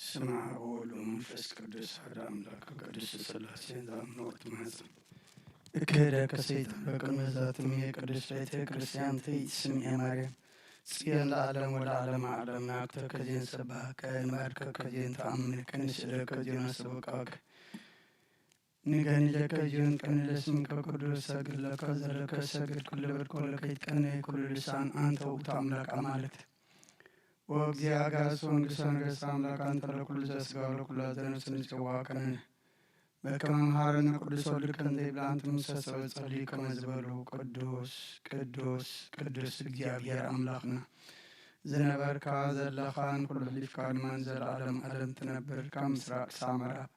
ስማ ወወልድ ወመንፈስ ቅዱስ ሓደ ኣምላክ ቅዱስ ስላሴ ዝኣምኖ ትማጽን። እክህደከ ሰይጣን በቅድመ ዛትምየ ቅዱስ ቤተ ክርስቲያን ትስምኤ ማርያም ጽዮን ለዓለም ወለዓለመ ዓለም ናኩተከ ዜን ሰባከ ንባርከከ ዜን ተኣምርከ ንስእለከ ዜን ኣሰበቃከ ንገንጀከ ዜን ቀንለ ስምከ ቅዱስ ሰግድ ለከ ዘለከ ሰግድ ኩሉ በድኮ ለከ ይትቀነ ኩሉ ልሳን አንተ ውእቱ አምላክ አማልክት ወእግዚአ አጋእዝት ወንጉሰ ነገስት አምላክ አንተ ለኩሉ ዘስጋ ወለኩሉ ዘነፍስ ንጽዋ ከነ በከመ መሃረነ ቅዱስ ወልድከ እንተ ይብላ አንትሙሰ ሰበ ጸልዩ ከመ ዝበሉ ቅዱስ ቅዱስ ቅዱስ እግዚኣብሔር አምላክና ዝነበርካ ዘለኻን ኩሉ ሕሊፍካ ድማ ንዘለዓለም ዓለም ትነብር ካብ ምስራቅ ክሳብ ምዕራብ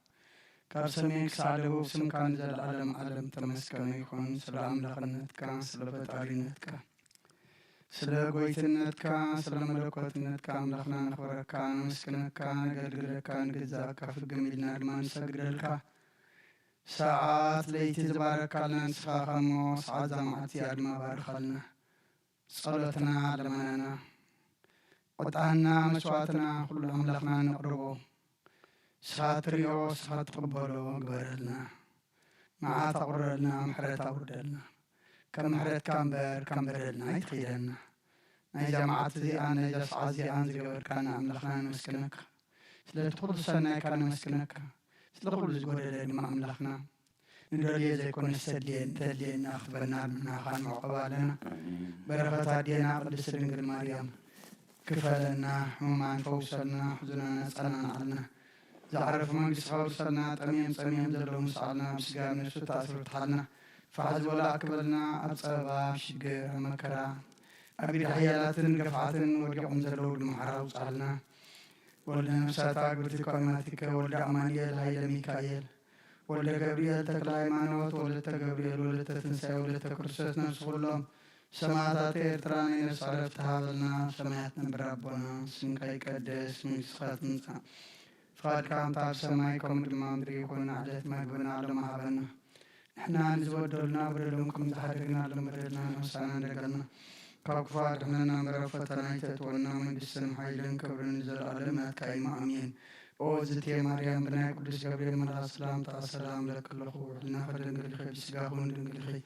ካብ ሰሜን ክሳዕ ደቡብ ስምካ ንዘለዓለም ዓለም ተመስገነ ይኹን። ስለ ኣምላኽነትካ፣ ስለ ፈጣሪነትካ፣ ስለ ጎይትነትካ፣ ስለ መለኮትነትካ ኣምላኽና ነኽብረካ፣ ነመስግነካ፣ ነገልግለካ፣ ንግዛእካ ፍግም ኢልና ድማ ንሰግደልካ። ሰዓት ለይቲ ዝባረካልና ንስኻ እሞ ሰዓት እዛ መዓልቲ እዚኣ ድማ ባርኻልና። ጸሎትና ልመናና ቁጣና መስዋዕትና ኩሉ ኣምላኽና ነቕርቦ። ንስኻ ትሪኦ ንስኻ ትቕበሎ ግበረልና። መዓት ኣቑረልና ምሕረት ኣውርደልና። ከም ምሕረትካ እምበር ከም በደልና ኣይትኺደና። ናይዛ መዓት እዚኣን ናይዛ ሰዓት እዚኣን ዝገበርካና ኣምላኽና ነመስግነካ። ስለቲ ኩሉ ሰናይካ ነመስግነካ። ስለ ኩሉ ዝጎደለ ድማ ኣምላኽና ንደልዮ ዘይኮነ ሰድልየን ተድልየና ክበና ልምናኻን መዕቆባ ኣለና። በረኸት ኣዴና ቅድስት ድንግል ማርያም ክፈለና፣ ሕሙማን ፈውሰልና፣ ሕዙናን ኣጸናንዓልና። ዝዓረፉ መንግስቲ ከውርሰልና፣ ጠምዮም ጸምዮም ዘለዉ ምስዓልና፣ ብስጋ ብነፍሱ ተኣስሩ ፍትሓልና፣ ፋሕ ዝበሉ ኣክበልና፣ ኣብ ጸበባ፣ ኣብ ሽግር፣ ኣብ መከራ፣ ኣብ ኢድ ሓያላትን ገፋዕትን ወዲቖም ዘለዉ ድማ ሓራ ውጻልና። ወልደ ነፍሳት ኣግብርቲ ቆይማቲከ፣ ወልደ ኣማኑኤል፣ ሃይለ ሚካኤል፣ ወልደ ገብርኤል፣ ተክለ ሃይማኖት፣ ወለተ ገብርኤል፣ ወለተ ትንሳኤ፣ ወለተ ክርስቶስ፣ ነፍሲ ኩሎም ሰማዕታት ኤርትራ፣ ናይ ነፍሲ ዕረፍቲ ሃበልና። ሰማያት ነብር ኣቦና፣ ስምካ ይቀደስ፣ መንግስትኻ ትምጻእ፣ ፍቓድካ ከምታ ኣብ ሰማይ ከምኡ ድማ ምድሪ ይኹን። ዕለት መግብና ሎሚ ሃበና። ንሕና ንዝበደሉና በደሎም ከም ዝሓደግና፣ ሎም በደልና ንወሳና እንደገልና ካብ ክፉ ኣድሕነና እምበር፣ ኣብ ፈተና ኣይተእትወና፣ መንግስትን ሓይልን ክብርን ንዘለኣለም ናትካ እዩ፣ ኣሜን። ኦ ዝቴ ማርያም፣ ብናይ ቅዱስ ገብርኤል መልኣኽ ሰላምታ ሰላም እለኪ ኣለኹ፣ ሕልናኺ ድንግል ኢኺ፣ ብስጋኺ እውን ድንግል ኢኺ።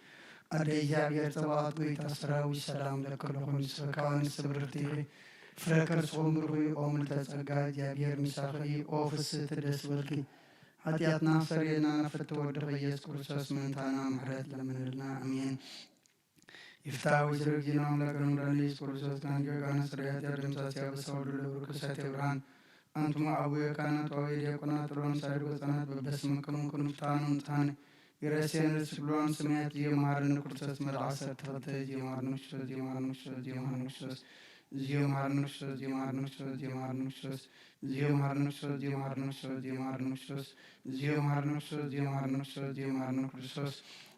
ኣደ እግዚኣብሔር ጸባኦት፣ ጎይታ ሰራዊት፣ ሰላም እለኪ ኣለኹ፣ ንስኺ ከኣ ንስብርኽቲ ኢኺ፣ ፍረ ከርስኺ እውን ብሩኽ እዩ። ኦ ምልዕተ ጸጋ፣ እግዚኣብሔር ምሳኺ እዩ። ኦ ፍስህቲ፣ ደስ ይበልኪ፣ ሓጢኣትና ሰሪየልና፣ ናብ ፍትሒ ወድኺ ኢየሱስ ክርስቶስ ምእንታና ምሕረት ለምንልና፣ ኣሜን። ይፍታ ወይስር እግዚእነ አምላክነ መድኃኒነ ኢየሱስ ክርስቶስ፣ ከአንቺ ጋና ስርያት ያደምሳስ ያበሳው ድልብር ክሰት ብርሃን። አንትሙ አቡየ ካህናት ወአቡየ ዲያቆናት፣ ጥሎን ሳይድ ወፃናት፣ በበስመክሙ ኩኑ ፍትሐነ ወምጽአነ፣ ይረሴነ ስብሎን ስሜት፣ የማርነ ክርስቶስ መልአሰ ተኸተ፣ የማርነ ክርስቶስ፣ የማርነ ክርስቶስ፣ የማርነ ክርስቶስ፣ የማርነ ክርስቶስ፣ የማርነ ክርስቶስ፣ የማርነ ክርስቶስ፣ የማርነ ክርስቶስ፣ የማርነ ክርስቶስ፣ የማርነ ክርስቶስ፣ የማርነ ክርስቶስ፣ የማርነ ክርስቶስ፣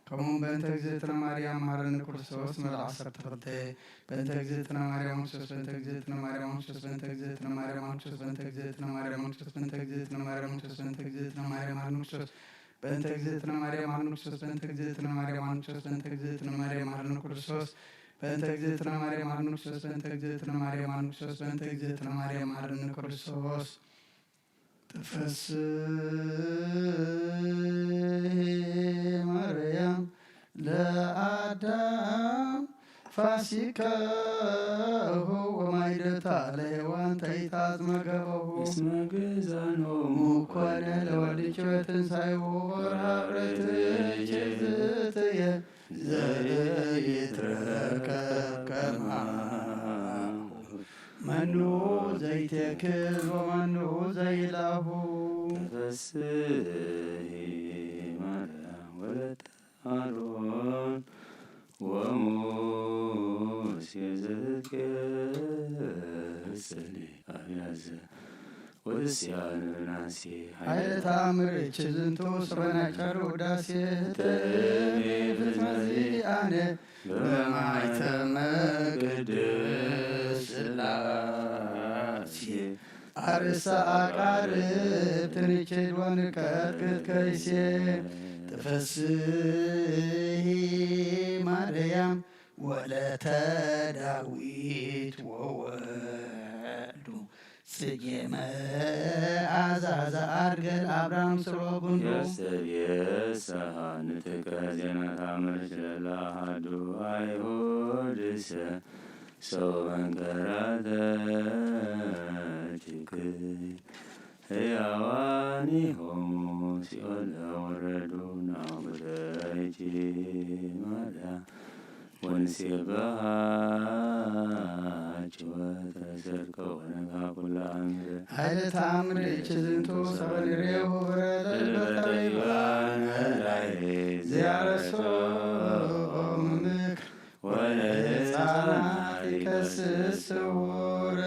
ከምኡ በእንተ እግዝእትነ ማርያም መሐረነ ክርስቶስ መልኣክ ዓሰርተ ክልተ። በእንተ እግዝእትነ ማርያም ክርስቶስ፣ በእንተ እግዝእትነ ማርያም ክርስቶስ፣ በእንተ እግዝእትነ ማርያም ክርስቶስ፣ በእንተ እግዝእትነ ማርያም ክርስቶስ፣ በእንተ እግዝእትነ ማርያም ክርስቶስ፣ በእንተ እግዝእትነ ማርያም መሐረነ ክርስቶስ፣ በእንተ እግዝእትነ ማርያም መሐረነ ክርስቶስ፣ በእንተ እግዝእትነ ማርያም መሐረነ ክርስቶስ፣ በእንተ እግዝእትነ ማርያም መሐረነ ክርስቶስ፣ በእንተ እግዝእትነ ማርያም መሐረነ ክርስቶስ፣ በእንተ እግዝእትነ ማርያም መሐረነ ክርስቶስ። ትፈስሒ ማርያም ለአዳም ፋሲካሁ ወማይደታ ለሔዋን ተይታት መገበሁ። እስመ ግእዛኖሙ ኮነ ለወልድኪ በትንሳኤሁ ወርሃ ርእትኪ ዝትየ ዘይትረከብ ከማሁ። መኑ ዘይትክዝ ወመኑ ዘይላሁ። ተፈስሒ ማርያም ወለተ አሮን ወሙሴ ዘትኬስኒ አብያዘ ወስያነ ምናሴ ኃይለ ተአምር እች ዝንቱ ስበና ጨር ውዳሴ። ተእሜ ፍጽመ ዚአነ በማይተመ ቅድስት ሥላሴ። አርእስተ አቃርብ ትንችድ ወንቀጥቅጥ ከይሴ። ትፈስሒ ማርያም ወለተ ዳዊት ወወልዱ ጽጌ መኣዛ ዘኣርገል ኣብራም ስሮ ጉንዱ። የስተብየሰሃ ንትከ ዜና ታምርች ለላ ሃዱ ኣይሁድሰ ሰው መንከራተችክ ህያዋኒሆሙ ሲኦል ለወረዱ ናቁተች ማርያም ወንሴብሐኪ ወተሰርከ ወነግሃ ኩላ አምረ። ኃይለ ተአምር እች ዝንቱ ሰበ ንሬሁ ብረተ ልበተ ይባነ ላይ ዚያረሶ ምክር ወለህፃናት ይከስስ ስውር።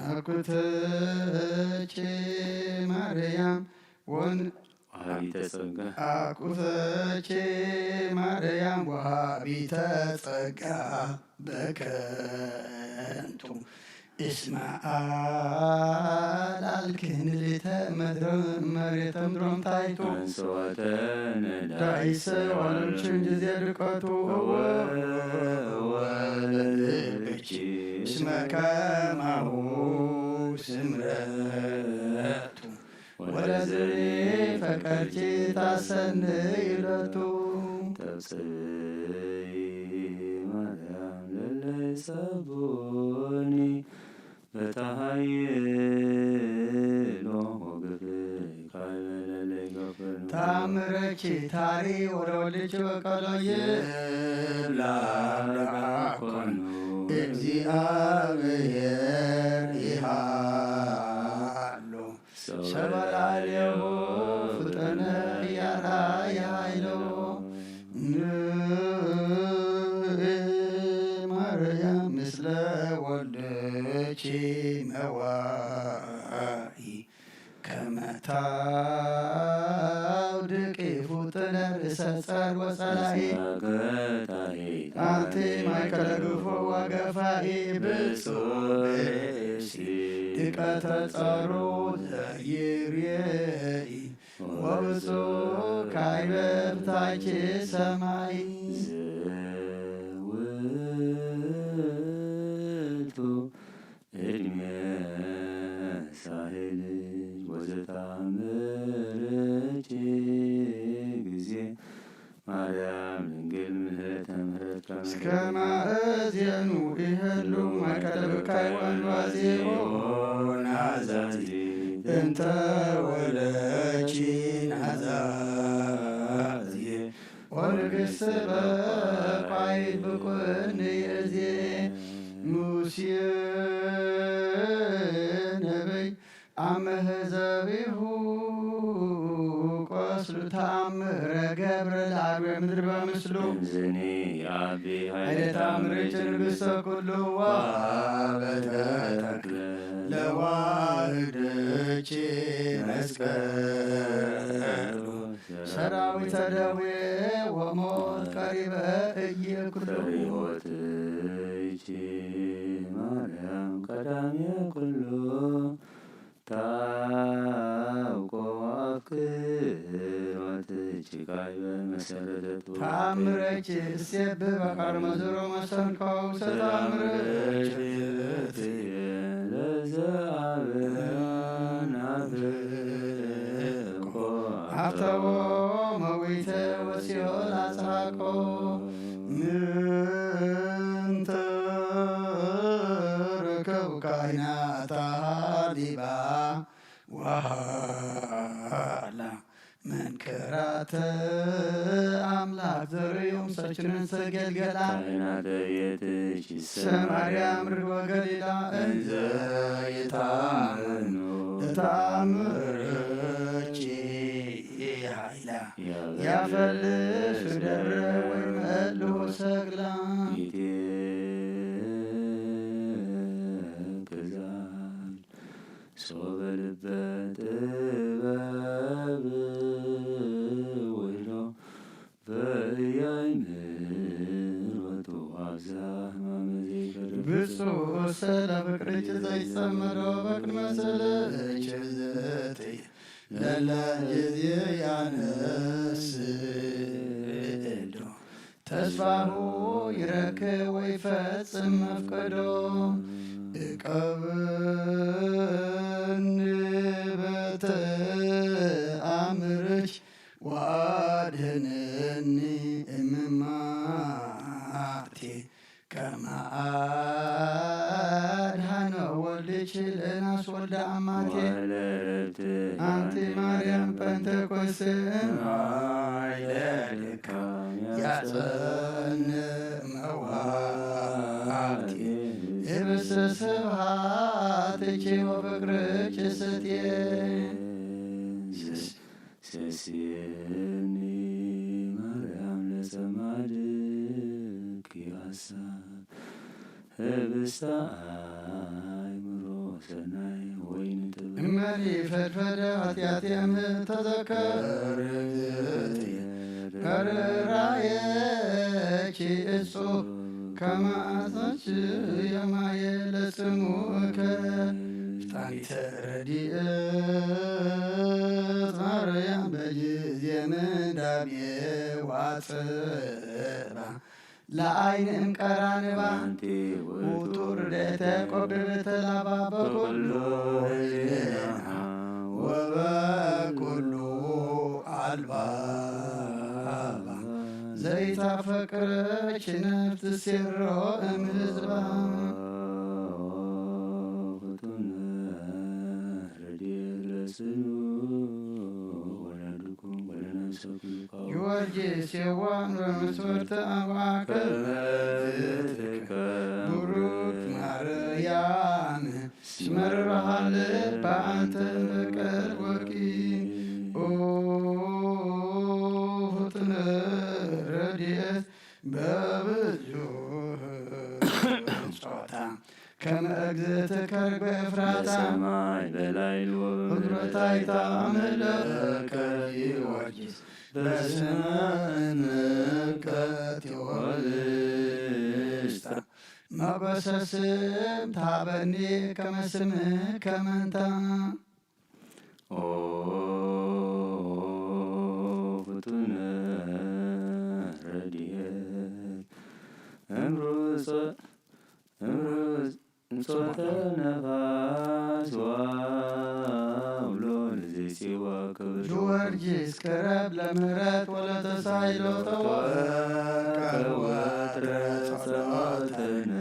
አኩተቼ ማርያም ወን ወሃቢተ ጸጋ። አኩተቼ ማርያም ወሃቢተ ጸጋ በከንቱ እስመ አላልክን ሌተ መድረ መሬተ ምድሮም ታይቱ አንስወተ ነዳይሰ ዋለልችን ጊዜ ድቀቱ እወ እወ ለልብኪ እስመ ከማሁ ስምረቱ ወለዝኒ ፈቀርኪ ታሰንይ ለቱ። ተብጽይ ማርያም ለለይሰቦኒ በታሃይሎ ወግፍካይ ለለይገፍኑ። ታምረኪ ታሪ ወለወልድኪ በቀሎ ይብላ ኮኑ። እግዚአብሔር ይሃሉ ሰበላሌሁ ፍጠነ ያራያ ኃይሎ። ንእ ማርያም ምስለ ወልድኪ መዋኢ ከመ ታውድቂ ፉጥነ ርእሰ ጸር ወጸላኢ። አንቲ ማእከለ ግፎ ወገፋኢ ብፁዕ ብእሲ ድቀተ ጸሩ ዘይርየኢ ወብፁዕ ካይበ ብታች ሰማይ። ዘውቱ እድሜ ሳህል ወዘታምርች ጊዜ ማርያም ድንግል ምህረተ ምህረት ከመ እስከ ማእዜኑ ይህሉ ማእከለ ብካይ ወንዋዜ ናዛዚ እንተ ወለቺ ናዛዜ ወንግስት በኳይ ብኩን የዜ ሙሴ ነቢይ አመ ህዘቢሁ ቆስሉ ተአምረ ገብረ ለአርዌ ምድር በምስሉ። እምዝኒ አቢ ኃይለ ኃይለ ተአምርች ንግሥተ ኩሉ ወሀበተ ተክለ ለዋህደች መስቀሉ። ሰራዊተ ደዌ ወሞት ቀሪበ እይክሉ። ፈሪሆትች ማርያም ቀዳሜ ኩሉ ታውቆ አፍቅሮትች ካይበ መሰረተቱ። ተአምረች እሴብ በቃር መዝሮ መሰንቆው ሰታምረች ለዘአብናፍቆ አፍተዎ መዊተ ወሲኦል አጽሐቆ። ምንተ ረከቡ ካህናት አሃሊባ ወሃላ መንከራተ አምላክ ዘርእዮም ሰችነን ሰገልገላ። ካህናተ ቤትች ሰማርያ ምድር ወገሊላ እንዘ ይታመኑ ለተአምርኪ ኃይላ ያፈልሱ ደብረ ወይመልኡ ሰግላ። ይትክዛል ሶበ ልበ ጥበብ ውህሎ በእያይ ምሮቱ አብዛ ህማመ ዘይፈርድ። ብፁዕ ሰለ ፍቅርኪ ዘይጸመዶ በቅድመ ስእልኪ ዘትይ ለለ ጊዜ ያነስእዶ ተስፋሁ ይረክብ ወይፈጽም መፍቀዶ። ቀብኒ በተኣምርኪ ወአድህንኒ እምማቴ ከመ አድኃነ ወልድኪ ለናስ ወልደ አማቴ። ወለርብቲ አንቲ ማርያም ጴንጠቆስቴ እምኃይለ ድካም ያጸንዕ መዋቲ። ህብስተ ስብሐትኪ ወፍቅርኪ ስቴ። ሰስየኒ ማርያም ለጸማድኪ ሐሳብ ህብስተ አእምሮ ሰናይ ወይን ጥበብ። እመኒ ፈድፈደ ኃጢአቴ እም ተዘከር ርራየኪ እጹብ ከመ አጽንኪ የማየ ለጽምኡከ። ፍጣኒተ ረድኤት ማርያም በጊዜ ምንዳቤ ዋጽባ ለአይን እምቀራንባ። አንቲ ውእቱ ርድኤተ ቆቢበተ ላባ በኩሉ ህሊና ወበኩሉ አልባባ። ዘይታፈቅረኪ ነፍስ ሴሮ እምህዝባ። ፍጡነ ረድኤት ለስኑ ወለድኩም ወለነፍሰኩም። ጊዮርጊስ የዋህ በመስወርተ አባከ ከመ ትከ ብሩክ ማርያም እስመ ርብሃ ልበ አንተ በቀል ወርቂ። ኦ ፍጡነ ረድኤት በብዙ ጾታ ከመ እግዝእትከ ርግበ ኤፍራታ። በሰማይ በላይል ወበምድር። ምድረ ታይታ አምለከ ጊዮርጊስ በስመ እምከ ቴዎብስታ። ሞገሰ ስም ታበኒ ከመ ስምከ መንታ። ኦ ፍጡነ ረድኤት እምሩ ጾ-፣ እምሩ ጾተ ነፋስ ወአውሎ ለዘይሴዋ ክብር። ጊዮርጊስ ቅረብ ለምህረት ወለተሳይሎ ተወከ ወትረ ጸሎተነ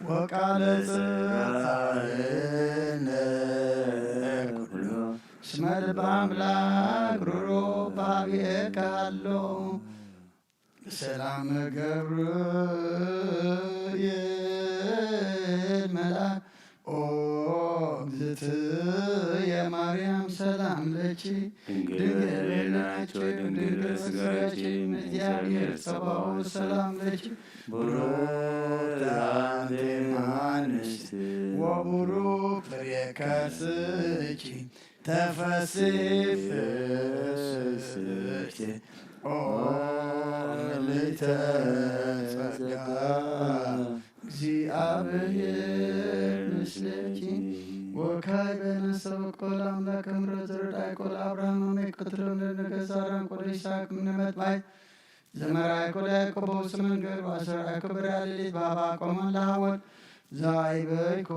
ወቃለ ጽርዓነ ኩሎ። እስመ ልበ አምላክ ሩሩ በሀቤከ ሃሎ። በሰላመ ገብርኤል መልአክ ኦ እግዝእትየ ማርያም ሰላም ለኪ። ድንግል ድንግል በሌላቸው ድንግል በስጋኪ እም እግዚአብሔር ጸባኦት ሰላም ለኪ። ብሩክት አንቲ እም አንስት ወቡሩክ ፍሬ ከርስኪ። ተፈሲ ፍስሕቲ ኦ ምልዕተ ጸጋ እግዚአብሔር ምስሌኪ። ወካዕበ ነሰብኮ ለአምላክ እምረ ዘርዳይኮ ለአብርሃም አሜ ክትሎም ለነገ ሳራን ቆለ ይስሐቅ እምነ መጥባይ ዘመራይኮ ለያዕቆብ በውስተ መንገድ ወአስተርአይኮ በርያ ሌሊት በሀባ ቆመን ለሐወል ዘአይበይኮ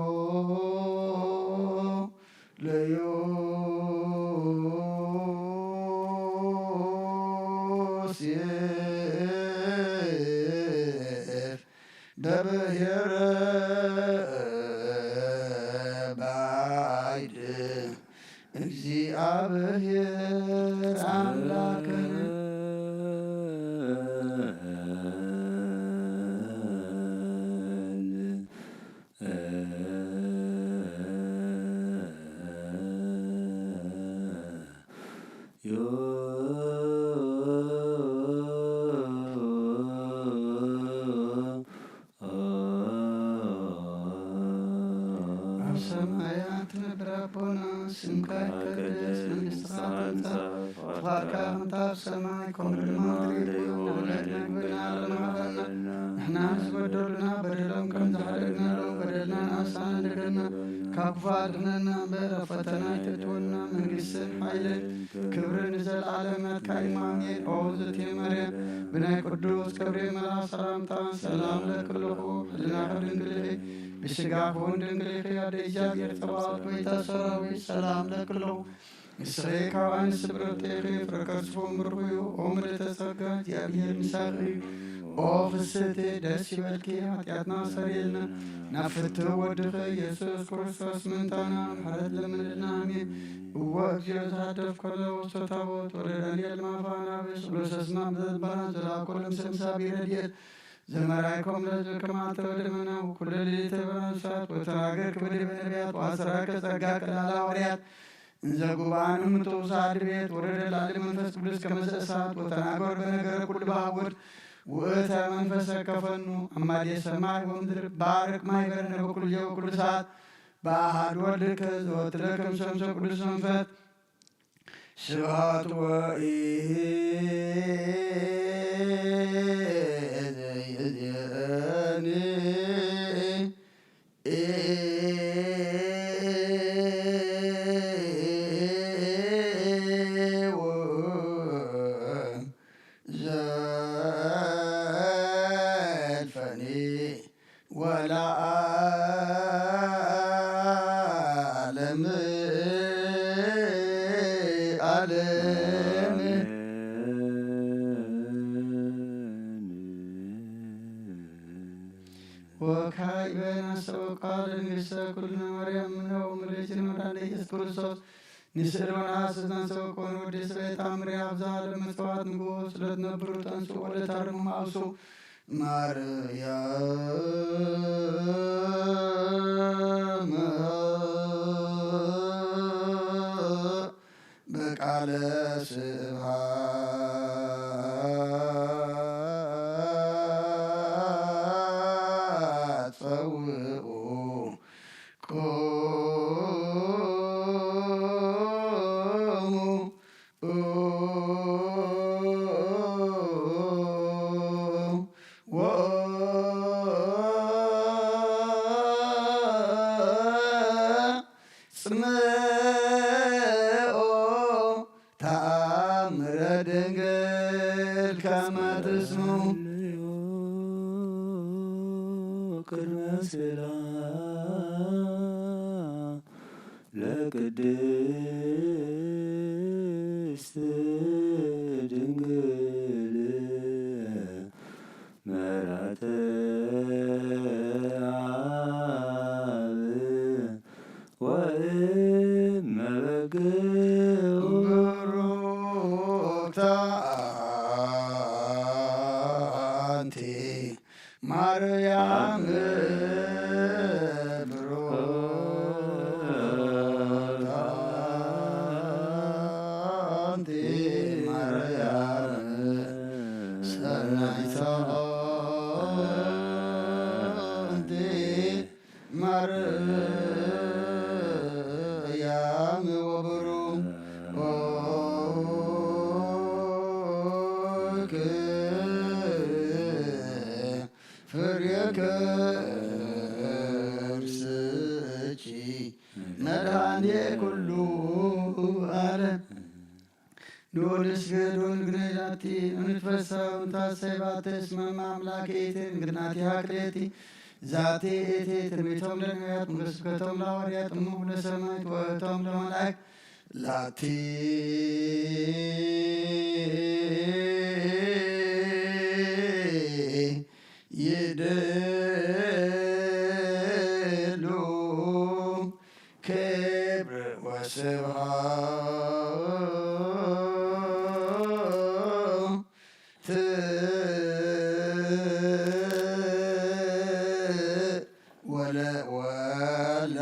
ለዮሴፍ በብሔረ ባይድ እግዚአብሔር አምላክነ። ንሕና ዝበደሉና በደሎም ከም ዝሓደግናሎም በደልና ንኣሳና እንደገና ካብ ክፉእ ኣድሕነና እምበር ኣብ ፈተና ኣይተእትወና። መንግስትን ሓይልን ክብርን ንዘለኣለም ናትካ እዩ። ኣሜን። ኦ ዝእቲ መርያም ብናይ ቅዱስ ገብርኤል መልኣኽ ሰላምታ ሰላም ለኪ ኣለኹ። ሕልናኺ ድንግል ኢኺ፣ ብስጋኺ እውን ድንግል ኢኺ። ኣደ እግዚኣብሔር ጸባኦት ጎይታ ሰራዊት ሰላም ለኪ ኣለኹ። ንስኺ ካብ ኣንስቲ ብርኽቲ ኢኺ፣ ፍረ ከርስኺ እውን ብሩኽ እዩ። ኦ ምልእተ ጸጋ፣ እግዚኣብሔር ምሳኺ እዩ። ኦ ፍስሕቲ፣ ደስ ይበልኪ፣ ሓጢኣትና ሰሪልና፣ ናብ ፍትሒ ወድኺ ኢየሱስ ክርስቶስ ምእንታና ምሕረት ለምንልና። ኣሜን። እወ፣ እግዚኦ፣ ዝሃደፍ ከሎ ወስቶ ታቦት ወደ ዳንኤል ማፋና በስብሎ ሰስማ ምዘባና ዘላኮ ለምሰምሳቢ ረድኤት ዘመራይኮም ለህዝብ ከማተ ወደ መና ወኩለ ሌሊተ በናሳት ወተናገር ክበደ በነቢያት ወአስራከ ጸጋ ቀላላ ወርያት እንዘ ጉባኤን እምንቱ ውሳድ ቤት ወረደ ላዕለ መንፈስ ቅዱስ ከመዘ እሳት ወተናገር በነገረ ኩሉ በሃውር ውእተ መንፈሰ ከፈኑ አማዴ ሰማይ ወምድር ባርክ ማይበረነ በኩሉ ጊዜ ወኩሉ ሰዓት በአሃድ ወልድከ ዘወትረ ከም ሸምሰ ቅዱስ መንፈስ ስብሐት ወኢዜኒ ዘልፈኒ ወለዓለም ዓለም። ወካዕበ ናሰበ ቃል ንግሥተ ኩልነ ማርያም እምነ ወምልእቲ መድኃኒነ ኢየሱስ ክርስቶስ ንስእል ወነሐስስ ናሰበ ኮን ወዲ ስለ ተአምሪ አብዛ ለመጽዋት ንጉሥ ለትነብሩ ተንሱ ወለታርሙ ማእሱ ማርያም በቃለ ስብሐት ጸውዑ ወጽምኦ ተአምረ ድንግል ከመ ትስምዑ። ቅድመ ስላ ለቅድስት ድንግል መራተ አብ ወእመ በግኡ። ብሩክታ አንቲ ማርያም ብሩክታ አንቲ ማርያም ሰናይታ አንቲ ማርያም ወብሩክ ፍሬ ከርስኪ መድኃኔ ኩሉ ዓለም። ንወልድ ስገድ ወንግነይ ላቲ እንትፈሳ እንታሰይ ባተ እስመ እመ አምላክ ኤቲ እንግድናቲሃ ክልኤቲ ዛቲ ኤቲ ትንቢቶም ለነቢያት ወስብከቶም ለሐዋርያት እሙ ለሰማዕት ወእቶም ለመላእክት ላቲ ይደሉ ክብር ወስብሐት ወለ ወላ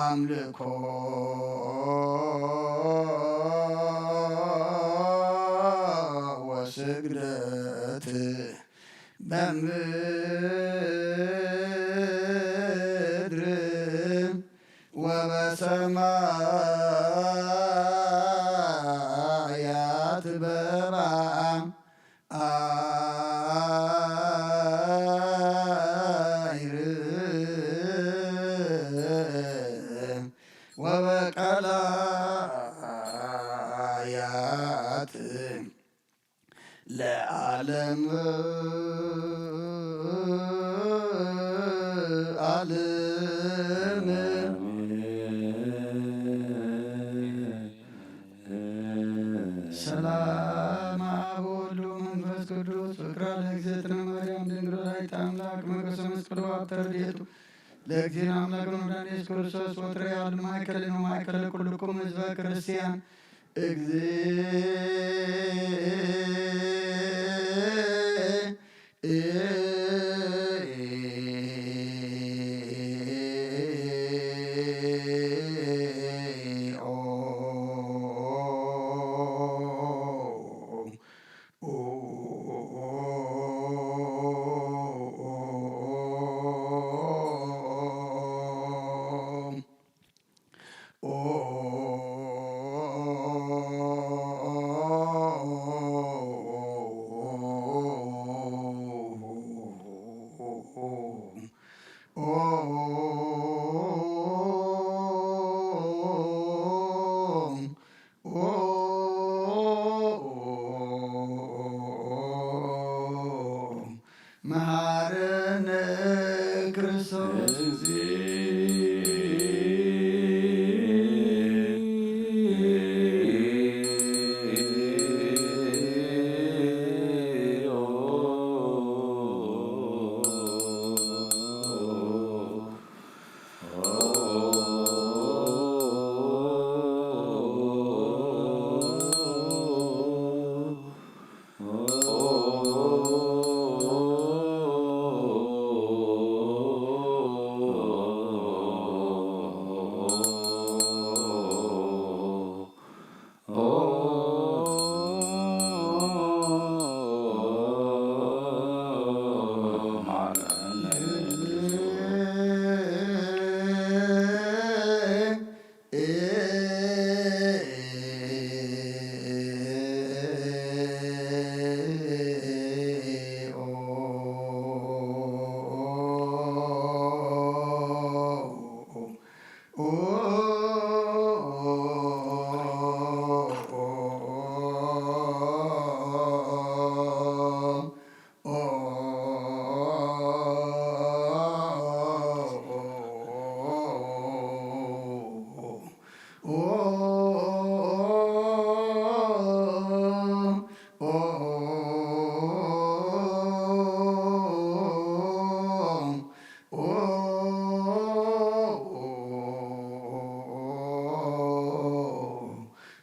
አምልኮ ወስግደት በምድር ወበሰማይ ለዓለም ዓለም። ሰላም አብ ወወልድ ወመንፈስ ቅዱስ። ፍቅራ ለእግዝእትነ ማርያም ድንግል ወላዲተ አምላክ መገሰ መስቀሉ አብ ተርድእቱ ለእግዚእነ አምላክ ወመድኃኒነ ኢየሱስ ክርስቶስ ወትረ ያሉ ማእከል ነው ማእከለ ኩልኩም ህዝበ ክርስቲያን። መሐረነ ክርስቶስ።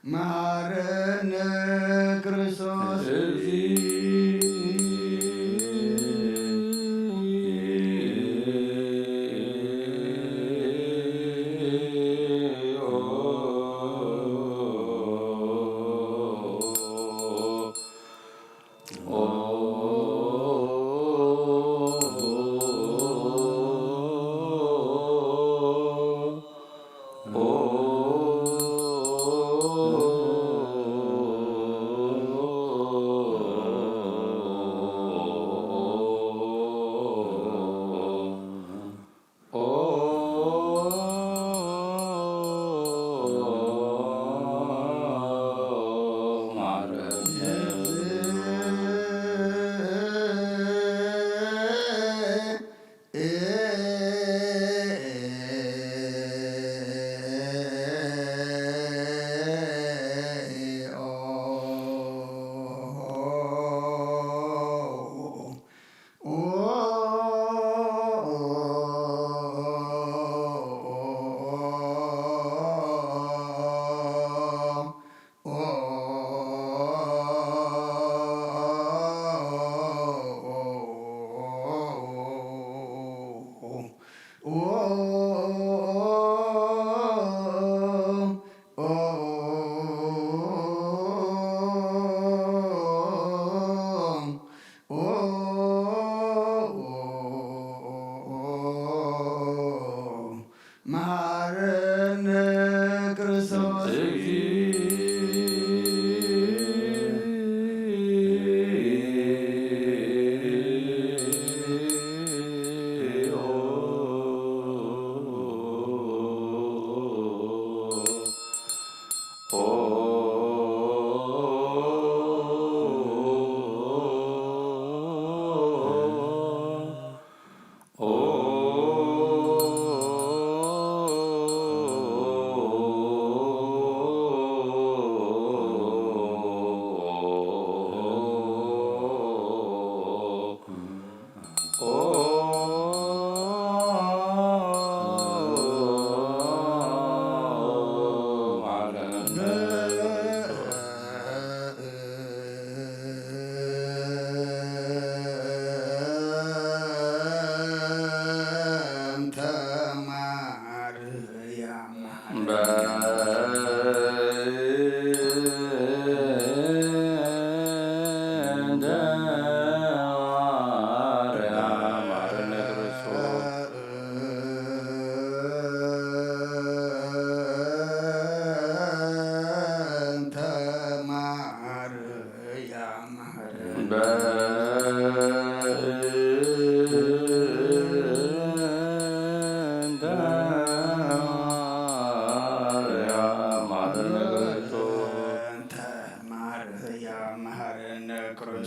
መሐረነ ክርስቶስ።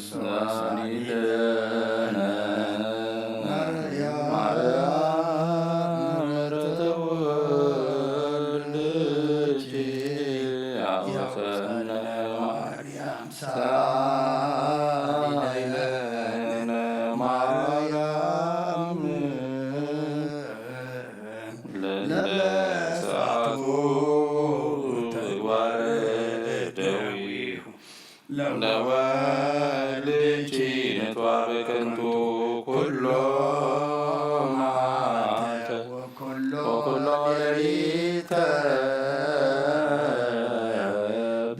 ሳሊለነ ማርያም ምሕረተ ውሉድኪ አውሰነ ማርያም ሳሊለነ ማርያም ለለሰዓቱ ተግባረ ደዊሁ ለወልድኪ ንጥዋ በከንቱ ኩሎ መዓልተ ወኩሎ ሌሊተ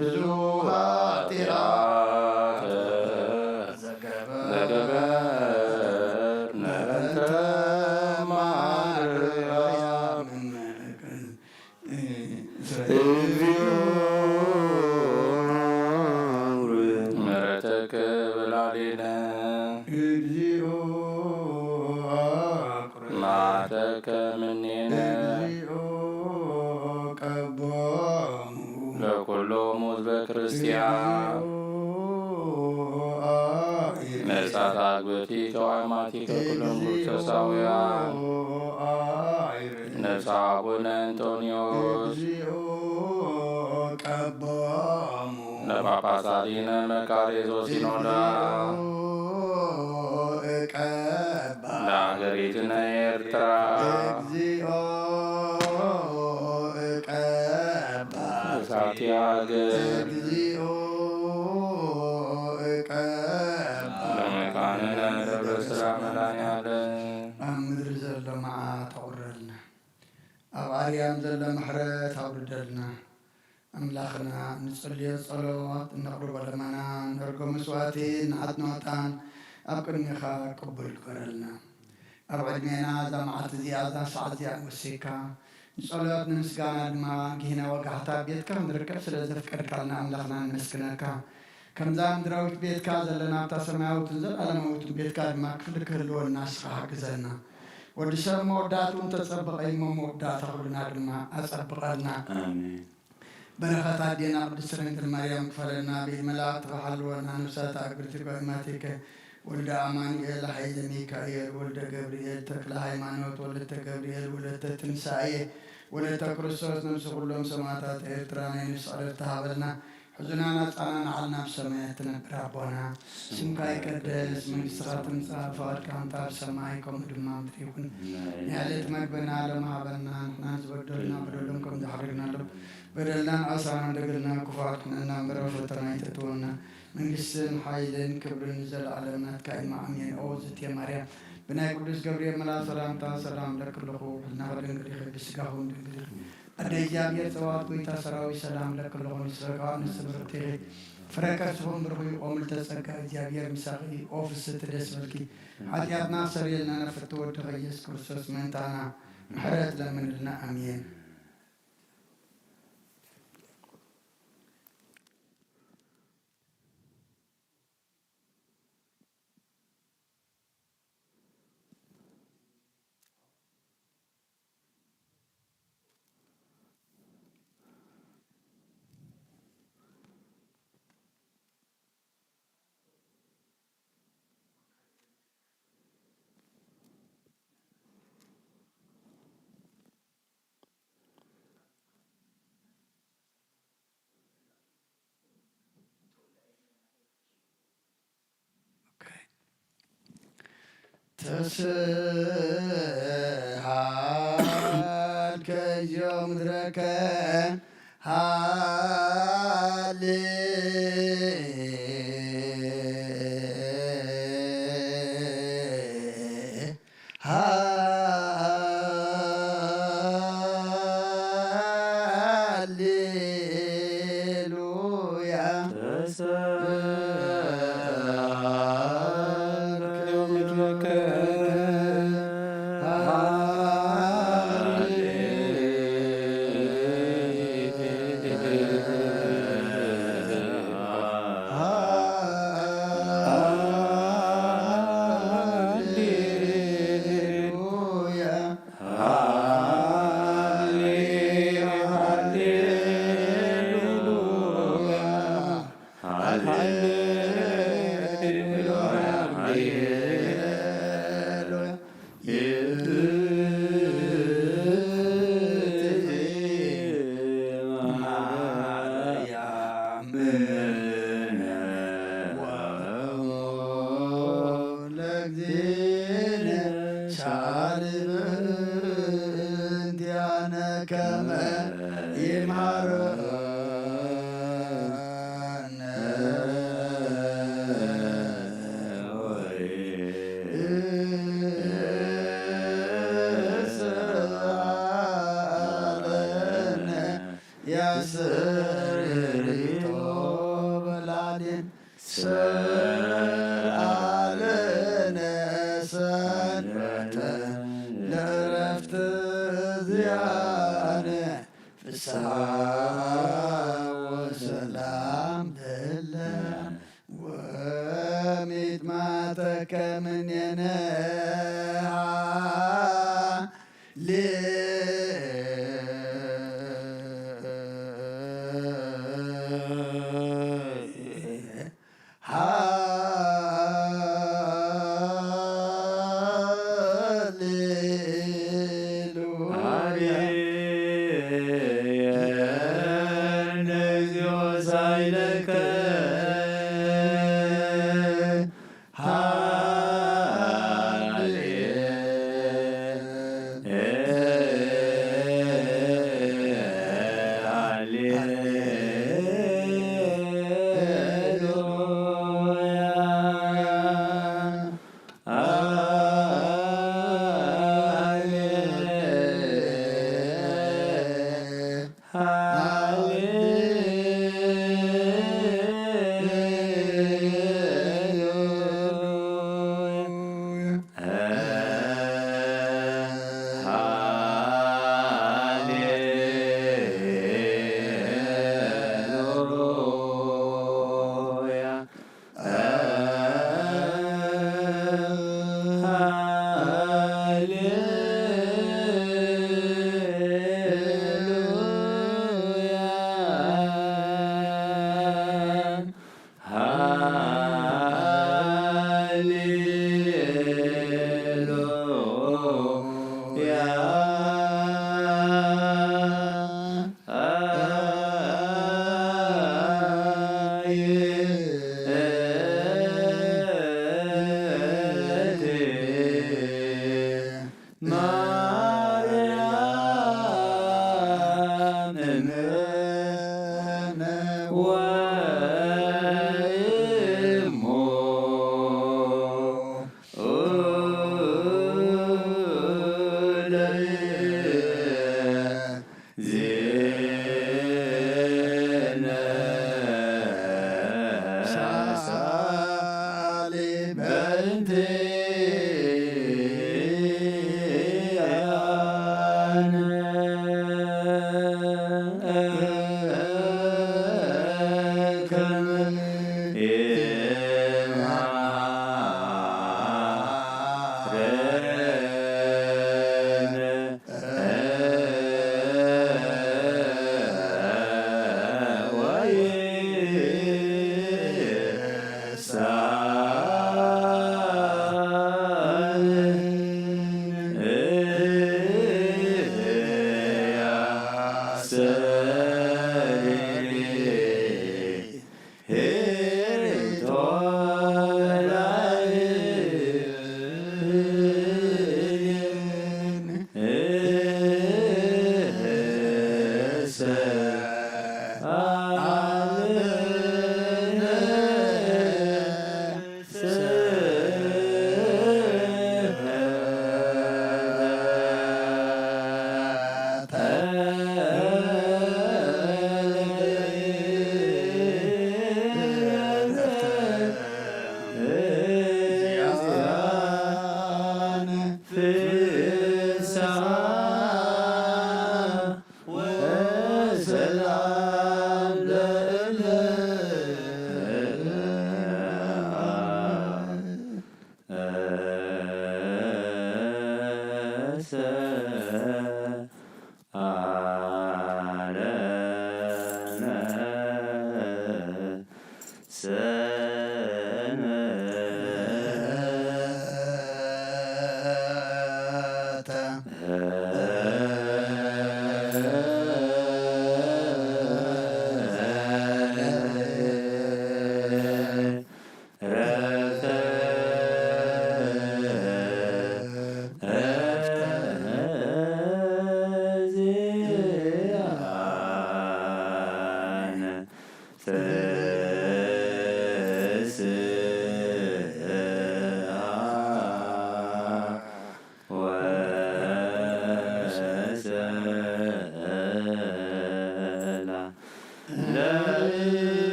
ብዙ ኃጢአተ ዘገበርነ በእንተ ማርያም። እግዚኦ ምሕረተከ በላዕሌነ እግዚኦ መዓተከ ምኔነ እግዚኦ ቀቦሙ ለኩሎም ሕዝበ ክርስቲያን እግዚኦ አይ መጻት አግብእቲ ተዋማቲከ ኩሎም ክርስቶሳውያን ነብሰ አቡነ እንጦንዮስ ቀቦሙ ለጳጳሳቲነ መቃርዮስ ሲኖዳ እቀባ ለሀገሪትነ ኤርትራ እግዚኦ እቀባ እሳቲ ሀገር እግዚኦ እቀባ ለመካንነ ደብረ ሰላም መድኃኔዓለም ኣብ ምድሪ ዘሎ መዓት ኣውርደልና። ኣብ ኣርያም ዘሎ ምሕረት ኣውርደልና። ኣምላኽና፣ እንጽልዮ ጸሎት፣ እነቕርቦ ልመና፣ እነርጎ መስዋዕቲ፣ ንዓት ንወጣን ኣብ ቅድሜኻ ቅቡል ግበረልና። ኣብ ዕድሜና እዛ መዓልቲ እዚኣ፣ እዛ ሰዓት እዚኣ ወሲካ፣ ንጸሎት ንምስጋና ድማ ጊህና ወጋሕታ ቤትካ ክንርከብ ስለ ዘፍቀድካልና ኣምላኽና ነመስግነካ። ከምዛ ምድራዊት ቤትካ ዘለና ኣብታ ሰማያዊትን ዘለኣለማዊትን ቤትካ ድማ ክፍሊ ክህልወና ንስኻ ሓግዘና። ወዲ ሰብ መወዳእትኡ እንተጸበቐ እሞ መወዳእታ ኩልና ድማ ኣጸብቐልና። ኣሜን። በረኸት ኣዴና ቅድስት ድንግል ማርያም ክፈለና፣ ብኢድ መላእክትኻ ሓልወና፣ ነፍሳት ኣግብርቲከ እማቲከ ወልደ ኣማኑኤል፣ ኃይለ ሚካኤል፣ ወልደ ገብርኤል፣ ተክለ ሃይማኖት፣ ወለተ ገብርኤል፣ ወለተ ትንሳኤ፣ ወለተ ክርስቶስ፣ ነፍሲ ኩሎም ሰማዕታት ኤርትራ ናይ ነፍሲ ዕረፍቲ ሃበልና። ሕዙናና ጻና ንዓልና ኣብ ሰማያት ትነብር ኣቦና፣ ስምካ ይቀደስ፣ መንግስትኻ ትምጻእ፣ ፍቓድካ እንተ ኣብ ሰማይ ከምኡ ድማ ምድሪ ይኹን። ናይ ዕለት መግብና ሎሚ ሃበና፣ ንሕና ዝበደሉና በደሎም ከም ዝሓደግናሎም በደልናን ኣሳናን ደገልና ክፉኣት ኩነና እምበር ኣብ ፈተና ኣይተእትወና። መንግስትን ሓይልን ክብርን ንዘለኣለም ናትካ እዩ። ኣሜን። ኦ ዝቴ ማርያም፣ ብናይ ቅዱስ ገብርኤል መልኣክ ሰላምታ ሰላም እለኪ ኣለኹ። ሕልናኺ ድንግል ኢኺ፣ ብስጋኺ እውን ድንግል ኢኺ። ኣደ እግዚኣብሔር ጸባኦት ጐይታ ሰራዊት ሰላም እለኪ ኣለኹ። ንስኺ ከኣ ንስቲ ብርኽቲ ኢኺ፣ ፍረ ከርስኺ እውን ብሩኽ እዩ። ኦ ምልዕተ ጸጋ እግዚኣብሔር ምሳኺ፣ ኦ ፍስሕቲ ደስ በልኪ፣ ሓጢኣትና ኣስተሰርየልና ናብ ፍትው ወድኺ ኢየሱስ ክርስቶስ ምእንታና ምሕረት ለምንልና። ኣሜን። ተስሃልከ እዮ ምድረከ ሃሌ ሃሌሉያ። ሃሌ ሃሌሉያ ሃሌ ለእግዚእነ ሳልብ እንቲአነ ከመ ይምሃረነ ወይስአለነ። ያስተርእዮ በላሌን ሰአለነ ሰንበተ ለእረፍት ዚአነ ፍስሐ ወሰላም በለ ወሚጥማተከ ምኔነ ሃሌሉያ። ለእግዚኦ ሳይለከ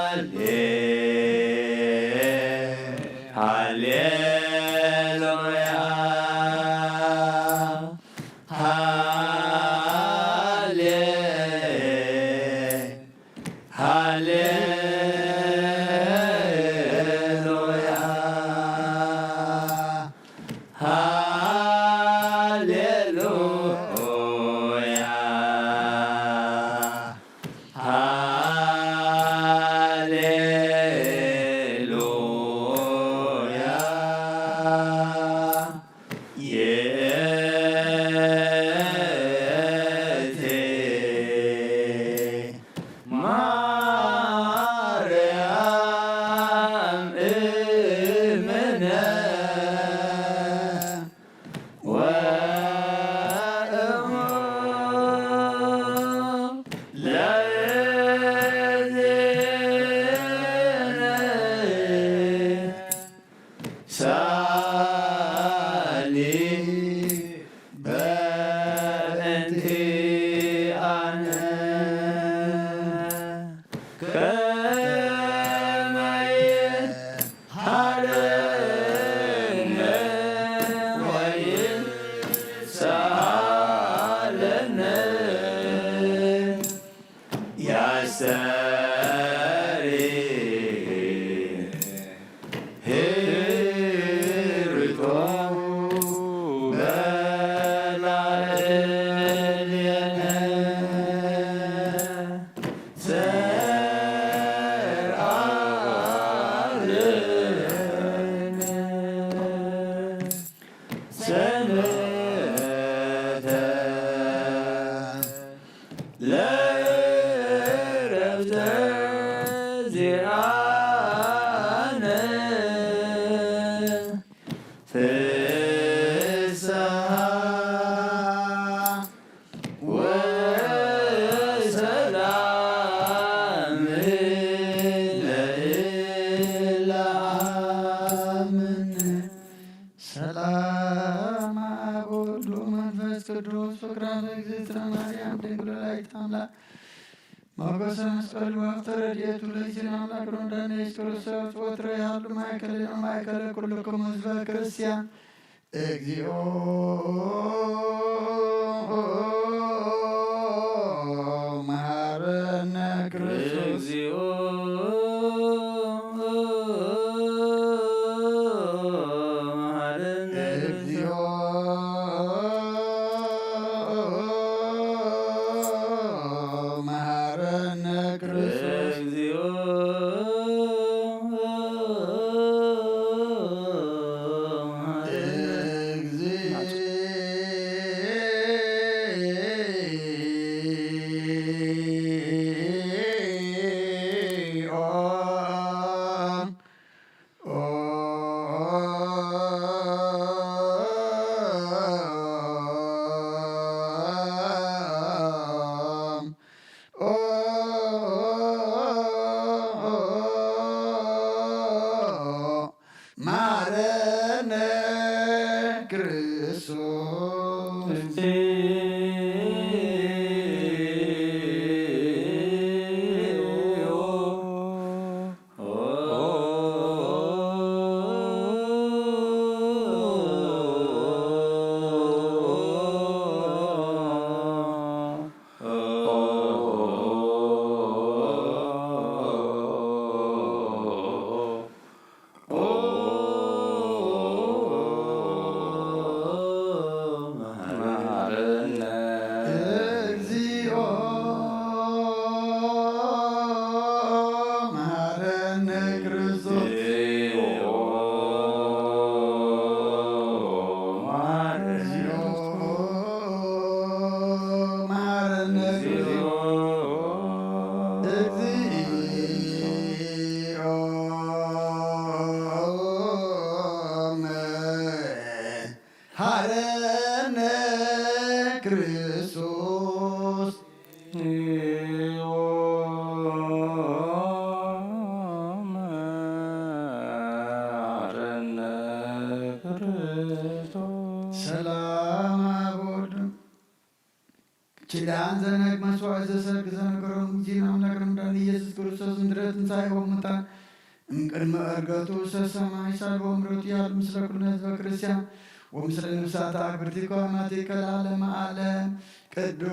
ሃሌ-፣ ሃሌሉያ፣ ሃሌ-፣ ሃሌሉያ፣ ሃሌሉያ፣ ሃሌሉያ። የእቴ ማርያም እምነ ወእሙ ለእዝነ ሳሊ በእንቲአነ ከመ ይሃረነ ወይስአለነ ያስተሪ ህርቶ በላዕሌነ ሰርዓለነ ሰንበተ ለእረፍተ ዚአነ ፍስሃ ወሰላም ለእለ አምን። ሰላም አብ ወወልድ ወመንፈስ ቅዱስ ፍቅራት እግዝእትነ ማርያም ድንግል ወላዲተ አምላክ ሞገሰ መስቀሉ ሀብተ ረድኤቱ ለእግዚእነ አምላክ ወመድኃኒነ ኢየሱስ ክርስቶስ ወትረ ይሃሉ ማእከለ ማእከለ ኩልክሙ ህዝበ ክርስቲያን። እግዚኦ መሐረነ ክርስቶስ። እግዚኦ መሐረነ እግዚኦ መሐረነ ክርስቶስ። እግዚኦ መሐረነ ማረነ ክርስቶስ። መሐረነ እግዚኦ መሐረነ ክርስቶስ። እግዚኦ መሐረነ መሐረነ እግዚኦ። እግዚኦ መሐረነ ክርስቶስ። ሰላም አብ ወወልድ ኪዳን ነግ መስዋዕት ዘሰርግ ዘነገሮም እግዚእነ ኣምላክነ መድኃኒነ ኢየሱስ ክርስቶስ እንድሕረ ትንሣኤ እምውታን እምቅድመ ዕርገቱ ሰሰማይ ሳልቦ ምሕረቱ ያሉ ምስለ ኩልነ ህዝበ ክርስቲያን ወምስለ ነፍሳተ አግብርቲከ አማቲከ ለዓለመ ዓለም። ቅዱስ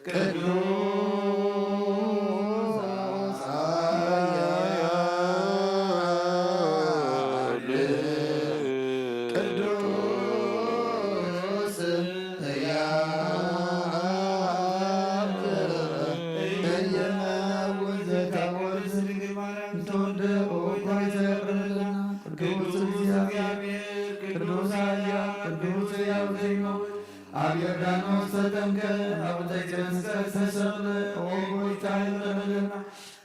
ቅዱስ ቅዱስ ሕያው እየመውት ዘተወልድ ድንግል ማርያም ተወልደ ኦይታ ይዘርልና ቅዱስ እግዚአብሔር ቅዱስ ኃያል ቅዱስ ሕያው ዘይመውት ኣብ ዮርዳኖስ ተጠምቀ፣ ኣብ ዘይትመስቀል ተሰቕለ፣ ኦ ጎይታ ይቕረ በለና።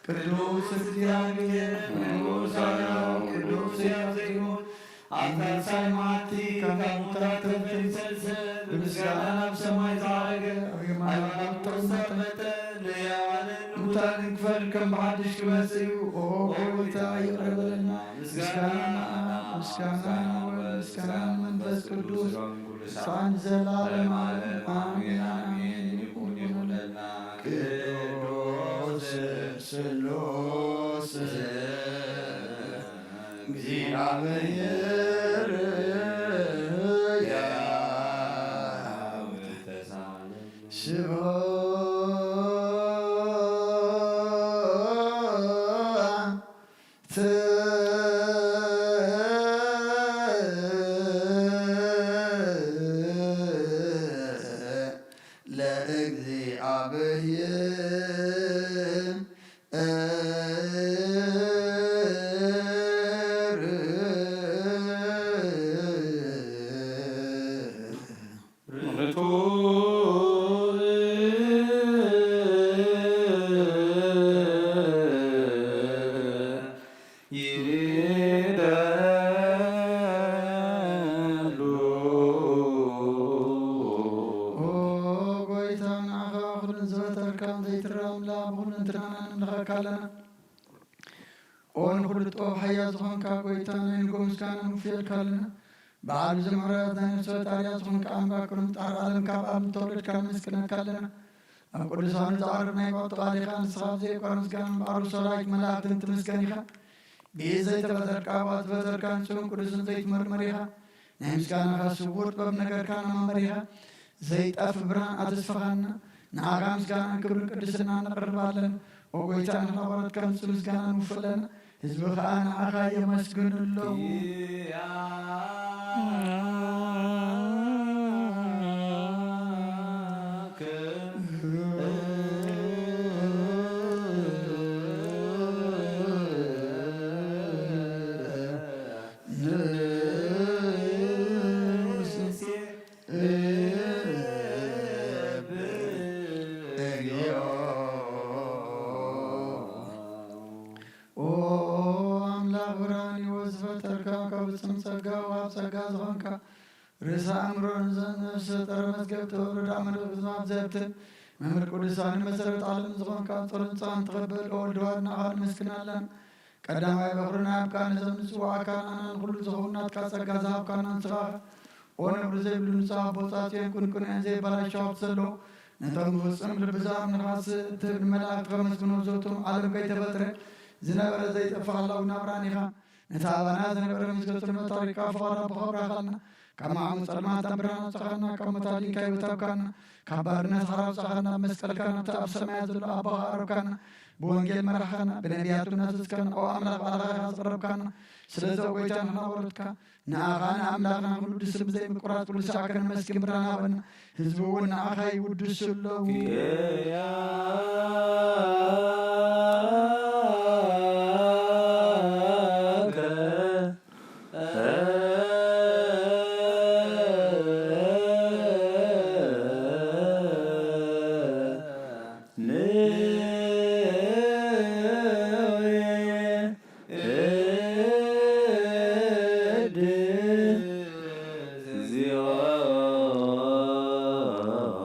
ቅዱስ እግዚኣብሔር፣ ቅዱስ ሕያው፣ ቅዱስ ሕያው ዘይሞት፣ ኣብ ሳልሳይ መዓልቲ ካብ ሙታን ተንሰሰ፣ ብምስጋና ናብ ሰማይ ዝዓረገ፣ ኣብ የማነ ኣብ ተቐመጠ፣ ንሕያዋንን ንሙታንን ክፈርድ ከም ብሓድሽ ክመጽእ እዩ። ኦ ጎይታ ይቕረ በለና። ምስጋና ንኣብ፣ ምስጋና ንወልድ፣ ምስጋና ንመንፈስ ቅዱስ፣ ሳን ዘላለም ዓለም ኣሜን፣ ኣሜን። ይኹን ይኹንልና። ቅዱስ ስሉስ እግዚአብሔር ያው ተሳለ ስብሐት ለእግዚአብሔር። ይደሉ። ኦ ጎይታ፣ ንዓኻ ኩሉ ንዝፈጠርካ ዘይትረኣ ኣምላኽ፣ ብኹሉ እንትናና ንምልኸካ ኣለና። ኦ ንኹሉ ጥበብ ሓያል ዝኾንካ ጎይታ፣ ናይ ንጎ ምስጋና ንውፍየልካ ኣለና። በዓል ብዙሕ ምሕረት ናይ ነፍሲ ፈጣሪያ ዝኾንካ ኣምላኽ፣ ቅድሚ ምፍጣር ዓለም ካብ ኣብ ዝተወለድካ ነመስግነካ ኣለና። ኣብ ቅዱሳኑ ዝዓርፍ ናይ ባዕቱ ቃል ኢኻ፣ ንስኻ ብዘየቋርጥ ምስጋና እምበኣር ብሰራዊት መላእኽትን ትምስገን ኢኻ። ብኢድ ዘይተፈጠርካ፣ ብኣፍ ዝፈጠርካ፣ ንጹህን ቅዱስን ዘይትመርመር ኢኻ። ናይ ምስጋናኻ ስውር ጥበብ ነገርካና መምህር ኢኻ። ዘይጠፍ ብርሃን ኣተስፈኻና። ንዓኻ ምስጋናን ክብርን ቅድስናን ነቕርብ ኣለና። ኦ ጎይታ፣ ንኽናባሮት ከምጽእ ምስጋና ንውፍእ ኣለና። ህዝቢ ኸኣ ንዓኻ የመስግኑ ኣለዉ። ኦ ኣምላኽ ብርሃን ህይወት ዝፈጠርካ፣ ካብ ፍጹም ጸጋ ወሃብ ጸጋ ዝኾንካ፣ ርእሰ ኣእምሮ ንዘን ነፍሲ ፈጠረ፣ መዝገብ ጥበብ ርዳእ መለኮት ዝሃብ ዘብትን መምህር ቅዱሳን መሰረት ዓለም ዝኾንካ፣ ጸሎት ንስኻን ትቐበል ኦ ወልድ ዋሕድ ንዓኻ ነመስግን ኣለና። ቀዳማይ በኹርና ኣብ ቃል ነዞም ንጽውዓካ ንዓና ንኹሉ ዝኸውን ናትካ ጸጋ ዝሃብካና ንስኻ ኦ ነውሪ ዘይብሉ ንጹህ ኣቦ ጻጽዮን ቁንቁንኤን ዘይበላሸው ሃብቲ ዘለዎ ነቶም ብፍጹም ልቢ ዝኣምኑኻ ስእ እትህብ ንመላእክቲ ከመስግኑ ዘውትም ዓለም ከይተፈጥረ ዝነበረ ዘይጠፍእ ሃላዊ ናብራን ኢኻ። ነቲ ኣባና ዝነበረ ምስገቱ ንመታሪካ ፍቓድ ኣቦኻ ኣብራኻልና። ካብ መዓሙ ጸልማት ኣብ ብርሃን ኣውጻኻና፣ ካብ ሞት ኣድንካ ህይወት ሃብካና፣ ካብ ባርነት ሓራ ኣውጻኻና፣ ኣብ መስቀልካ ናብቲ ኣብ ሰማያት ዘሎ ኣቦኻ ኣቕረብካና፣ ብወንጌል መራሕኻና፣ ብነቢያቱ ናዘዝካና፣ ኦ ኣምላኽ ባዕልኻ ኢኻ ዘቕረብካና። ስለዚ ኦ ጎይታ ንሕና ወረድካ፣ ንኣኻ ንኣምላኽና ንቕዱስ ስም ብዘይምቁራጽ ኩሉ ሳዕ ከነመስግን ብርሃን ሃበና። ህዝቢ እውን ንዓኻ ይውድሱ ኣለዉ።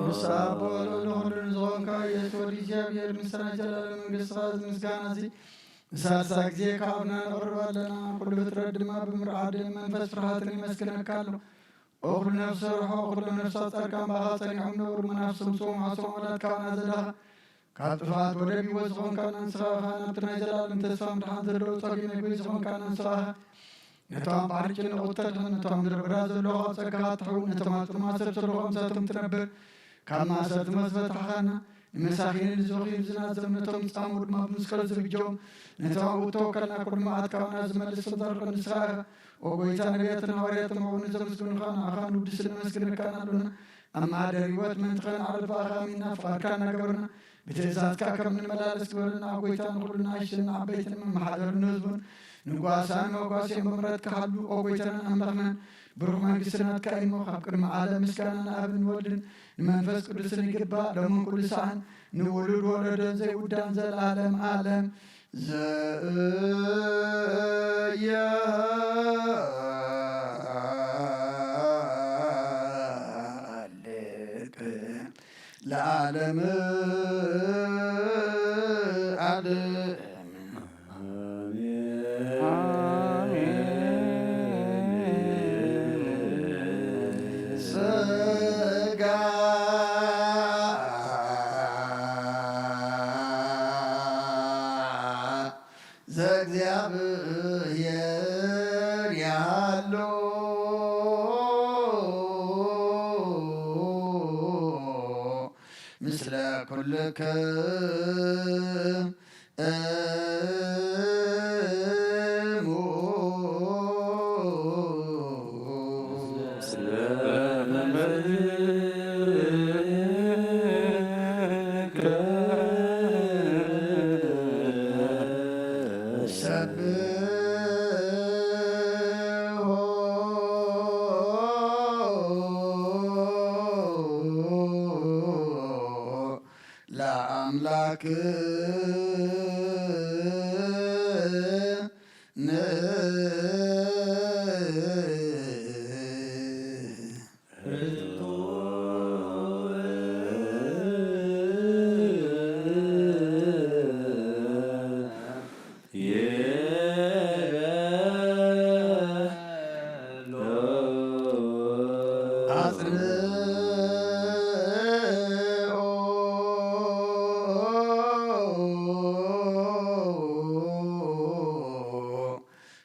ንስኻ ብወለዶ ኩሉ ንዝኾንካ ኢየሱስ ወዲ እግዚኣብሔር፣ ምስና ጀላለ መንግስትኻ፣ እዚ ምስጋና እዚ ንሳልሳ ግዜ ካብ ኣብና ነቕርብ ኣለና። ኩሉ ፍጥረት ድማ ብምርዓድን መንፈስ ፍርሃትን ይመስግነካ ኣሎ። ኦ ኩሉ ነፍሲ ርሖ፣ ኩሉ ነፍሳት ጻድቃን ብኣኻ ጸኒዖም ነበሩ። መናፍስቶም ስዎም ሓሶም ወላድ ካባና ዘዳኻ፣ ካብ ጥፍኣት ወደብ ህይወት ዝኾንካና ንስኻ ኢኻ። ናብቲ ናይ ዘላለም ተስፋ ምድሓን ዘለዎ ጸጊ መግቢ ዝኾንካና ንስኻ ኢኻ። ነቶም ኣብ ባሕሪ ጭንቕ እተድሕን፣ ነቶም ምድረ በዳ ዘለዉ ኣብ ጸጋኻ ትሕው፣ ነቶም ኣብ ጥልማት ሰብ ዘለዉ ምሳቶም ትነብር፣ ካብ ማእሰርቲ መዝፈታሕኻና፣ ንመሳኺንን ንዝበኽዩን ዝናዘም፣ ነቶም ዝጻምኡ ድማ ብመስቀል ዝብጀዎም፣ ነቶም ኣብኡ እተወከልና ኩሉ መዓት ካባና ዝመልስ ተዛርቆ ንስኻ ኢኻ። ኦ ጎይታ፣ ነቢያትን ሃዋርያትን ተማውኑ ዘመስግኑኻ፣ ንዓኻ ንውድስን ነመስግነካን ኣሎና። ኣብ ማህደር ህይወት ምእንቲ ኸነዕርፍ ብኣኻ ኣሚንና ፍቓድካ እናገበርና ብትእዛዝካ ከም እንመላለስ ግበረልና። ኦ ጎይታ፣ ንኹሉ ንኣሽትን ንዓበይትን መመሓደርን ንህዝቡን ንጓሳን መጓስዮን ብምሕረትካ ሓሉ። ኦ ጎይታናን ኣምላኽናን፣ ብሩኽ መንግስቲ ናትካ እዩ እሞ፣ ካብ ቅድሚ ዓለም ምስጋና ንኣብን ንወልድን ንመንፈስ ቅዱስን ይግባእ፣ ሎምን ኩሉ ሰዓን ንውሉድ ወለዶን ዘይውዳን ዘለዓለም ዓለም። ዘየሃልቅ ለዓለም ዓለም። ኣሜን። ስጋ ዘእግዚኣብሔር ያሃሎ ምስለ ኩልክሙ ሰብሖ ለኣምላክነ።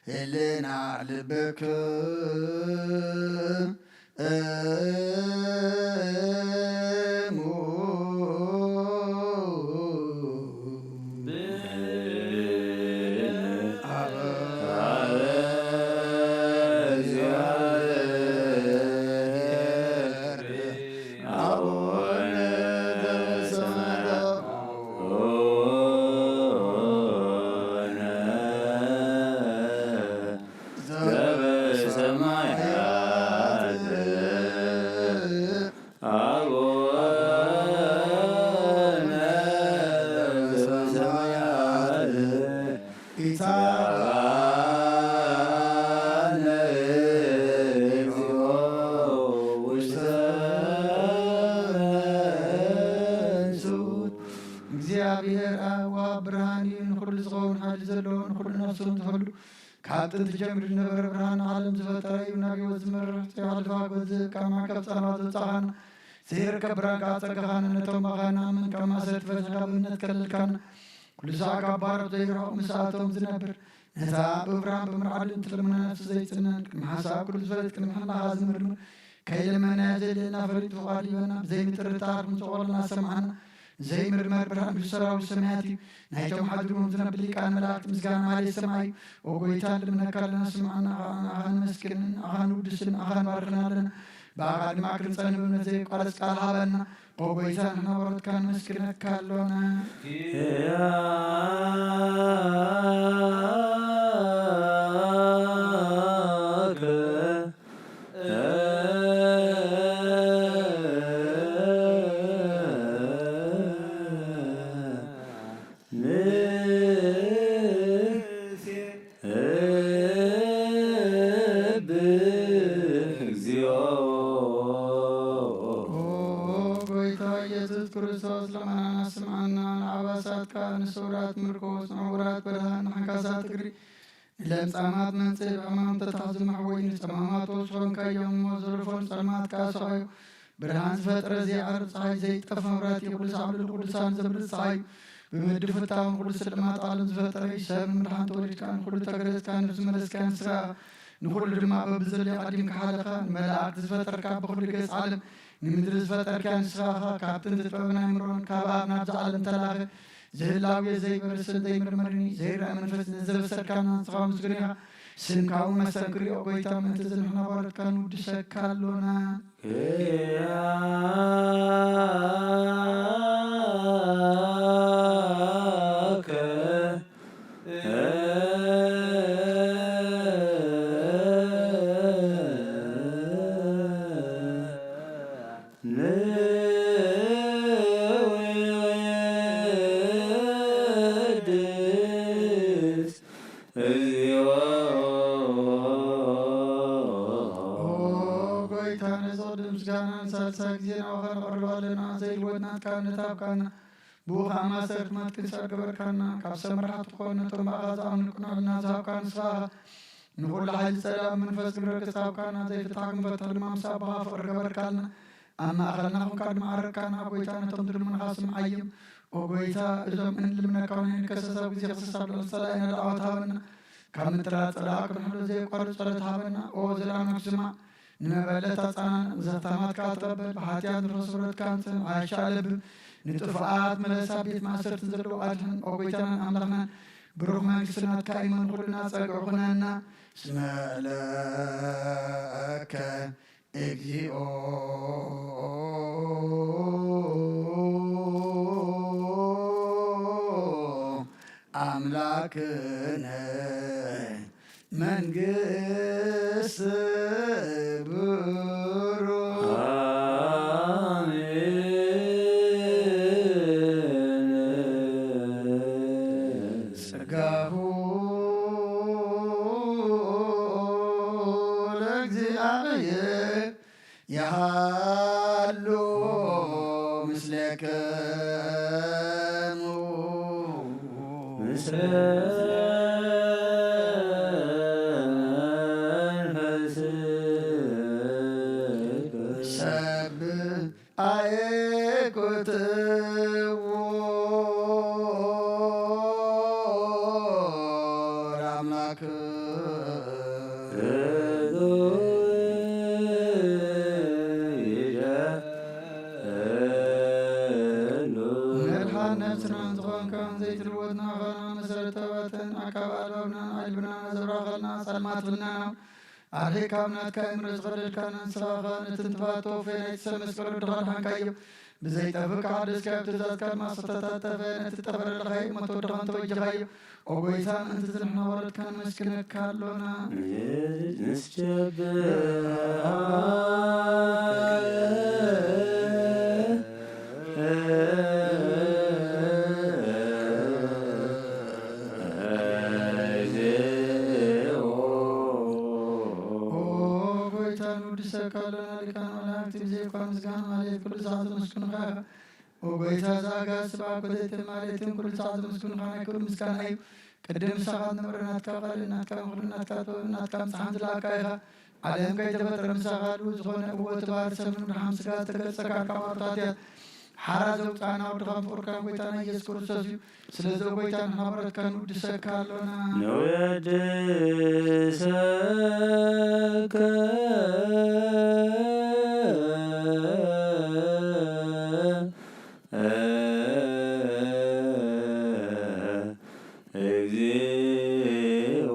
ህልና ልብክን እሙ። እግዚኣብሔር ኣብ ወሃብ ብርሃን እዩ፣ ንኹሉ ዝኸውን ሓይሊ ዘለዎ፣ ንኹሉ ነፍሱ ንትሕሉ ካብ ጥንቲ ጀሚሩ ዝነበረ ብርሃን ዓለም ዝፈጠረ እዩ። ናብ ህይወት ዝመርሕ ዘይሓልፋ ጎዝእ ካብ ማዕቀብ ጸልማት ዘውጻኻና፣ ዘይርከብ ብርሃን ከኣ ጸጋኻና ነቶም ብኣኻ ንኣምን ካብ ማእሰርቲ ፈቲሕካ ብእምነት ከለልካና። ኩሉ ሳዕ ካብ ባሮት ዘይርሕቕ ምስኣቶም ዝነብር ነታ ብብርሃን ብምርዓድን ትልምና ነፍሱ ዘይጽነን ቅድሚ ሓሳብ ኩሉ ዝፈልጥ ቅድሚ ሕልናኻ ዝምርምር ከይልመናዮ ዘድልየና ፈሊጡ ፍቓዱ ይበና። ብዘይምጥርጣር ክንጽቆልና ሰምዓና ዘይምርመር ብርሃን ቅዱስ ሰራዊት ሰማያት እዩ። ናይቶም ሓዲሮም ዝነብር ሊቃነ መላእክት ምስጋና ማህሌት ሰማይ እዩ። ኦ ጎይታ ንልምነካ ኣለና ስምዓና። ንዓኻ ንመስግንን ንዓኻ ንውድስን ንዓኻ ንባርኽን ኣለና። ብኣኻ ድማ ክንጸንብ እምነት ዘየቋርጽ ቃል ሃበና። ኦ ጎይታ፣ ንሕና ወረድካ ነመስግነካ ኣሎና። ኦ ጎይታ ኢየሱስ ክርስቶስ፣ ልመናና ስምዓና። ንዓባሳትካ፣ ንስውራት ምርኮስ፣ ንዕውራት ብርሃን፣ ንሓንካሳት እግሪ፣ ንለምጻማት መንጽብ፣ ሕማም ተታሕዚ መሕወይ፣ ንጸማማት ፈውስ ኾንካዮም እሞ፣ ዘርፎን ጸልማት ከኣ ሰቓዩ። ብርሃን ዝፈጥረ ዘይዓርብ ጸሓይ፣ ዘይጠፍ መብራህቲ፣ ኩሉ ሳዕ ልዕሊ ኩሉ ሳዕ ዘብርህ ጸሓይ፣ ብምድሪ ፍታውን ኩሉ ስልማት ዓለም ዝፈጠረ፣ ሰብ ንምድሓን ተወሊድካ፣ ንኹሉ ተገረዝካ፣ ነብሲ መለስካያ ንስኻ፣ ንኹሉ ድማ በብዘለዮ ቀዲምካ ሓለኻ፣ ንመላእክቲ ዝፈጠርካ፣ ብኹሉ ገጽ ዓለም ንምድሪ ዝፈጠርካያ ንስኻ ኢኻ። ካብ ጥንቲ ጥበብን ኣእምሮን ካብ ኣብ ናብዚ ዓለም ተላኸ፣ ዝህላው ዘይበርስን ዘይምርመርን ዘይረኣ መንፈስ ዘበሰርካና ንስኻ ምስጉን ኢኻ። ስምካ እውን መስተንክር እዩ፣ ኦ ጎይታ፣ ምእንቲ እዚ ንሕና ባሮትካ ንውድሰካ ኣሎና። ኦ ጎይታ፣ ነዚ ቅዱስ ምስጋና ንሳልሳይ ግዜ ናባኻ ነቕርብ ኣለና። ዘይልወጥ ናትካ እምነት ሃብካና። ብኡ ኸኣ ማእሰርቲ ማትክን ሰር ገበርካና። ካብ ሰብ መራሕቲ ክኾኑ ነቶም ብኣኻ ዝኣምኑ ቅኑዕ ሕልና ዝሃብካ ንስኻ ኢኻ። ንኹሉ ሓይሊ ጸላኢ መንፈስ ግብረ ገጽ ሃብካና። ዘይፍትሓ ክንፈትሕ ድማ ምስ ኣቦኻ ፍቕሪ ገበርካልና። ኣብ ማእኸልና ኹንካ ድማ ዓረርካና። ጎይታ፣ ነቶም ዝልምኑኻ ስምዓዮም። ኦ ጎይታ፣ እዞም እንልምነካ እውን ንከሰስ ኣብ ግዜ ክሰስ ኣብ ልዕሊ ጸላኢና ደዓወት ሃበና። ካብ ምጥራር ጸላኢ ክንሕሎ ዘየቋርጽ ጸሎት ሃበና። ኦ ዘላለም ስማዕ። ንመበለት ኣጻናን ዘኽታማት ከኣ ተቐበል። ብሓጢኣት ንረኽስ ምሕረትካ ንጽን ዓሻ ለብም። ንጥፉኣት መለሳ ቤት ማእሰርትን ዘለዉ ኣድሕን። ኦ ጎይታናን ኣምላኽናን፣ ብሩኽ መንግስቲ ናትካ እዩ። መን ኩልና ጸግዒ ኩነና። እስመ ለከ እግዚኦ ኣምላክነ መንግስት ብሩክ። አሜን። ጸጋሁ ለእግዚኣብሔር የሃሉ ምስሌክሙ። ምስለ መንፈስከ። ሰብ ኣይኩትዎ ለአምላክ። መድሓን ነፍስናን ዝኾንካን ዘይትልወጥ ናኸና መሰረታዋትን ኣካብ ኣልባብናን ኣልብናን ዘብራኸልና ጸልማት ፍናና ኣርሒቅ ካብ ናትካ እምረ ዝኸለልካና ንስኻ ኸኣ ነቲ እንትፋት ተወፈየ ናይቲ ሰብ መስቀል ወድኻ ኣድሓንካዮ። ብዘይጠፍእ ከሓደስካዮ፣ ብትእዛዝካ ድማ ዝተታጠፈ ነቲ ጠፈረ ለኻይ ሞት ወድኻ እንተወጀኻዮ። ኦ ጐይታ፣ ምእንቲ እዚ ንሕና ወረድካ ነመስግነካ ኣሎና። ንስጀብር ኦ ጐይታ፣ ንውድሰካ ኣሎና፣ ሊቃነ መላእክቲ ብዘይኳ ምስጋና ማለት ኩሉ ሰዓት ዘመስግኑኻ ኢኻ። ኦ ጐይታ፣ ዘኣጋስባ ኮዘይተ ማለትን ኩሉ ሰዓት ዘመስግኑኻ ናይ ክብሪ ምስጋና እዩ። ቅድም ምሳኻ ዝነበረ ናትካ ቃልን ናትካ ምኽርን ናትካ ጥበብን ናትካ ምጽሓን ዝለኣካ ኢኻ። ዓለም ከይተፈጥረ ምሳኻ ህልው ዝኾነ እወ እቲ ባህሪ ሰብ ንምድሓን ስጋ ዝተገልጸካ ካብ ኣርታት እያ። ሓራ ዘውጻና ወድኻን ፍቕርካን ጐይታና ኢየሱስ ክርስቶስ እዩ። ስለዚ ኦ ጐይታ ንሕና ምሕረትካ ንውድሰካ ኣሎና። ንውድሰካ እግዚኦ።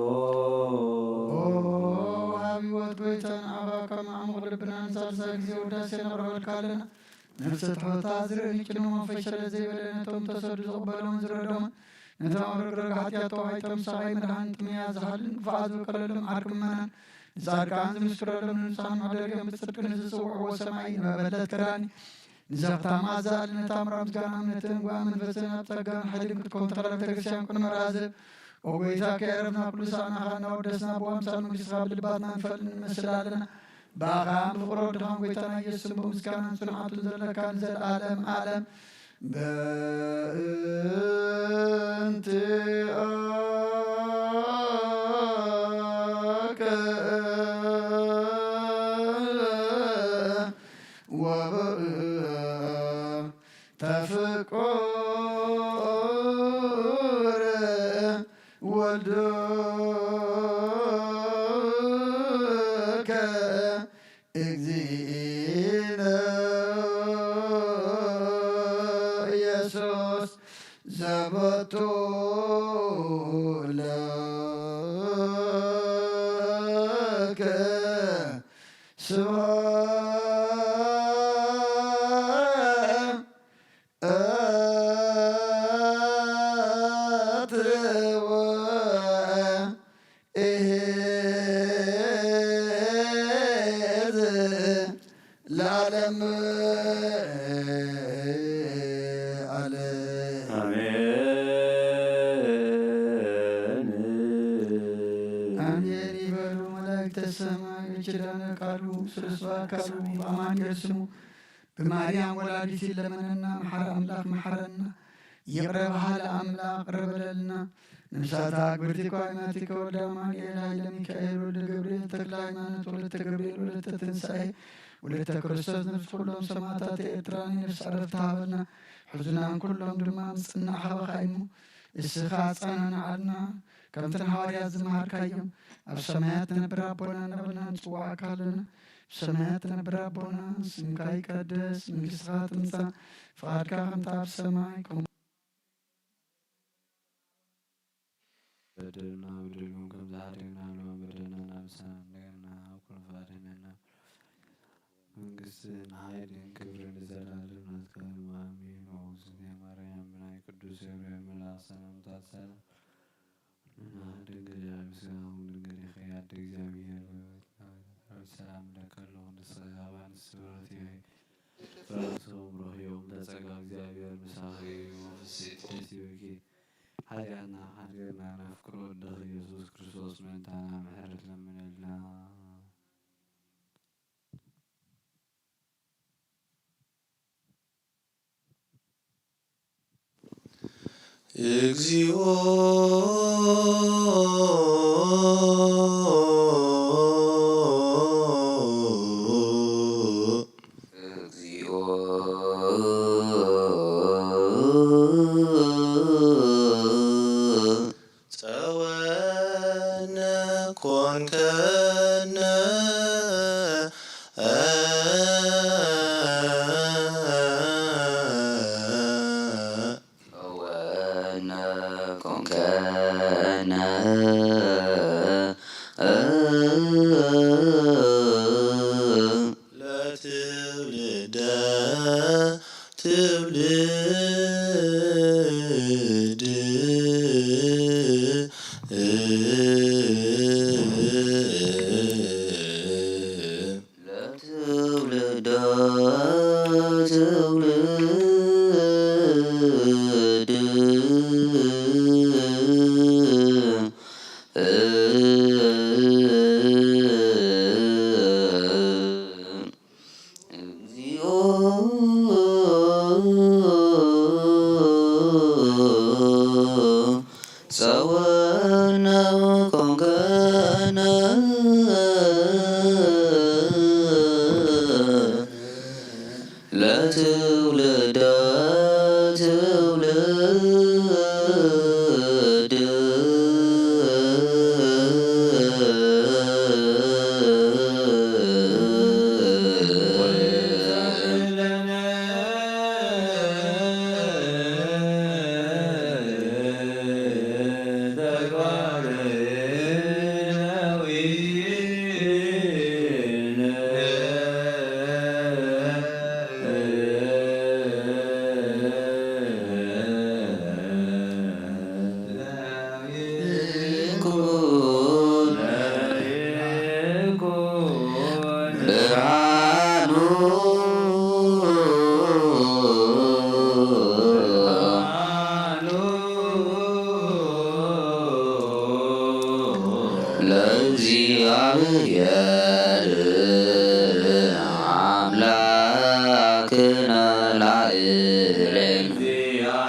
ኦ ወሃቢ ሕይወት ጐይታ ንዓኻ ካብ መዓሙቕ ልብና ንሳልሳይ ኣለና። ነፍሰ ትሑታ ዝርኢ ንጭንሞ ፈሸለ ዘይበለ ነቶም ተሰዱ ዝቕበሎምን ዝረዶምን ነቶም ኣብ ረግረግ ሓጢኣት ተዋሂጦም ሰቓይ መድሓን ጥምያ ዝሓልን ክፉኣት ዝውከለሎም ዓርኪ ምእመናን ንጻድቃን ዝምስክረሎም ንንጹሃን መሕደሪኦም ብጽድቂ ንዝጽውዕዎ ሰማይ ንመበለት ከዳኒ ንዘኽታማ ዘኣል ነታ ምራ ምስጋና እምነትን ጓ መንፈስን ኣብ ጸጋን ሓይልን ክትከውን ተኸለ ቤተክርስትያን ቅድሚ ራዘብ ኦጎይታ ከየረፍና ኩሉ ሳእናኻ እናወደስና ብዋምሳል መንግስትኻ ብልባትና ንፈልጥ ንመስል ኣለና። ብኣኻን ብፍቕሮ ድኻን ጎይታና ኢየሱስ ስም ብምስጋናን ጽንዓቱን ዘለካ ንዘለኣለም ኣለም። በእንቲአከ ወበእንተ ፍቁር ወልድከ እግዚእነ ኢየሱስ ዘበቱ ለከ ስብሐት ለዓለም ዓለም። አሜን። አሜን ይበሉ መላእክተ ሰማይ። እጅ ዳነ ቃሉ ስሉስ አካሉ በአማኑኤል ስሙ ብማርያም ወላዲት ይለመነና። መሐረ አምላክ መሐረና። ይቅረ በሃለ አምላክ ቅረ በለልና። ነፍሳታ ግብርቲ እኳ ይማቲከ ወልደ አማኑኤል ኃይለ ሚካኤል ወልደ ገብርኤል ተክለ ሃይማኖት ወለተ ገብርኤል ወለተ ትንሳኤ ወለተ ክርስቶስ ነፍሲ ኩሎም ሰማዕታት ኤርትራን ነፍሲ ዕረፍቲ ሃበልና። ሕዙናን ኩሎም ድማ ምጽናዕ ሃበኻ እሞ እስኻ ኣጸናንዓልና። ከምተን ሃዋርያት ዝመሃርካዮም ኣብ ሰማያት ትነብር ኣቦና እናበልና ንጽውዓካ ኣለና። ኣብ ሰማያት ትነብር ኣቦና ስምካ ይቀደስ፣ መንግስትኻ ትምጻእ፣ ፍቓድካ ከምታ ኣብ ሰማይ ከምኡ በደልና በደልኩም ከም ዝሓደግና ንበደልና ናብ ንስሓ እንደገና ኣብ ኩሉ ኣድህነና። መንግስትን ሓይልን ክብርን ንዘለኣለም ናትካ እዩ። ኣሜን። ኦ እግዝእትየ ማርያም ብናይ ቅዱስ ገብርኤል መልኣክ ሰላምታ ሰላም ንድንግል ምስጋናኹም ድንግል ኢኺ ኣደ እግዚኣብሔር ሰላም ለከ ኣለኹ ንስኺ ካብ ኣንስቲ ብርኽቲ ኢኺ ፍራንሶም ሮህዮም ተጸጋ እግዚኣብሔር ምሳኺ እዩ ፍስሕቲ ደስ ይበልኪ ሓጢኣትና ሓድገና ናፍቅሮ ወድኺ ኢየሱስ ክርስቶስ ምእንታና ምሕረት ለምነልና። እግዚኦ እግዚኦ ጸወነ ኮንከነ ጸወነ ኮንከነ ለትውልደ ትውልድ ለትውልደ ትውልድ እግዚኦ ጸወነ ኮንከነ ለትውልደ ትውልድ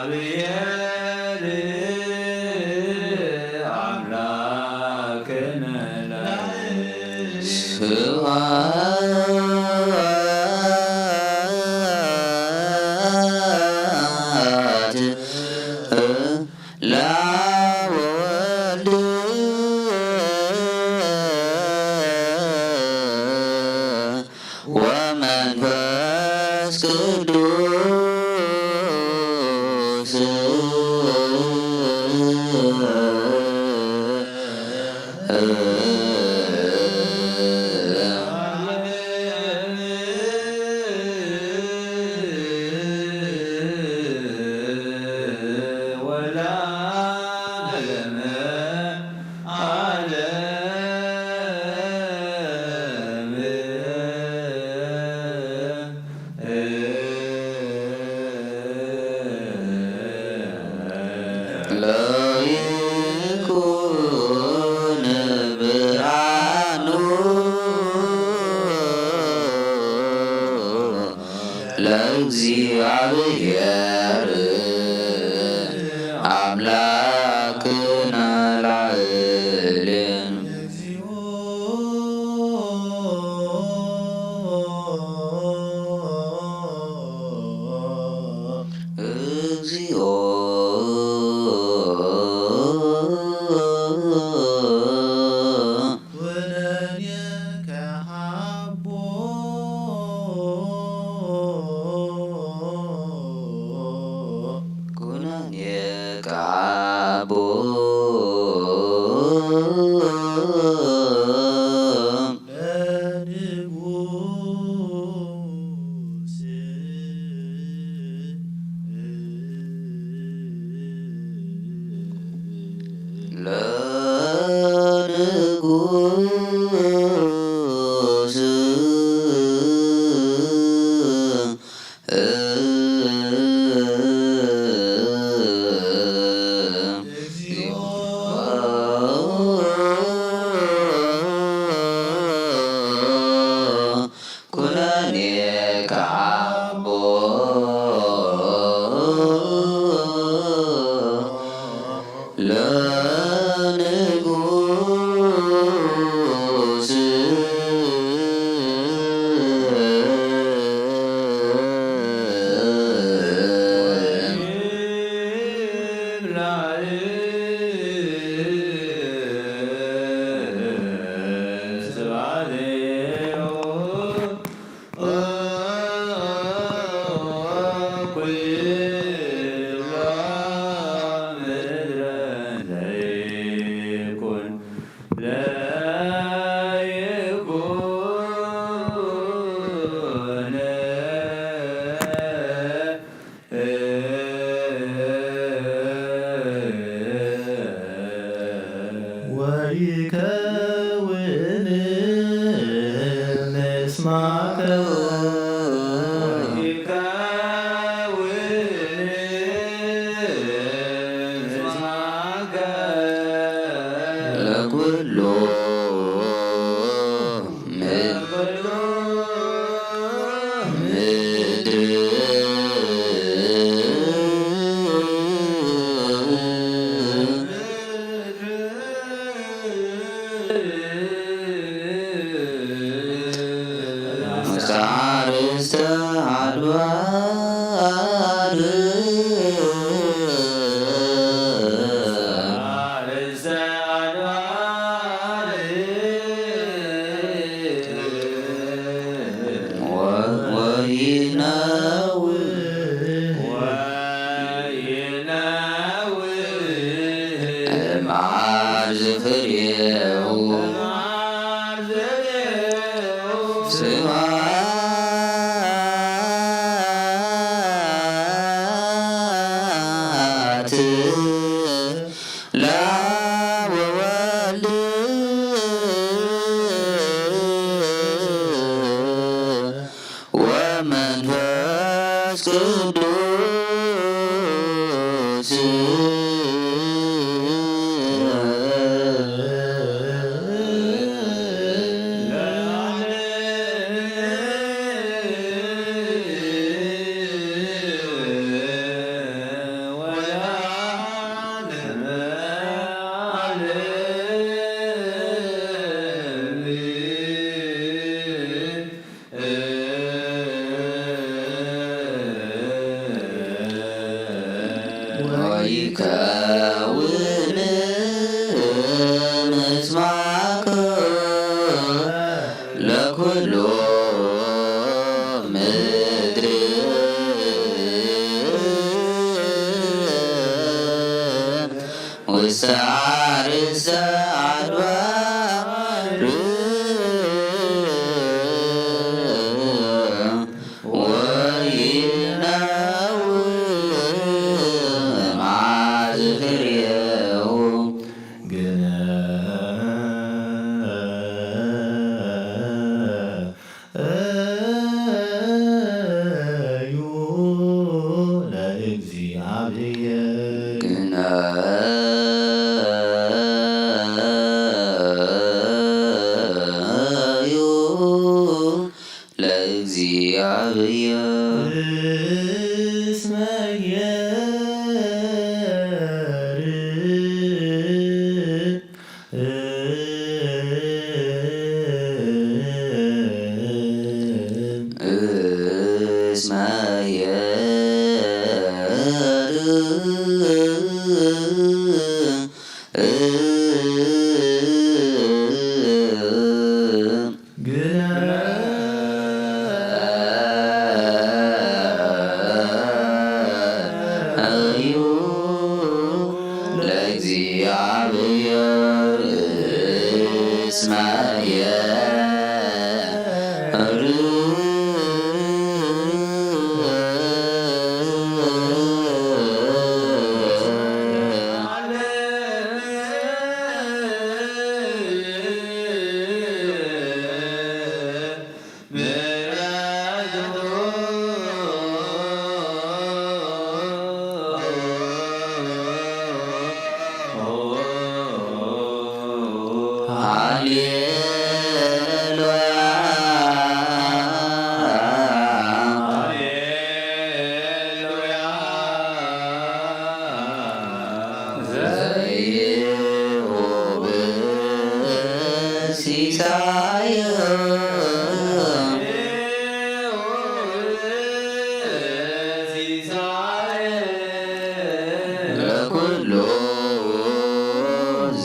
እግዚአብሔር አምላክነ ስብሐት ለወልድ ወመንፈስ ቅዱስ። ለይኩን ብርሃኑ ለእግዚአብሔር አምላክነ ላዕሌነ። እግዚኦ ኩነኔከ ሀቦ። ኩነኔከ ሀቦ። ለንጉስ። ለንጉስ። ኩነኔከ ሀቦ። ለንጉስ። ወይከውን ምስማከ። ወይከውን ምስማከ። ለኩሉ ለኩሉ ምድር። ውስተ አርእስተ አድባር። ወይነውህ። ወይነውህ። እምአርዝ ፍሬሁ። እምአርዝ ፍሬሁ። ስብሐት ለወወልድ ወመንፈስ ቅዱስ። ወይከውን ምስማከ ለኩሉ ምድር ውስተ ዓርሰ ኣድባር ወይነው ማዝክሬሁ ግነ እዩ ለእግዚኣብሔር። ግነ እዩ ለእግዚኣብሔር። እስመ የርእ እስመ የርእ ግነ እዩ ለእግዚኣብሔር እስመ የርእ ሃሌሉያ። ሲሳየ ለኩሉ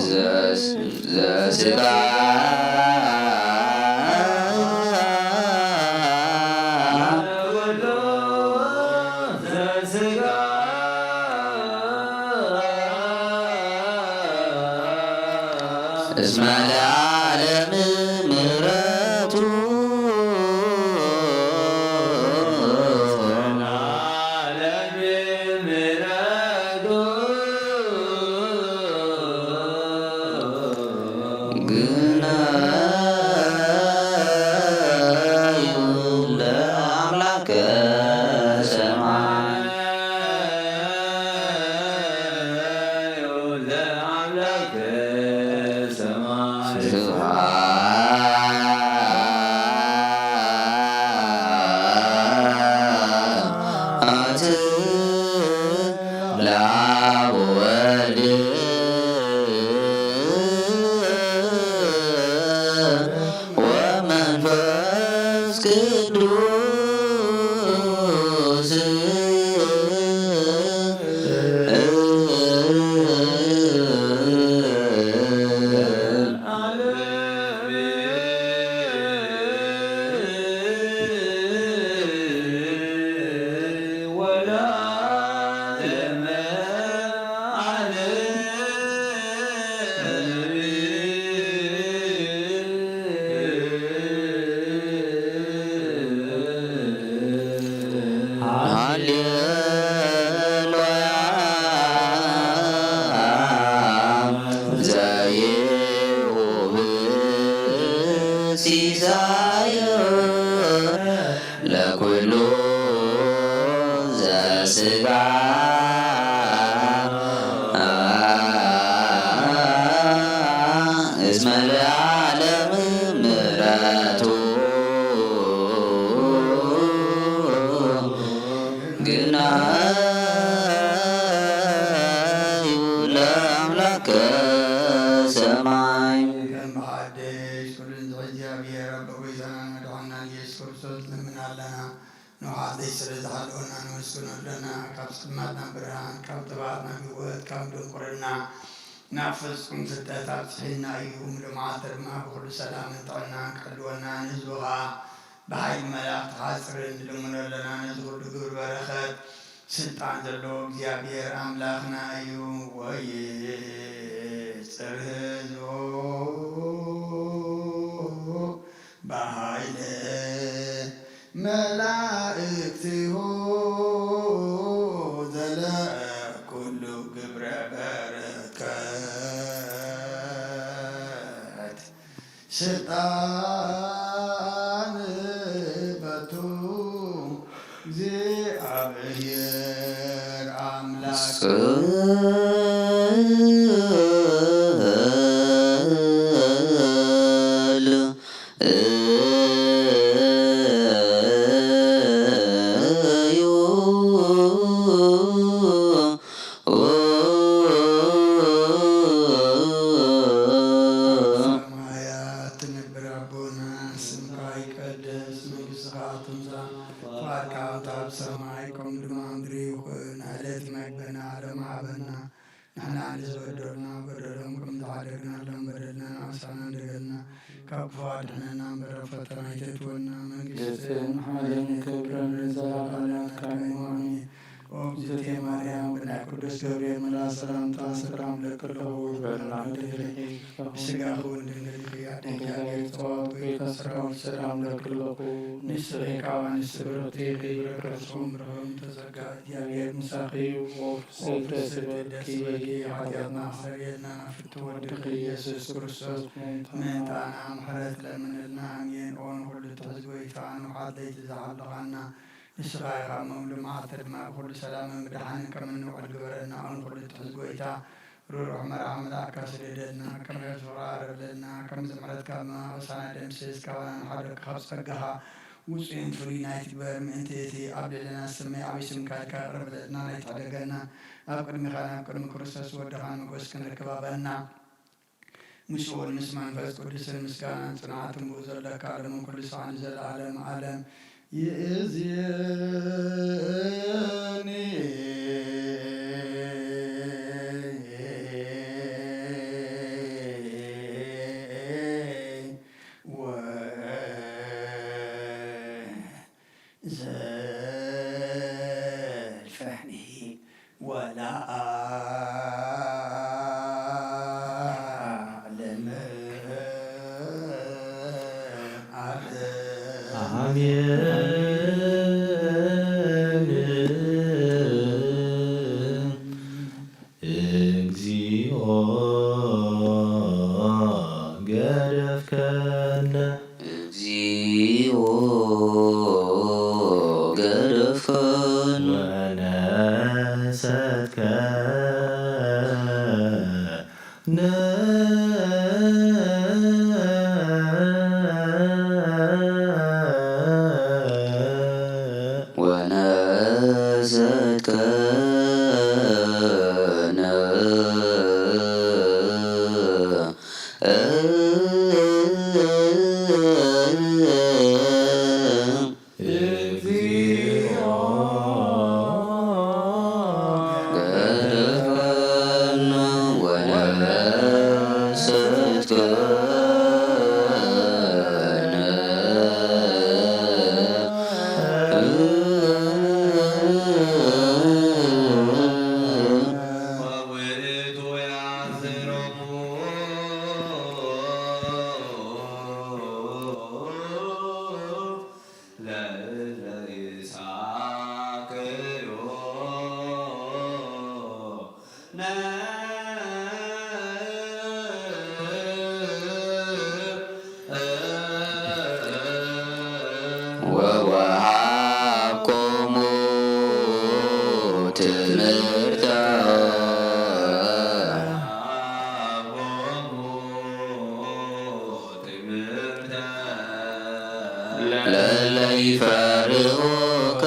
ዘስ- ዘስጋ እስመ ለዓለም ምሕረቱ ግናዩ ለአምላከ ሰማይ። ስብሐት ለአብ ወወልድ ወመንፈስ ቅዱስ። ሃሌሉያ። ዘይሁብ ሲሳይ ለኩሉ ዘስጋ። እስመ ለዓለም ምሕረቱ ግናዩ ለአምላከ ሰማይ። ከም ብሓድሽ ኩሉን ዝኽእል እግዚኣብሔር ኣቦ ጎይታናን መድሓንናን ኢየሱስ ክርስቶስ ንለምን ኣለና። ንውሓት ለይሰ ስለ ዝሓለወና ነመስግኖ ኣለና። ካብ ጸልማት ናብ ብርሃን፣ ካብ ጥፍኣት ናብ ህይወት፣ ካብ ድንቁርና ናብ ፍጹም ፍልጠት ኣብጽሐና እዩ። ምሉእ መዓልቲ ድማ ብኹሉ ሰላምን ጥዕናን ክሕልወና፣ ንህዝቡ ኸኣ ብሓይሊ መላእኽቲ ሓጽርን ንልምኖ ኣለና። ነዚ ኩሉ ግብሪ በረኸት ስልጣን ዘለዎ እግዚኣብሔር ኣምላኽና እዩ። ወይ ጽር ህዝቡ ብሓይለ መላእክቲሁ ዘለአ ኩሉ ግብረ በረከት ስልጣን በቱ እግዚኣብሔር ኣምላክ ሰማያት ትነብር ኣቦና፣ ስምካ ይቀደስ፣ መንግስትኻ ትምጻእ፣ ፍቓድካ ኣብ ሰማይ ከምኡ ድማ ምድሪ ይኹን። ዕለት መግበና ሎም ሃበና፣ ንሕና ንዝበደሉና በደሎም ከም ዝሓደግናሎም በደልና ንኣሳና እንደገልና፣ ካብ ክፉ ኣድሕነና እምበር፣ ኣብ ፈተና ኣይተእትወና፣ መንግስትን ሓይልን ክብርን ንዘለኣለም ናትካ እዩ። ኣሜን። ኦ እግዝእትየ ማርያም፣ ብናይ ቅዱስ ገብርኤል መልኣክ ሰላምታ ሰላም እለኪ ኣለኹ፣ በርናም ድንግል ኢኺ፣ ብስጋኺ እውን ድንግል ኢኺ፣ ኣደ እግዚኣብሔር ጸባኦት፣ ጎይታ ሰራዊት ሰላም እለኪ ኣለኹ። ንስኺ ካብ ኣንስቲ ብርኽቲ ኢኺ፣ ብረከት ስኹም ብርኽቲ ተጸጋ፣ እግዚኣብሔር ምሳኺ እዩ። ኦ ፍስሕቲ ደስ ይበልኪ፣ ሓጢኣትና ኣስተሰርየልና፣ ፍትው ወድኺ ኢየሱስ ክርስቶስ ምእንታና ምሕረት ለምንልና። ኣሜን። ኦ ንኹሉ ትሕዝ ጎይታ፣ ንውሓት ለይቲ ዝሓለኻና፣ ንስኻ ኢኻ እሞ፣ ምሉእ መዓልቲ ድማ ብኹሉ ሰላምን ብደሓንን ከም እንውዕል ግበረና። ኦ ንኹሉ ትሕዝ ጎይታ፣ ርሩሕ መርዓ መልኣካ ስደደልና፣ ከም ርሑስ ፍቕሪ ኣረብለልና፣ ከም ምሕረትካ ድማ ኣበሳና ደምስስ፣ ካባና ንሓደግ፣ ካብ ጸጋኻ ውጹይን ፍሉይን ኣይትግበር፣ ምእንቲ እቲ ኣብ ልዕሌና ዝስመይ ዓብዪ ስምካ ኢልካ ይቕረ በለልና፣ ኣይትሕደገና። ኣብ ቅድሚኻን ኣብ ቅድሚ ክርስቶስ ወድኻን ሞገስ ክንረክብ ሃበና። ምስኡ እውን ምስ መንፈስ ቅዱስን ምስጋናን ጽንዓትን ብኡ ዘለካ ዓለምን ኩሉ ሳዕ ንዘለዓለም ዓለም ይእዜኒ። ወዘልፈኒ ወለዓለም ዓለም። አሜን። እግዚኦ ገደፍከነ። እግዚኦ ገደፍከነ። ወነሰትከነ። ወነሰትከነ። እግዚኦ ገደፈነ ወነሰትከነ። ወውእቱ ያስሮሙ ለእለ ኢሳቅዮ ወወሃብኮሙ ትምህርተ ለለ ይፈርሁከ።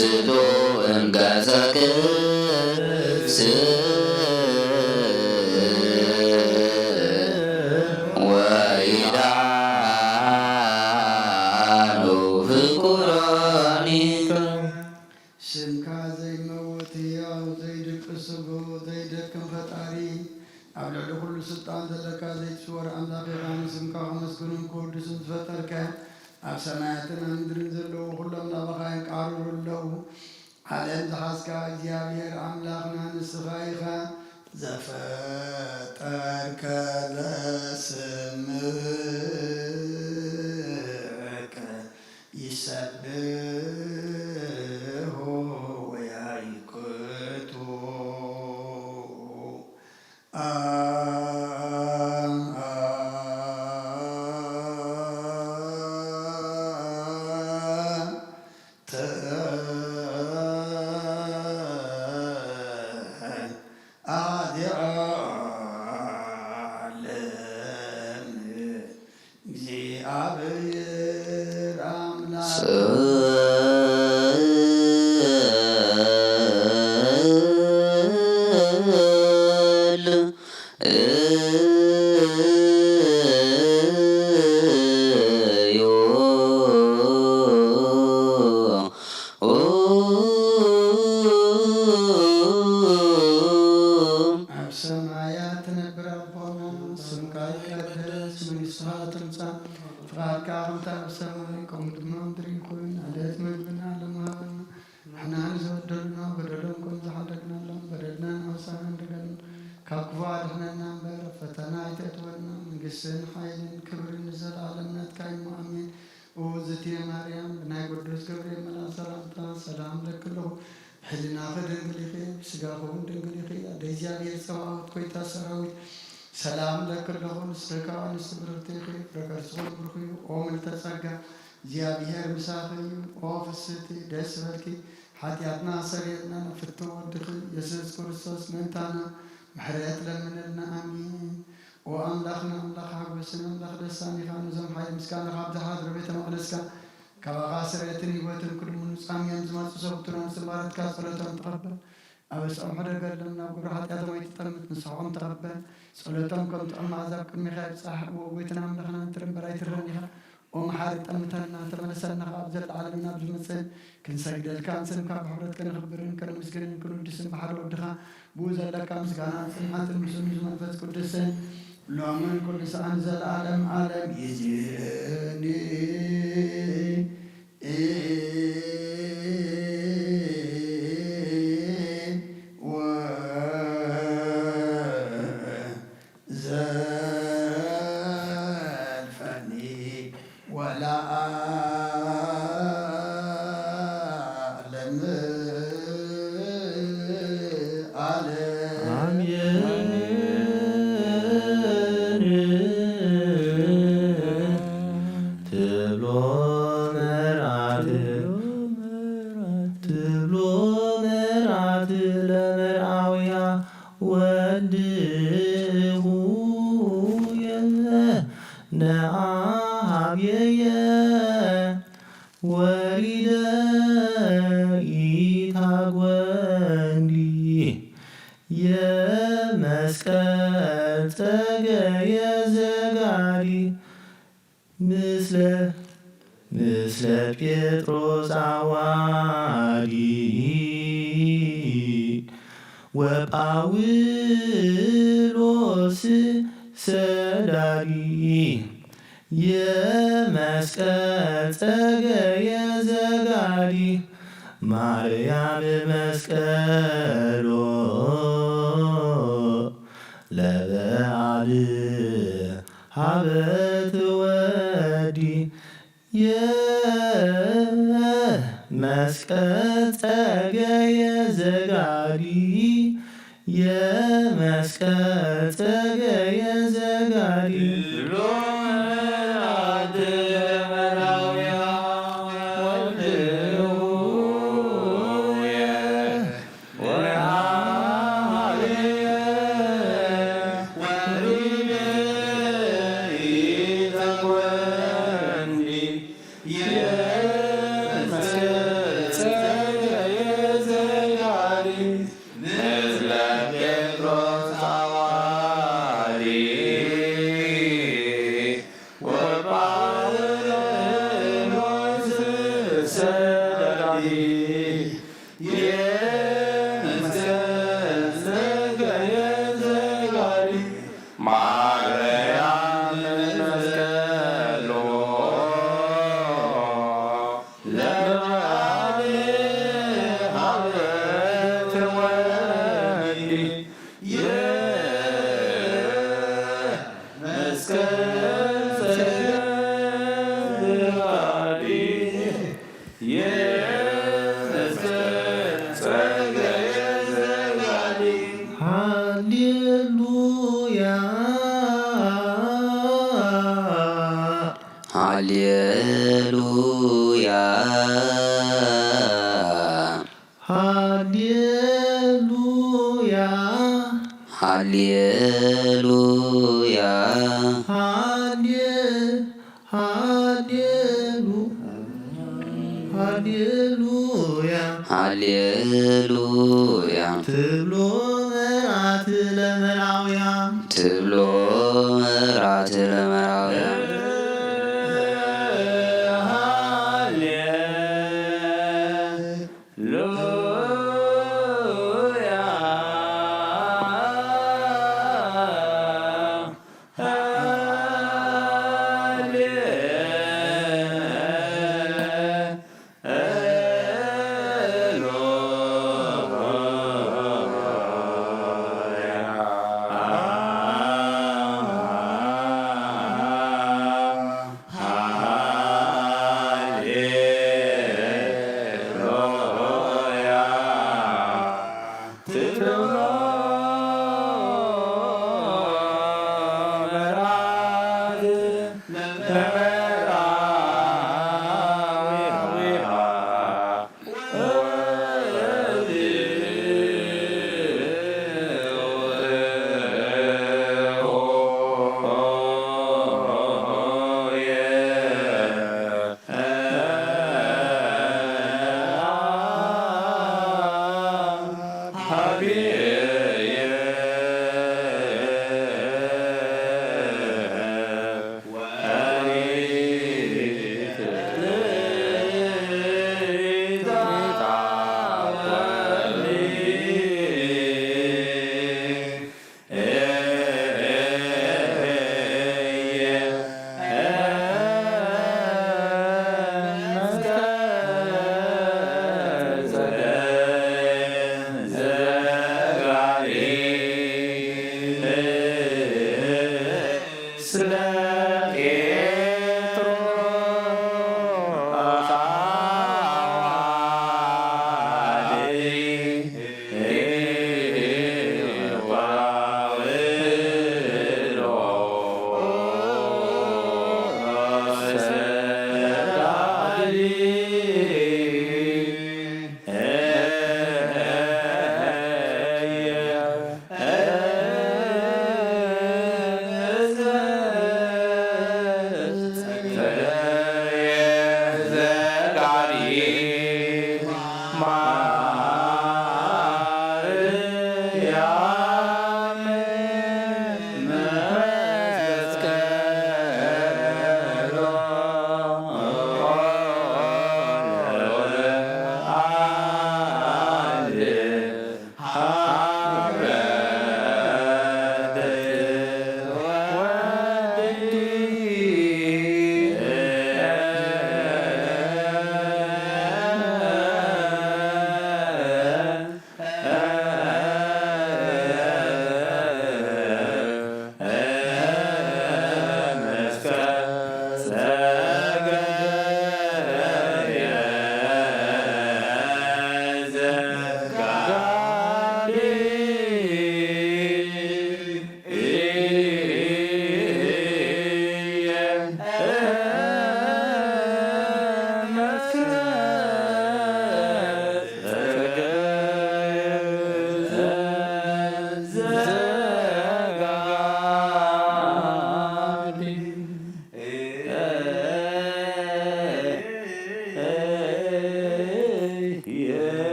ስቱ እንገሰክስ ወይዳሎ ፍቁራኒከ። ስምካ ዘይመውት ህያው ዘይድቅስ ስግው ዘይደክም ፈጣሪ፣ ኣብ ልዕሊ ኩሉ ስልጣን ዘለካ ዘይትስወር ኣምላኽ ኢኻ። ንስምካ ከመስግኑን ክውድሱን ዝፈጠርከ፣ ኣብ ሰማያትን ኣብ ምድርን ዘለዉ ኩሎም ናባኻ የንቃርሩ ኣለዉ። ዓለም ዝሓዝካ እግዚኣብሔር ኣምላኽና ንስኻ ኢኻ። ዘፈጠርከ ዘስምከ ይሰብሖ ወያይቅቱ። ኣብ ሰማያት ትነብር ኣቦና፣ ስምካ ይቀደስ፣ መንግስትኻ ትምጻእ፣ ፍቓድካ ከምቲ ኣብ ሰማይ ከምኡ ድማ ምድሪ ይኹን። ዕለት መግብና ሎሚ ሃበና፣ ንሕና ንዝበደሉና በደሎም ከም ዝሓደግናሎም በደልና ንኣውሳና እንደገና ካብ ክፉ ኣድሕነና እምበር፣ ፈተና ኣይተእትወና። መንግስትን ሓይልን ክብርን ንዘለኣለም ናትካ እዩ። ኣሜን። ኦ ዝትየ ማርያም፣ ብናይ ቅዱስ ገብርኤል መልኣክ ሰላምታ ሰላም እለኪ ኣለኹ። ብሕልናኺ ድንግል ኢኺ፣ ብስጋኺ እውን ድንግል ኢኺ። ኣደ እግዚኣብሔር ጸባኦት፣ ጎይታ ሰራዊት፣ ሰላም እለኪ ኣለኹ። ንስኺ ካብ ኣንስቲ ብርኽቲ ኢኺ፣ ፍረ ከርስኺ እውን ብሩኽ እዩ። ኦ ምልዕተ ጸጋ፣ እግዚኣብሔር ምሳኺ እዩ። ኦ ፍስህቲ፣ ደስ ይበልኪ፣ ሓጢኣትና ኣስተሰርየልና፣ ናብ ፍትው ወድኺ የሱስ ክርስቶስ ምእንታና ምሕረት ለምንልና። ኣሜን። ኦ ኣምላኽና፣ ኣምላኽ ሓጎስን ኣምላኽ ደስታን ኢኻ። ነዞም ሓይሊ ምስጋናኻ ኣብ ዝሓድሩ ቤተ መቕደስካ፣ ካባኻ ስርየትን ህይወትን ክልምኑ ጻምዮም ዝመጹ ሰብእትና ንስም ባሮትካ ጸሎቶም ተቐበል። ኣብ ርእሶም ሕደገሎም፣ ናብ ግብሪ ሓጢኣቶም ኣይትጠምት፣ ንስሕቖም ተቐበል። ጸሎቶም ከም ጥዑም መኣዛ ኣብ ቅድሜኻ ይብጻሕ። እወ፣ ጎይታና ኣምላኽና፣ ንትሪ እምበር ኣይትረን ኢኻ። ኦ መሓሪ፣ ጠምተና፣ ተመለሰልና፣ ካብ ዘለዓለምን ኣብ ዝመጽእን ክንሰግደልካን ስምካ ብሕፍረት ከነኽብርን ከነመስግንን ክንውድስን ብሓደ ወድኻ ብኡ ዘለካ ምስጋና ጽንዓትን ምስሉ መንፈስ ቅዱስን ሎምን ኩሉ ሰዓን ዘለዓለም ዓለም ይዜኒ። ወዘልፈኒ ወለዓለም ዓለም። ኣሜን። ትብሎ መርዓት፣ ትብሎ መርዓት ለመርዓውያ ወድኹየ ነዓሃብየየ ወሪደ ኢታጎንዲ የመስቀል ጸገየ ዘጋዲ። ምስለ፣ ምስለ ጴጥሮስ ዓዋዲ ወጳውሎስ ሰዳዲ የመስቀል ጸገየ ዘጋዲ ማርያም መስቀሎ ለበዓል ሀበ ትወዲ የመስቀል ጸገየ ዘጋዲ የመስቀል ጸገየ ዘጋዲ የመስቀል ጸጋየ ዘጋሊ ማርያም መስቀሎ ለማርያም ሀበ ትወልድ የመስቀል ጸጋየ ዘጋሊ የመስቀል ጸጋየ ዘጋሊ ሃሌሉያ ሃሌሉያ ሃሌሉያ ሃሌሉያ ሃሌ ሃሌሉ ሃሌሉያ ሃሌሉያ ትብሎ መራት ለመራውያ ትብሎ መራት ለመራውያ ሃሌ ሉያ ሃሌ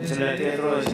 ስለ ጴጥሮስ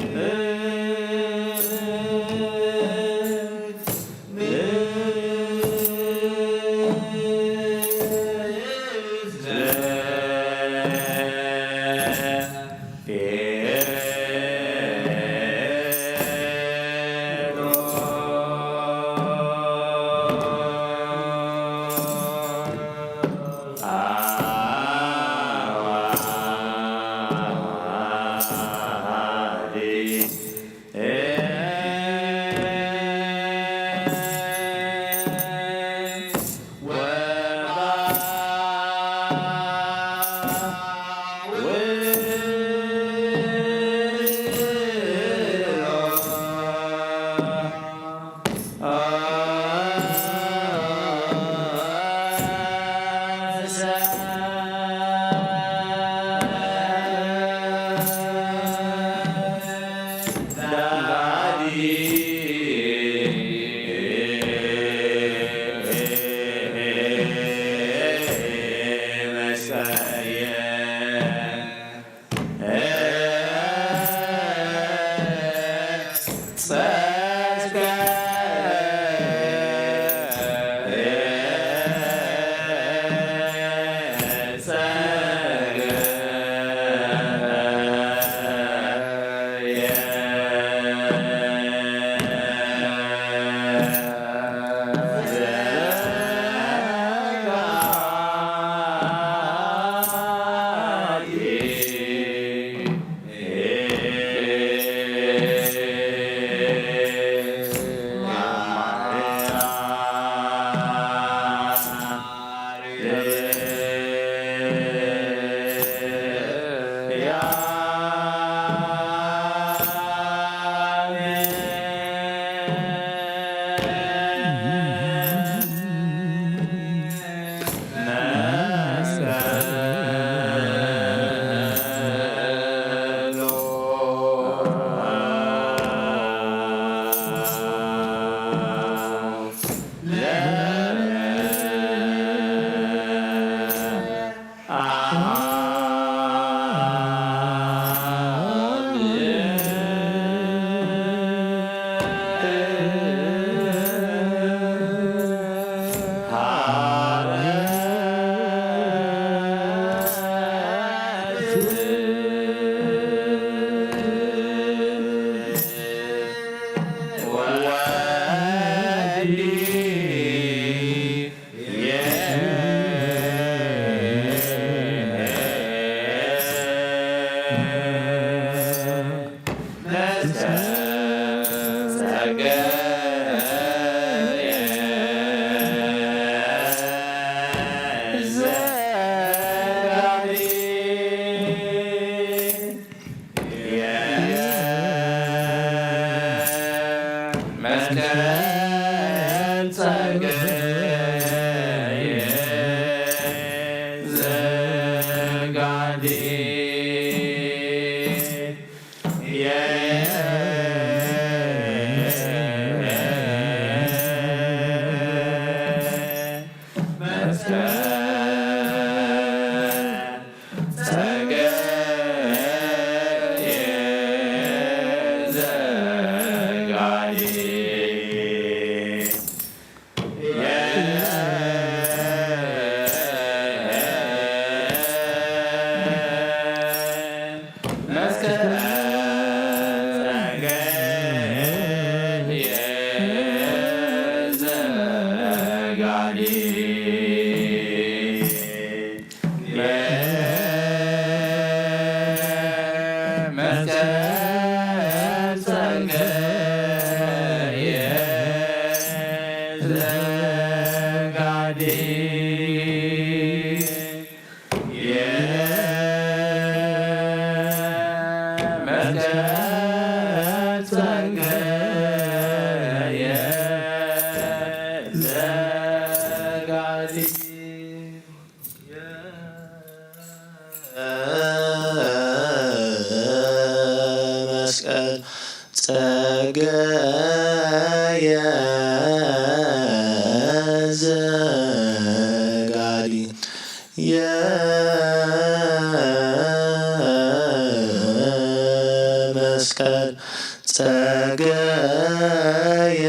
መስቀል ጸገየ ዘጋዲ የመስቀል ጸገየ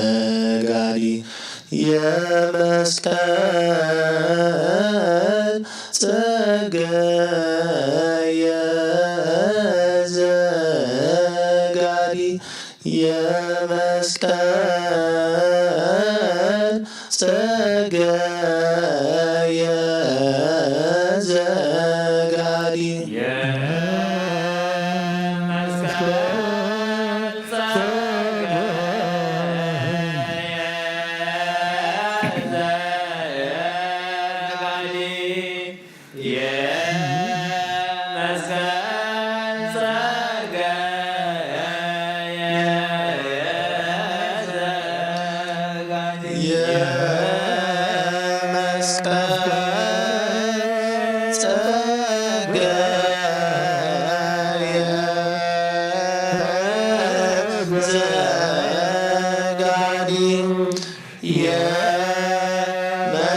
ዘጋዲ የመስቀል ጸገየ ዘጋዲ የመስቀል ጸገየ ዘጋዲ የመስቀል ጸገየ ዘጋዲ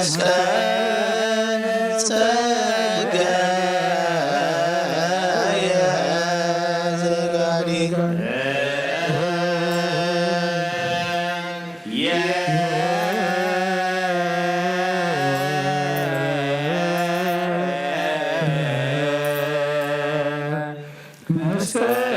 የመስቀል ጸገየ ዘጋዲ የመስቀል ጸገየ ዘጋዲ የመስቀል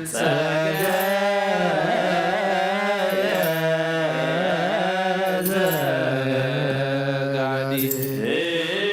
ጸገየ ዘጋዲ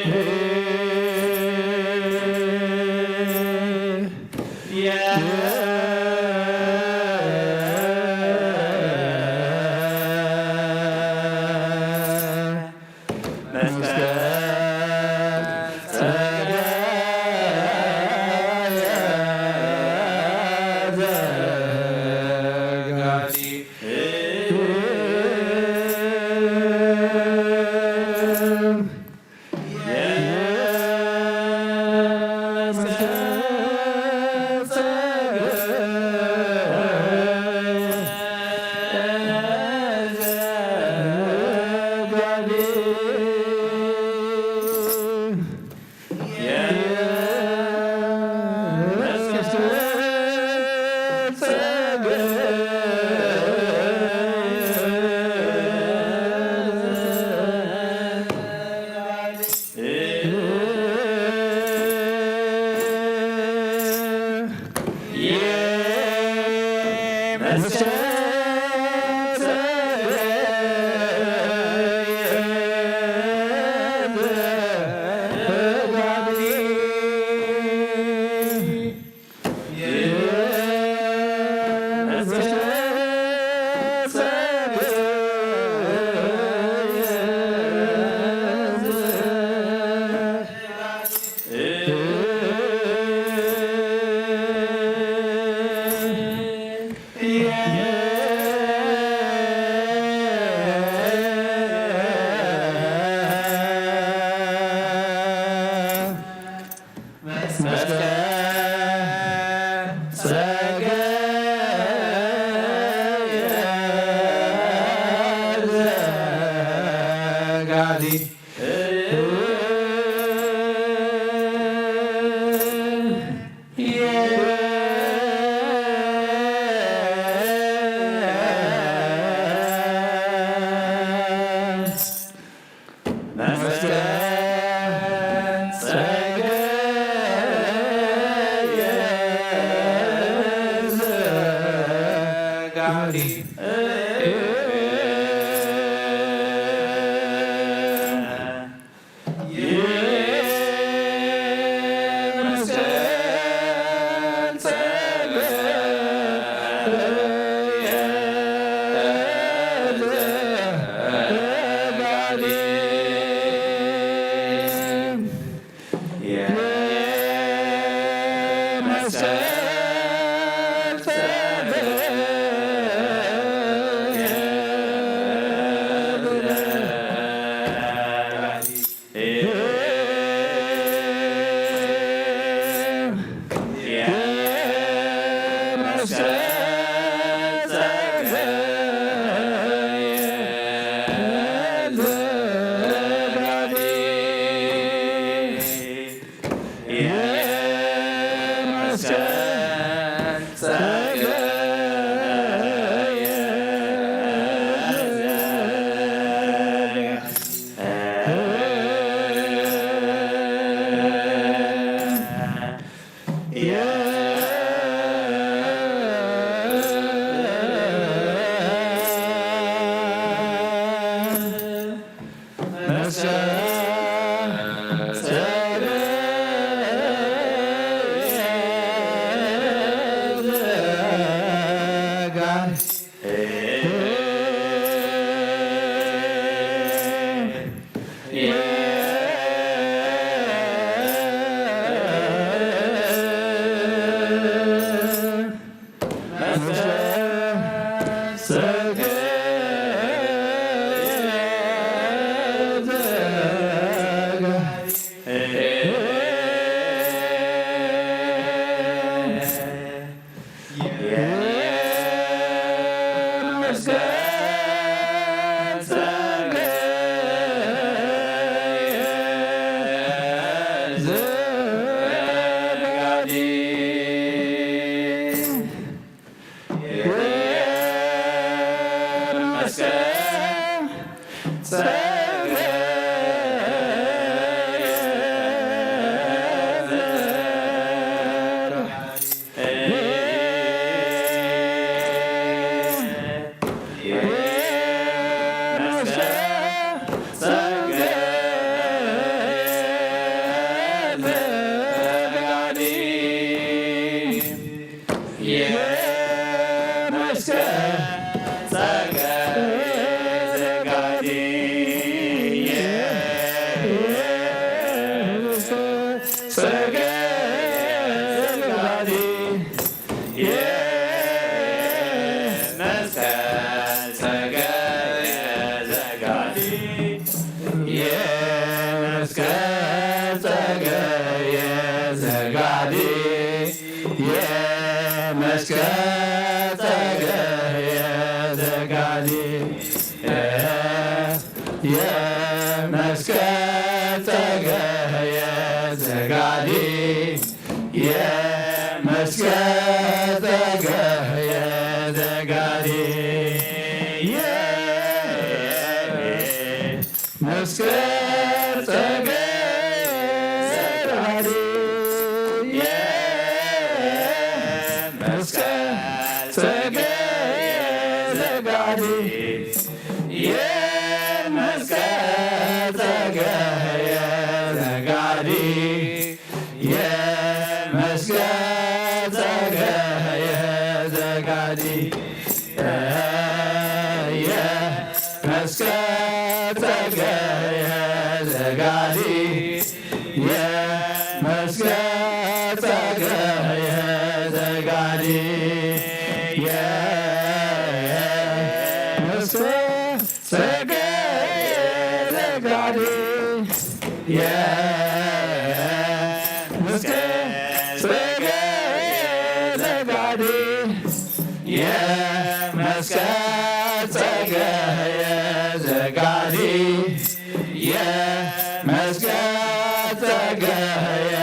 ጸገየ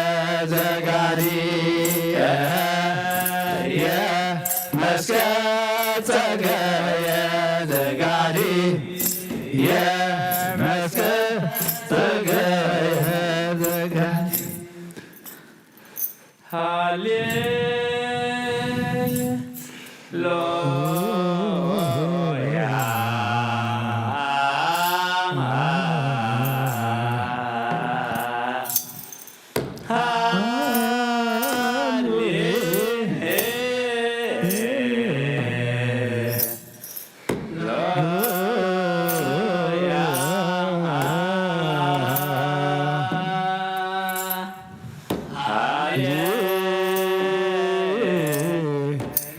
ዘጋድየ መስቀል ጸገየ ዘጋድየ መስቀል ጸገየ ዘጋድየ ሃሌ ሉያ። ሃሌ ሉያ። ሃሌ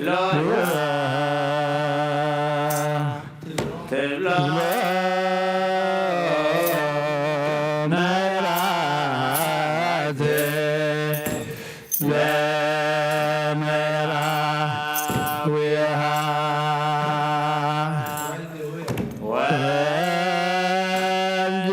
ሉያ ትብሎ መላእክት ለመርዓዊሃ ወልድ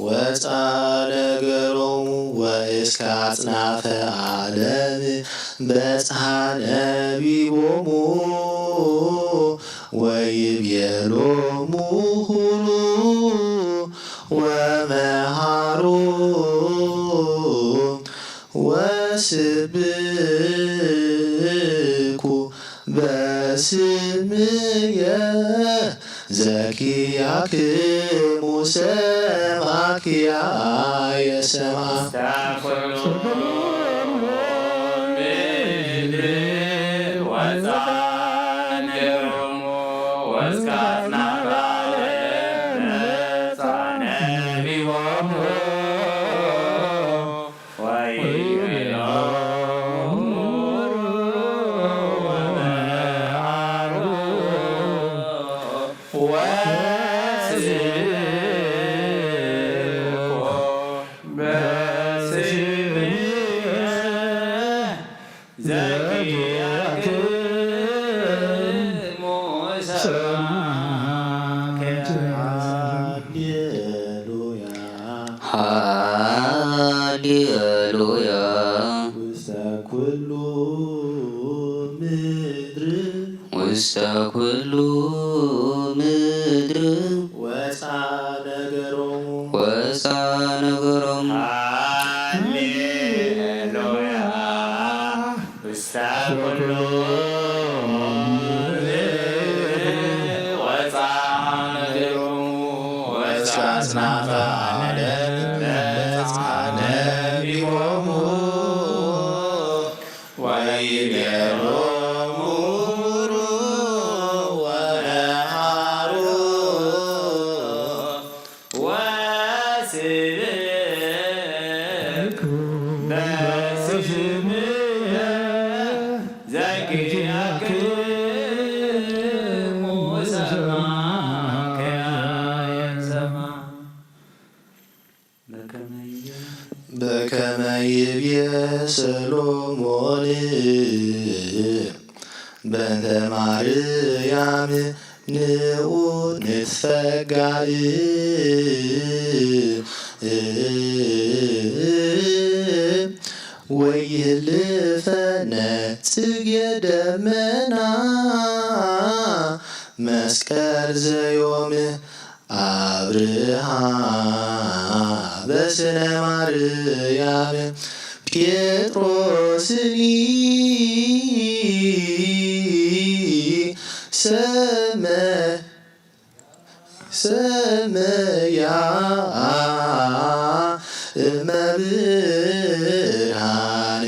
ወፃ ነገሮሙ ወእስከ አጽናፈ ዓለም በጽሐ ነቢቦሙ ወይቤሎሙ ሁሩ ወመሃሩ ወስብኩ በስምየ ዘኪያክሙ ሰማኪያ የሰማ ሃሌሉያ። ውስተ ኩሉ ምድር። ውስተ ኩሉ ምድር። ወፃ ነገሮሙ። ወፃ ነገሮሙ። ሃሌሉያ። ውስተ ኩሉ ምድር ወፃ ነገሮሙ። ወእስከ አጽናፈ ዓለም በጽሐ ነቢቦሙ። ወይቤሎሙ ወመሃሩ ወስብከ በስምከ ዘኪርክሙ ሰማዕከ ሰማዕ። በከመ ይቤ ሰሎሞን በእንተ ማርያም ንዑ ንትፈጋእ ወይህልፈነ ጽጌ ደመና መስቀል ዘዮም አብርሃ በስነ ማርያም ጴጥሮስኒ ሰመ ሰመያ እመብርሃን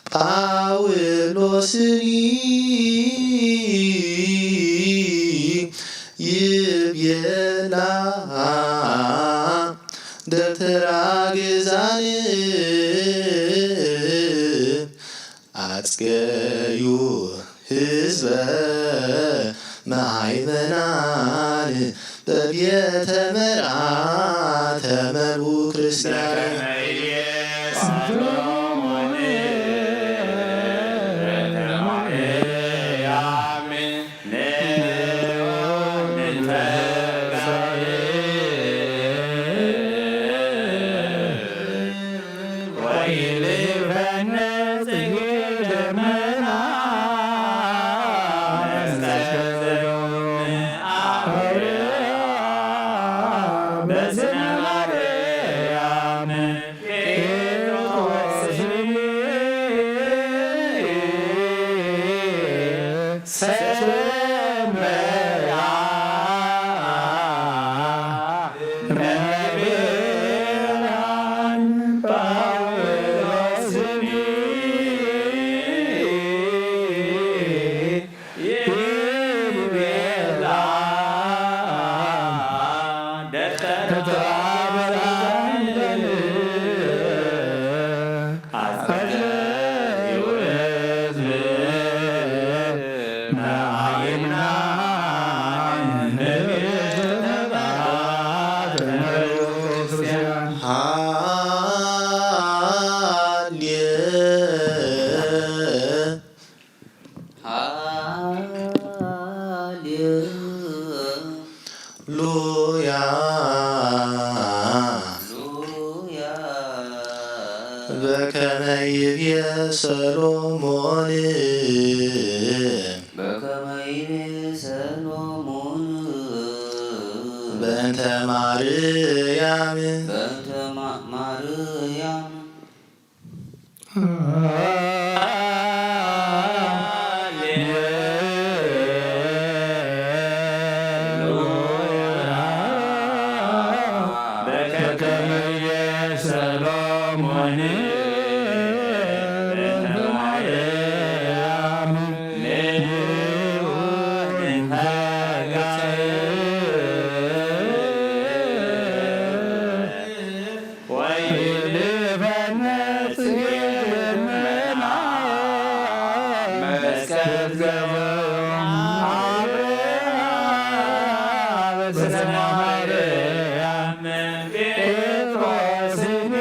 ጳውሎስኒ ይቤላ ደብተራ ግዛን አጽገዩ ህዝበ መሃይመናን በቤተ መርዓ ተመልኡ ክርስቲያን። ሃሌሉያ። በከመ ይቤ ሰሎሞን። በከመ ይቤ ሰሎሞን። በእንተ ማርያም። በእንተ ማ-፣ ማርያም። ወይልፈነ ጽጌ ደመና መስቀል ዘበው አብርሃ በስመ ማርያም ጴጥሮስኒ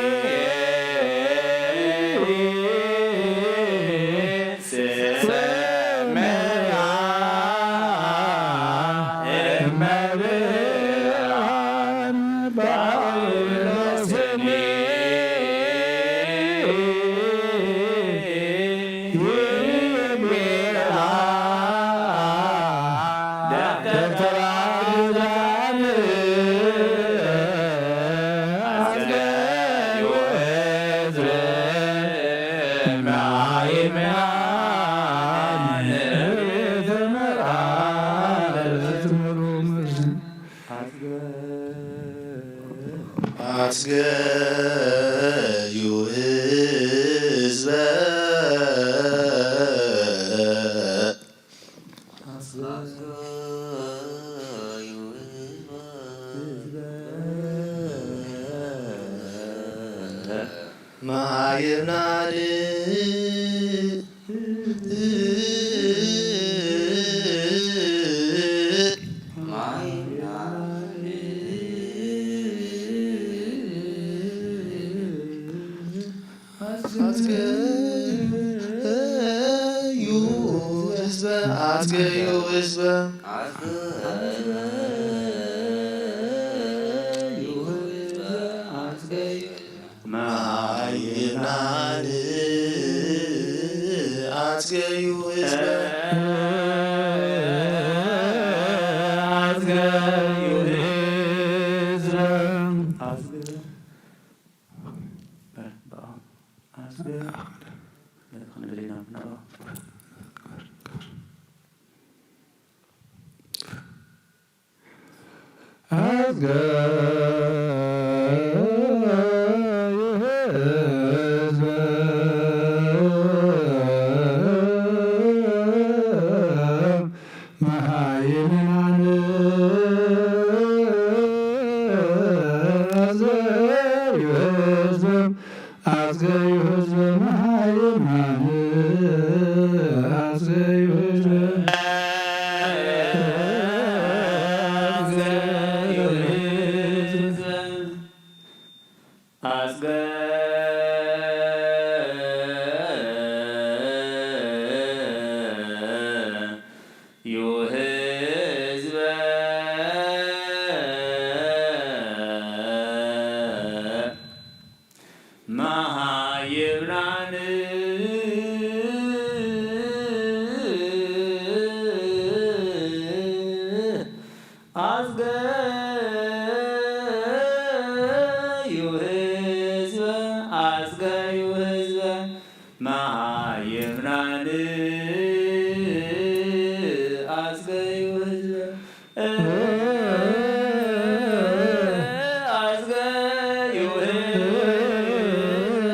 ኣዝገዩ ህዝበ መሃይምናን ኣዝገዩ ህዝበ ኣዝገዩ ህዝበ መሃይምናን ኣዝገዩ ህዝበ ኣዝገዩ ህዝበ ኣዝገ ኣዝገዩ ህዝበ መሃይማን ኣዝገዩ ህዝበ ኣዝገዩ ህዝበ ኣዝገዩ ህዝበ መሃይምናን ኣዝገዩ ህዝበ ኣዝገዩ ህዝበ መሃይምናን ኣዝገዩ ህዝበ ኣዝገዩ ህዝበ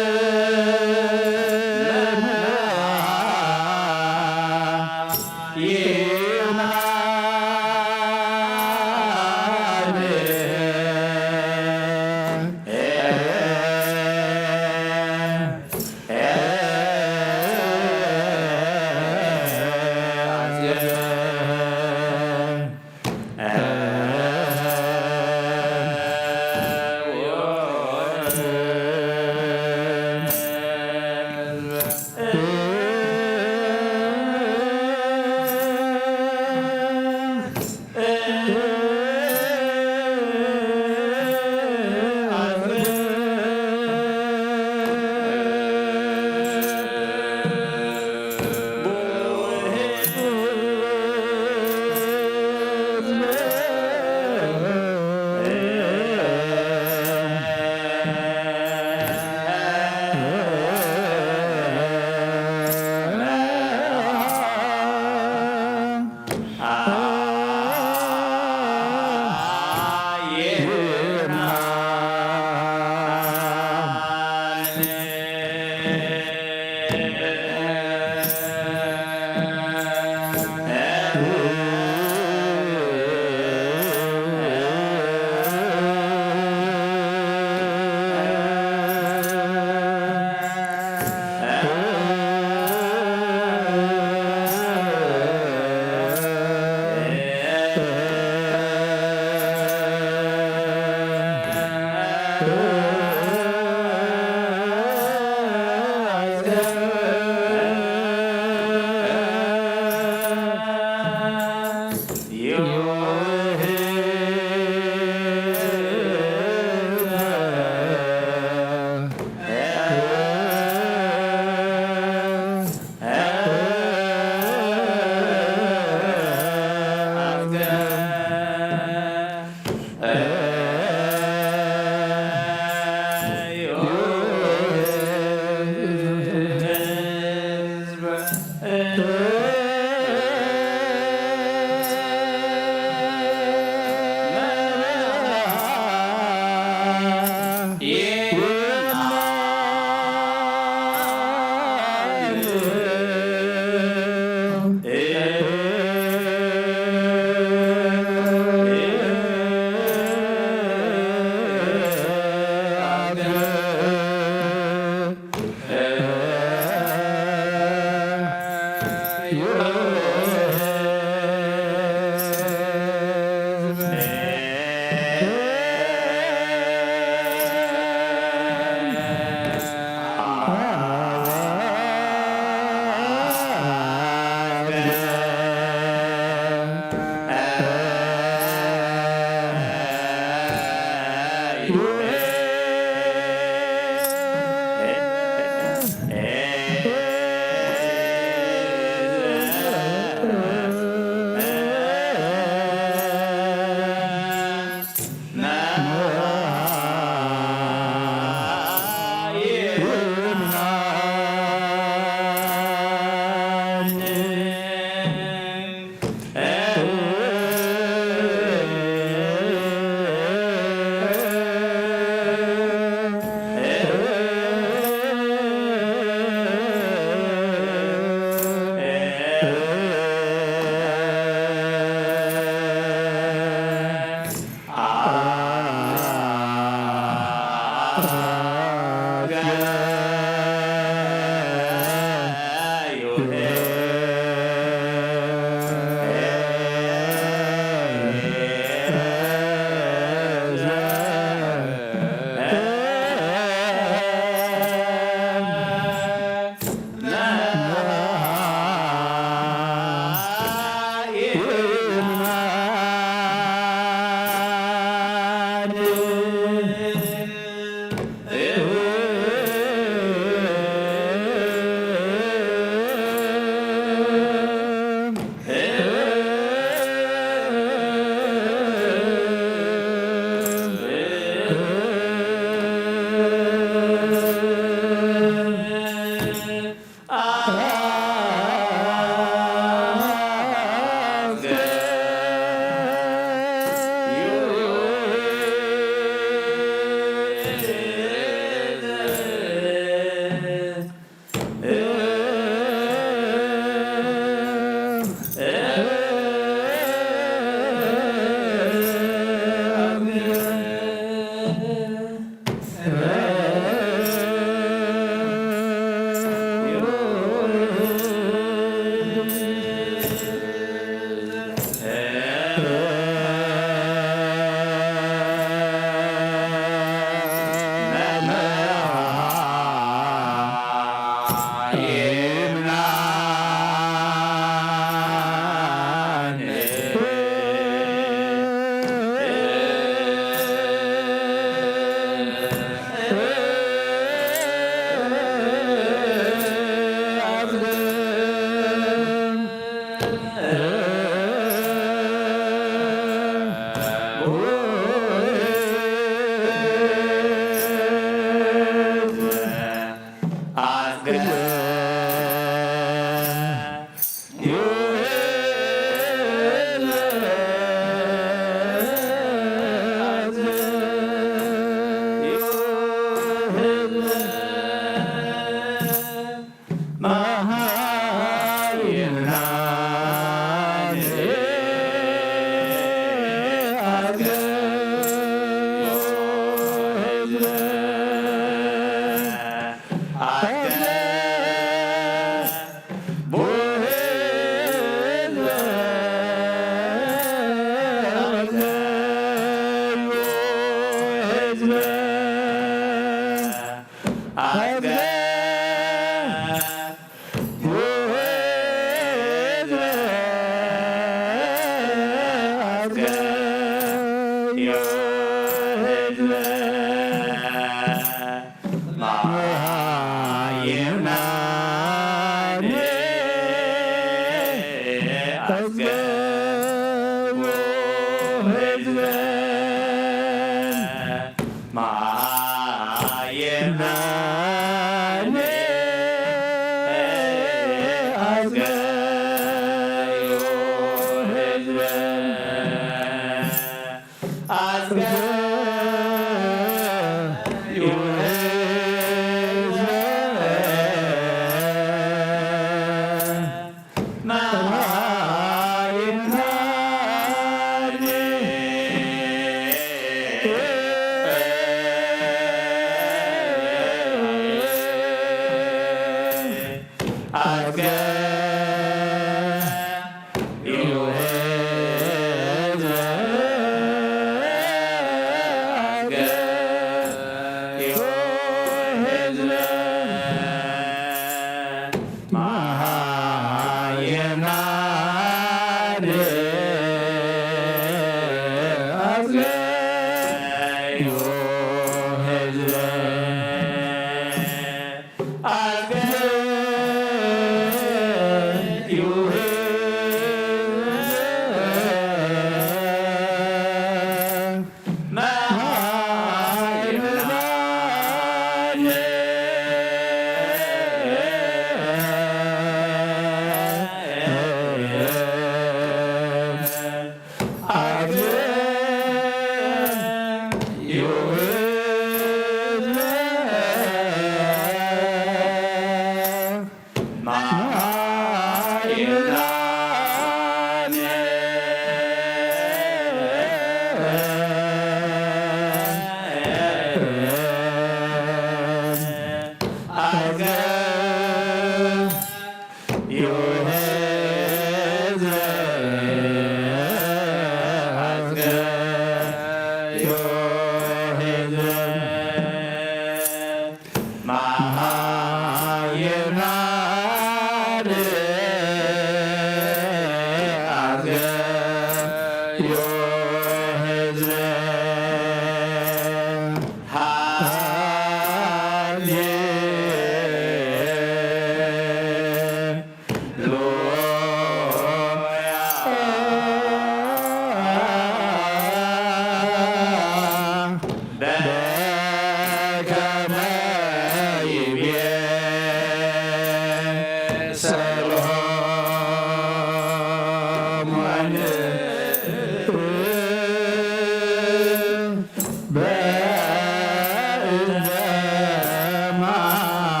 ማርያም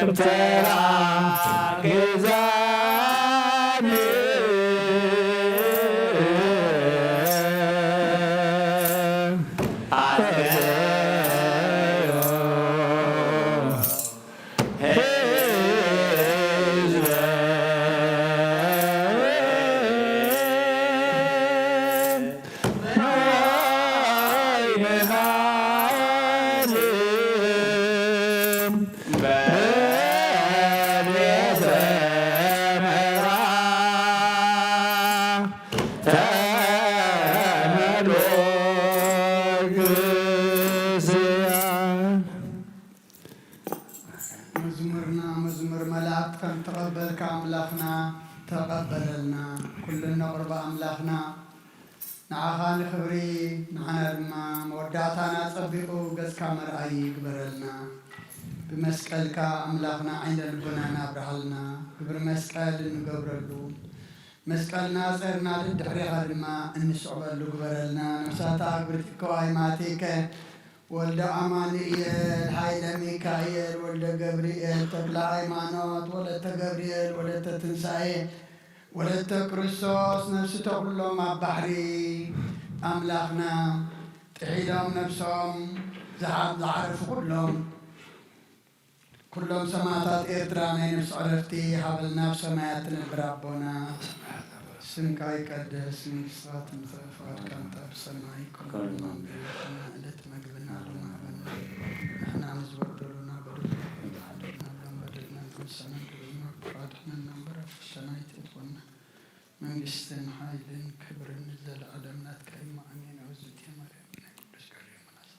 ደብተራ ግዛኒ ኣትዮ ህዝበ መዝሙርና መዝሙር መላእክት ከም ተቐበልካ ኣምላኽና ተቐበለልና። ኩሉ እነቕርቦ ኣምላኽና ንዓኻ ንኽብሪ፣ ንዓና ድማ መወዳእታና ጸቢቑ ገጽካ መርኣዪ ይግበረልና። ብመስቀልካ ኣምላኽና ዓይነ ልቦናና ኣብርሃልና። ግብሪ መስቀል እንገብረሉ፣ መስቀልና ጸርና ደድሕሬኻ ድማ እንስዕበሉ ግበረልና። ነፍሳታ ኣግብርቲ እኮ ኣይማቴከ ወልደ ኣማኑኤል፣ ኃይለ ሚካኤል፣ ወልደ ገብርኤል፣ ተክለ ሃይማኖት፣ ወለተ ገብርኤል፣ ወለተ ትንሣኤ፣ ወለተ ክርስቶስ፣ ነፍስቶ ኩሎም ኣብ ባሕሪ ኣምላኽና ጥሒሎም ነፍሶም ዝሓ-፣ ዝዓረፉ ኩሎም፣ ኩሎም ሰማዕታት ኤርትራ ናይ ነፍሲ ዕረፍቲ ሃበልና፣ ኣብ ሰማያት ትነብር ኣቦና። ስምካ ይቀደስ፣ መንግስትኻ ትምጻእ፣ ፍቓድካ ትምጻእ፣ ብሰማይ ከምኡ እውን ብምድሪ። ዕለት መግብና ሎሚ ሃበና። ንሕና ንዝበደሉና በደሉ ንሕና በደልና፣ ንሰማይ ግብርና፣ ፍቓድና እምበር፣ ፈተና ኣይትእትወና። መንግስትን ሓይልን ክብርን ንዘለዓለም ናትካ እዩ። ኣሜን። ኣውዝቲ ማርያም ናይ ቅዱስ ገብርኤል መላሰ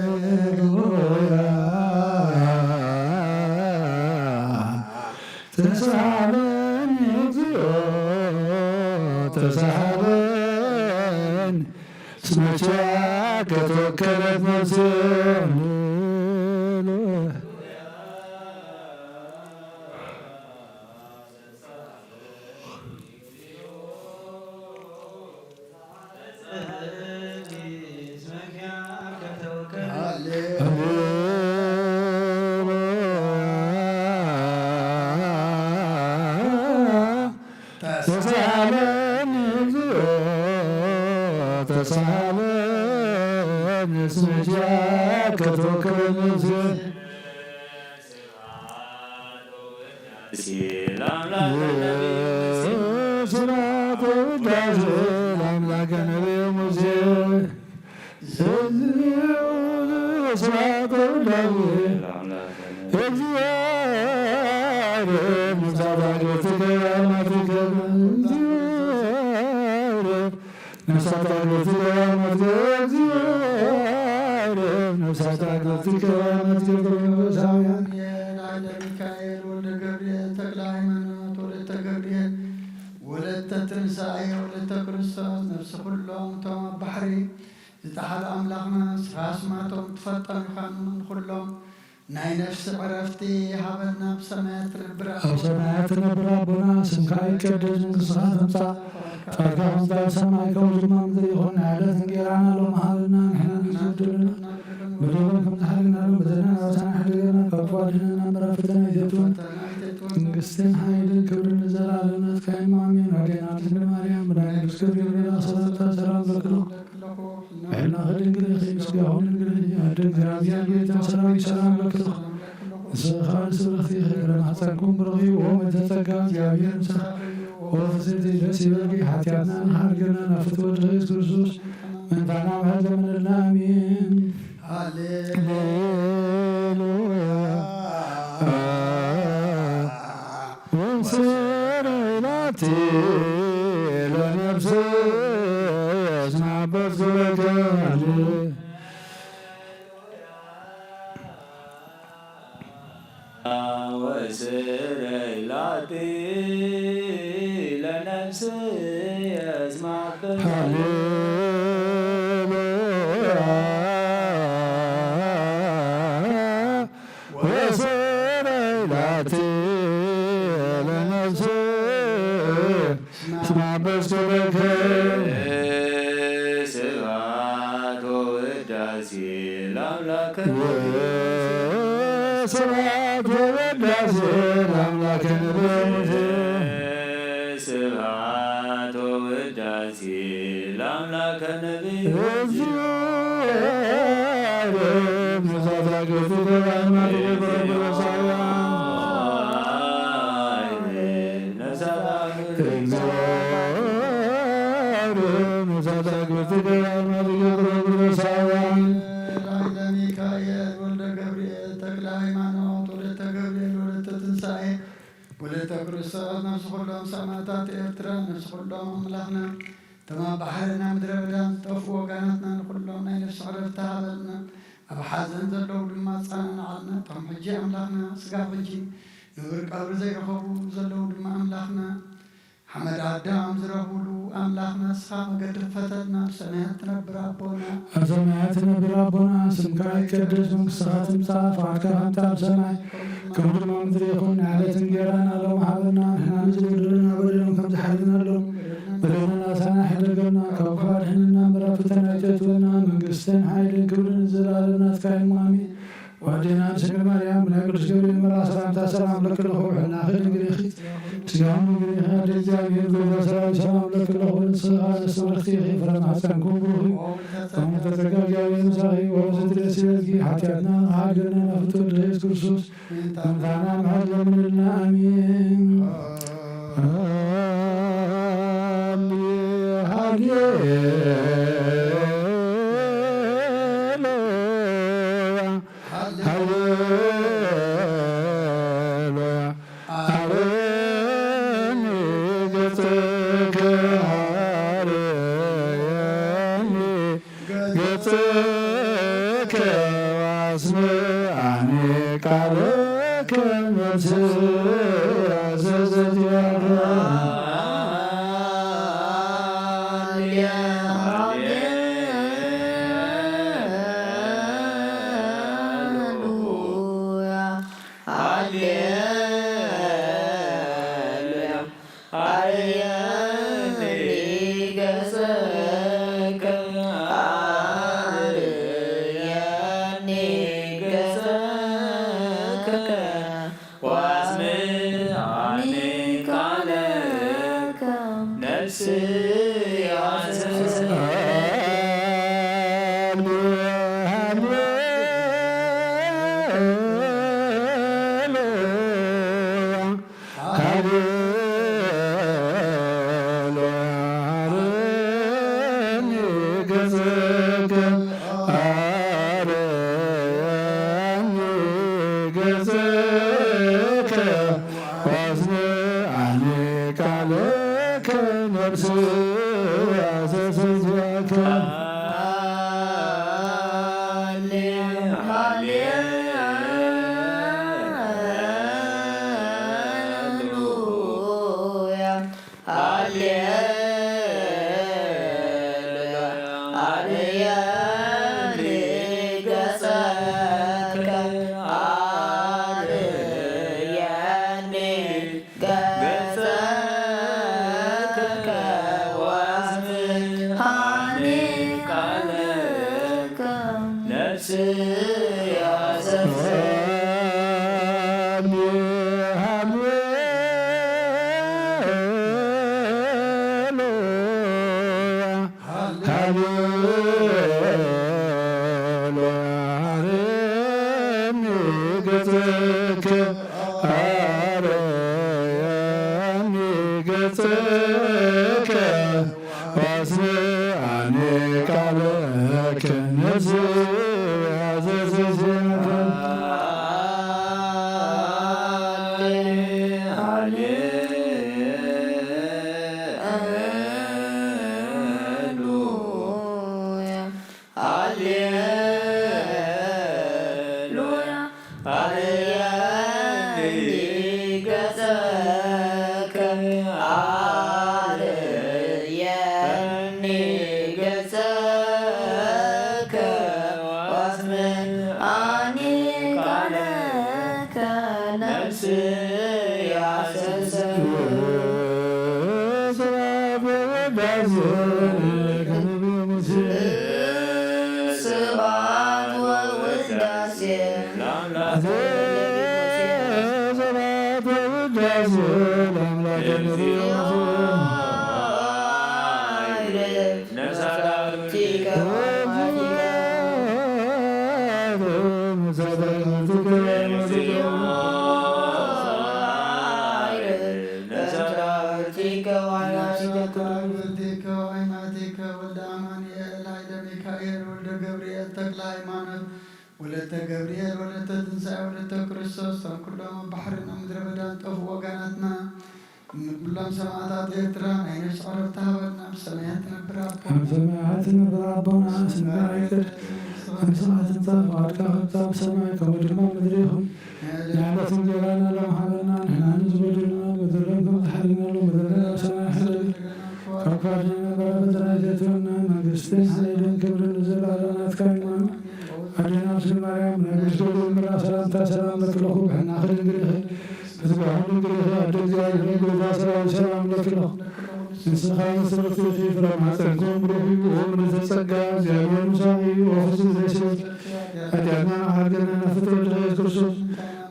ሃሌሉያ። ተሳሃለኒ እግዚኦ ተሳሃለኒ፣ እስመ ኪያከ ተወከለት ነፍስየ። ሃሌሉያ። ተሳሃለኒ እግዚኦ ተሳሃለኒ፣ እስመ ኪያከ ተወከለት ነፍስየ። ስብሐት ወውዳሴ ለአምላከ ነቢዩ ሙሴ። ስብሐት ወውዳሴ ለአምላከ ነቢዩ። እግዚኦ ነፍሳት አግብርቲከ ወአማትከ። እግዚኦ ነፍሳት አግብርቲከ ወአማትከ። እግዚኦ ነፍሳት አግብርቲከ ወአማትከ። ቅዱሳውያን ኃይለ ሚካኤል ወልደ ገብርኤል ተክለ ሃይማኖት ወለተ ገብርኤል ወለተ ትንሳኤ ወለተ ክርስቶስ ነፍሲ ኩሎም እቶም ኣብ ባሕሪ ዝጠሓሉ ኣምላኽና ንስኻ ኣስማቶም ትፈልጦም ኢኻ። ንኹሎም ናይ ነፍሲ ዕረፍቲ ሃበና። ኣብ ሰማያት ትነብር ኣብ ሰማያት ትነብር ኣቦና፣ ስምካ ይቀደስ፣ መንግስትኻ ትምጻእ፣ ፈቃድካ ከምቲ ኣብ ሰማይ ከምኡ ድማ ምድሪ ይኹን። ንዕለት እንጌራና ሎሚ ሃበና፣ ንሕና ንዝበደሉና በደሎም ከም ዝሓለና በደልና ኣሳና፣ ሕደገና ካብ ክፉእ ኣድሕነና እምበር ኣብ ፈተና ኣይተእትወና። መንግስትን ሓይልን ክብርን ንዘለኣለም ናትካ እዩ፣ ኣሜን። ወዴና ድንግል ማርያም፣ ብናይ ቅዱስ ገብርኤል መልኣክ ሰላምታ ሰላም በክሎ። ሕልናኺ ድንግል ኢኺ፣ ስጋኺ ድንግል ኢኺ፣ ኣደ እግዚኣብሔር፣ ቤተ ሰራዊት ሰላም በክሎ። ንስኺ ከኣ ንስብርኽቲ ኢኺ፣ ፍረ ማሕፀንኩም ብሩኽ እዩ። ኦ ምልዕተ ጸጋ፣ እግዚኣብሔር ምሳኺ፣ ኦ ፍስሕቲ ደስ ይበልኪ፣ ሓጢኣትና ንሓርገና፣ ናብ ፍትወት ኢየሱስ ክርስቶስ ምእንታና ምሕረት ለምንልና፣ ኣሜን። ሃሌሉያ። ወንስር ኢላቲ ለነፍስ እስማ በዝለከ። ወስረይ ላቲ ለነፍስየ እስማ በ-፣ ሃሌሉያ። ወስረይ ላቲ ለነፍስየ እስማ በዝለከ። ስብሐት ወውዳሴ ለአምላከ። ስብሐት ወውዳሴ ለአምላከ። ስብሐት ወውዳሴ ለአምላከ ነቢዩ። እግዚኦ ነፍሳት አግብርቲከ ወአማትከ። እግዚኦ ነፍሳት አግብርቲከ ወአማትከ። ሚካኤል ወልደ ገብርኤል ተክለ ሃይማኖት ወለተ ገብርኤል ወለተ ትንሳኤ ወለተ ክርስቶስ ነፍሲ ኩሎም ሰማዕታት ኤርትራ ነፍሲ ኩሎም ኣምላኽና እቶም ኣብ ባሕርና ምድረ በዳን ዝጠፍኡ ወገናትና ንኹሎም ናይ ነፍሲ ዕረፍቲ ሃበልና። ኣብ ሓዘን ዘለዉ ድማ ኣጸናንዓልና። እቶም ሕጂ ኣምላኽና ስጋብ ሕጂ ንቡር ቀብሪ ዘይረኸቡ ዘለዉ ድማ ኣምላኽና ሓመድ ኣዳም ዝረኽብሉ ኣምላኽና ንስኻ መገዲ ክፈተልና። ኣብ ሰማያት ትነብር ኣቦና ኣብ ሰማያት ትነብር ኣቦና ስምካ ይቀደስ፣ መንግስትኻ ትምጻእ፣ ፍቓድካ ከምቲ ኣብ ሰማይ ከምኡ ድማ ምድሪ ይኹን። ንዕለት እንጌራና ሎሚ ሃበና። ንሕና ንዝበደሉና በደሎም ከም ዝሓለናሎም በደልና ኣሳና፣ ሕደገና ካብ ክፉእ ኣድሕነና እምበር ኣብ ፈተና ኣይተእትወና። መንግስትን ሓይልን ክብርን ንዘለኣለም ናትካ እዩ፣ ኣሜን። ወኣዴና ምስለ ማርያም ብናይ ቅዱስ ገብርኤል መልኣክ ሰላምታ ሰላም እብለኪ ኣለኹ። ሕልናኺ ድንግል ኢኺ፣ ስጋኺ ድንግል ኢኺ። ኣደ እግዚኣብሔር፣ ጎይታ ሰራዊት ሰላም እብለኪ ኣለኹ። ንስኺ ከኣ ንእስቲ ብርኽቲ ኢኺ፣ ፍረ ማሕፀንኩም ብሩኽ እዩ። ጸጋ እግዚኣብሔር ምሳኺ፣ ወብዝሒ ደስ ይበልኪ። ሓጢኣትና ከሓድገና ናብ ፍትወት ኢየሱስ ክርስቶስ ምእንታና ምሕረት ለምንልና። ኣሜን። ሃሌ-፣ ሃሌ-፣ ሃሌሉያ። ሃሌሉያ። አርየኒ ገጽከ፣ አርየኒ ገጽከ ወአስምዓኒ ቃልከ፣ ነፍስየ አዘዘትያከ። ሃሌሉያ። ሃሌሉያ። አርየኒ ገጸከ፣ አርየኒ ገጸከ፣ ወአስምዓኒ ቃለከ፣ ነፍስየ አዘዘትያከ። ሃሌሉያ። ገጽከ ወስምዓኒ ቃልከ ነፍሲ ኣሰሰስያከ። ሃሌሉያ። ኣርየኒ ገጸከ፣ ኣርየኒ ገጸከ፣ ወስምዓኒ ቃለከ። ነፍስያ ዘምር። ሃሌሉያ፣ ሃሌሉያ፣ አርየኒ ገጽከ፣ አርየኒ ገጽከ። ወስምዓኒ ቃለከ ነፍስያ ዘሰስያከ። ሃሌሉያ። ኣርየኒ ገጸከ፣ ኣርየኒ ገጸከ፣ ወስምዓኒ ቃለከ ነፍስያ ሰሰ። ስብሐት ወውዳሴ ለነቢዩ ሙሴ። ስብሐት ወውዳሴ ለአምላክ ለነቢዩ ሙሴ። ስብሐት ወውዳሴ ለአምላክ ለነቢዩ ሙሴ። ወልደ አማኑኤል ኃይለ ሚካኤል ወልደ ገብርኤል ተክለ ሃይማኖት ወለተ ገብርኤል ወለተ ትንሣኤ ወለተ ክርስቶስ፣ እቶም ኩሎም ኣብ ባሕርን ኣብ ምድረ በዳን ጠፍኡ ወገናትና፣ ንኩሎም ሰማዕታት ኤርትራ ናይ ነፍሲ ዕረፍቲ ሃበልና። ኣብ ሰማያት ትነብር ኣቦና፣ ኣብ ሰማያት ትነብር ኣቦና፣ ስምካ ይትቀደስ፣ መንግስትኻ ትምጻእ፣ ፍቓድካ ከምቲ ኣብ ሰማይ ከምኡ ድማ ኣብ ምድሪ ይኹን። የዕለት እንጀራና ሎም ሃበና፣ ንሕና ንዝበደሉና በደሎም ከም ዝሓለና ሎም በደልና ኣብ ሰማይ ሓለል። ካብ ክፋት ናይ መከራ ፈተና ይፈትወና፣ መንግስትን ሓይልን ክብርን ንዘለኣለም ናትካ እዩ። ኣዴና ድንግል ማርያም ናይ ምስጋና እምራ ሰላምታ ሰላም ለክለኹ ብሕና ክድንግል ይኽእል። ብዝግባእ ድንግል ኢኺ ኣደ እግዚኣብሔር፣ ጎይታ ሰራዊት ሰላም ለኪ እለኹ። ንስኻ ንጽብእቲ ኢኺ፣ ፍረ ማህፀንኪ እውን ብሩኽ እዩ። ኦ ምልዕተ ጸጋ፣ እግዚኣብሔር ምሳኺ እዩ። ኦ ፍጽምቲ ዘይስሕት ኃጢአትና መሓርገና ናፍቅር ወልድኻ ኢየሱስ ክርስቶስ፣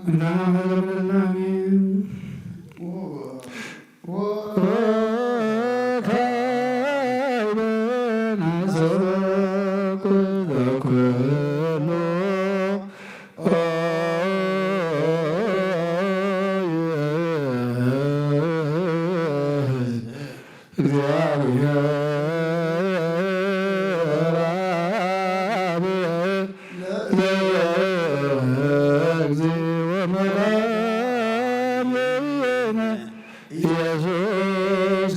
እንታና ምሕረት ለምንልና። ኣሜን። ወካዕበ ንሰብኩ ለኩሉ ኢየሱስ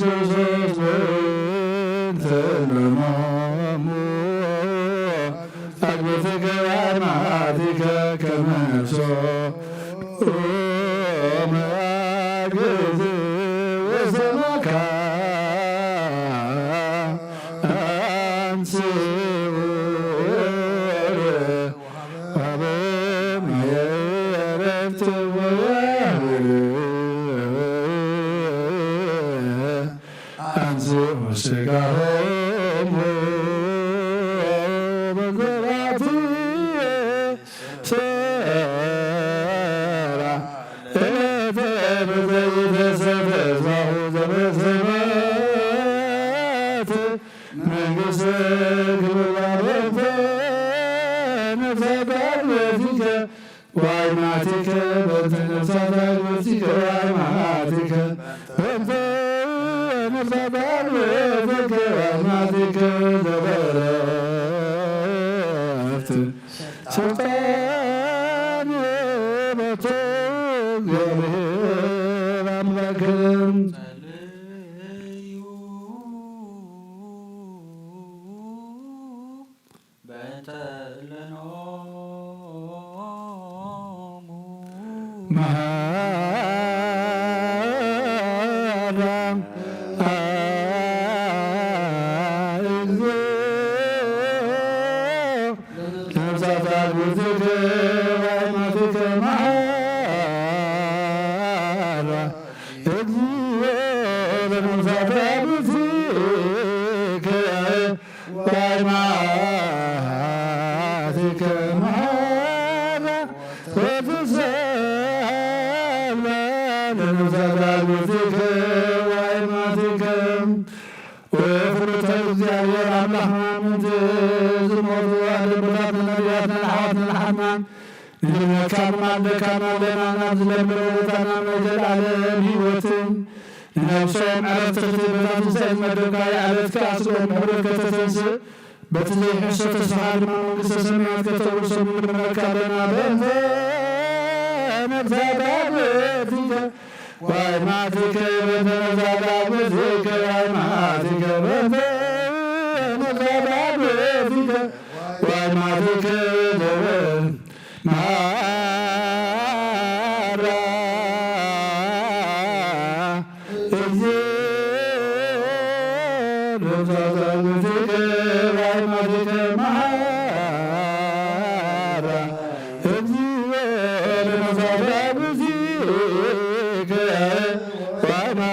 ክርስቶስ በእንተ ለማሙ አግብትከ አማቲከ ከመ ነፍሶ መአግብት ወሰማካ አንስኡ ወሀበ ማየ ዕረፍት ወያህብር አንስኡ ስጋሆሙ በዘባቲ ሰራ ዕለተ በዘይተሰፈ ዛሁ ዘበሰማያት መንግስተ ክብር በእንተ ነፍሳት አግበቲከ ወአይማቲከ በእንተ ነፍሳት አግበቲከ ወአይማቲከ በእንተ ነፍሳት አግበቲከ ወአይማቲከ ዘበረፍት ስልጣን እግዚአብሔር አምላክን በእንተ እለኖሙ መሐራ እግዚኦ ለነፍሳት አልቦትከ ወአይማትከ መሐራ እግዚኦ ለነፍሳት አልቦትከ ወአይማትከ መሐራ ወተሰሃላ ለነፍሳት አልቦትከ ወአይማትከ። ወፍኖተ እግዚአብሔር አምላክና ምእንቲ ዝሞቱ ኣደቦታትና ነቢያትና ኣሕዋትና ሓትናን ንድነካ ንማልደካ ኣለና ናብ ዝለምነው ቦታና ናይ ዘለኣለም ህይወትን ንነብሶም ዕረፍቲ ክትህብ በታ ትንሳኤ ዝመደብካያ ዕለት ከኣ ስግኦም ብሕብረት ከተተንስእ በቲ ዘይሕሰ ተስፋኻ ድማ መንግስተ ሰማያት ከተውርሶም ንልምነካ ኣለና። በእንተ ነፍሳት ኣግብእቲከ ወአይማቲከ በእንተ ነፍሳት አግብእቲከ ወአይማቲከ በእንተ ነፍሳት አግብእቲከ ወአይማቲከ ዘበን ማራ እግዚኦ ነፍሳት አግብእቲከ ወአይማቲከ ማራ እግዚኦ ለነፍሳት አግብእቲከ ወአይማቲከ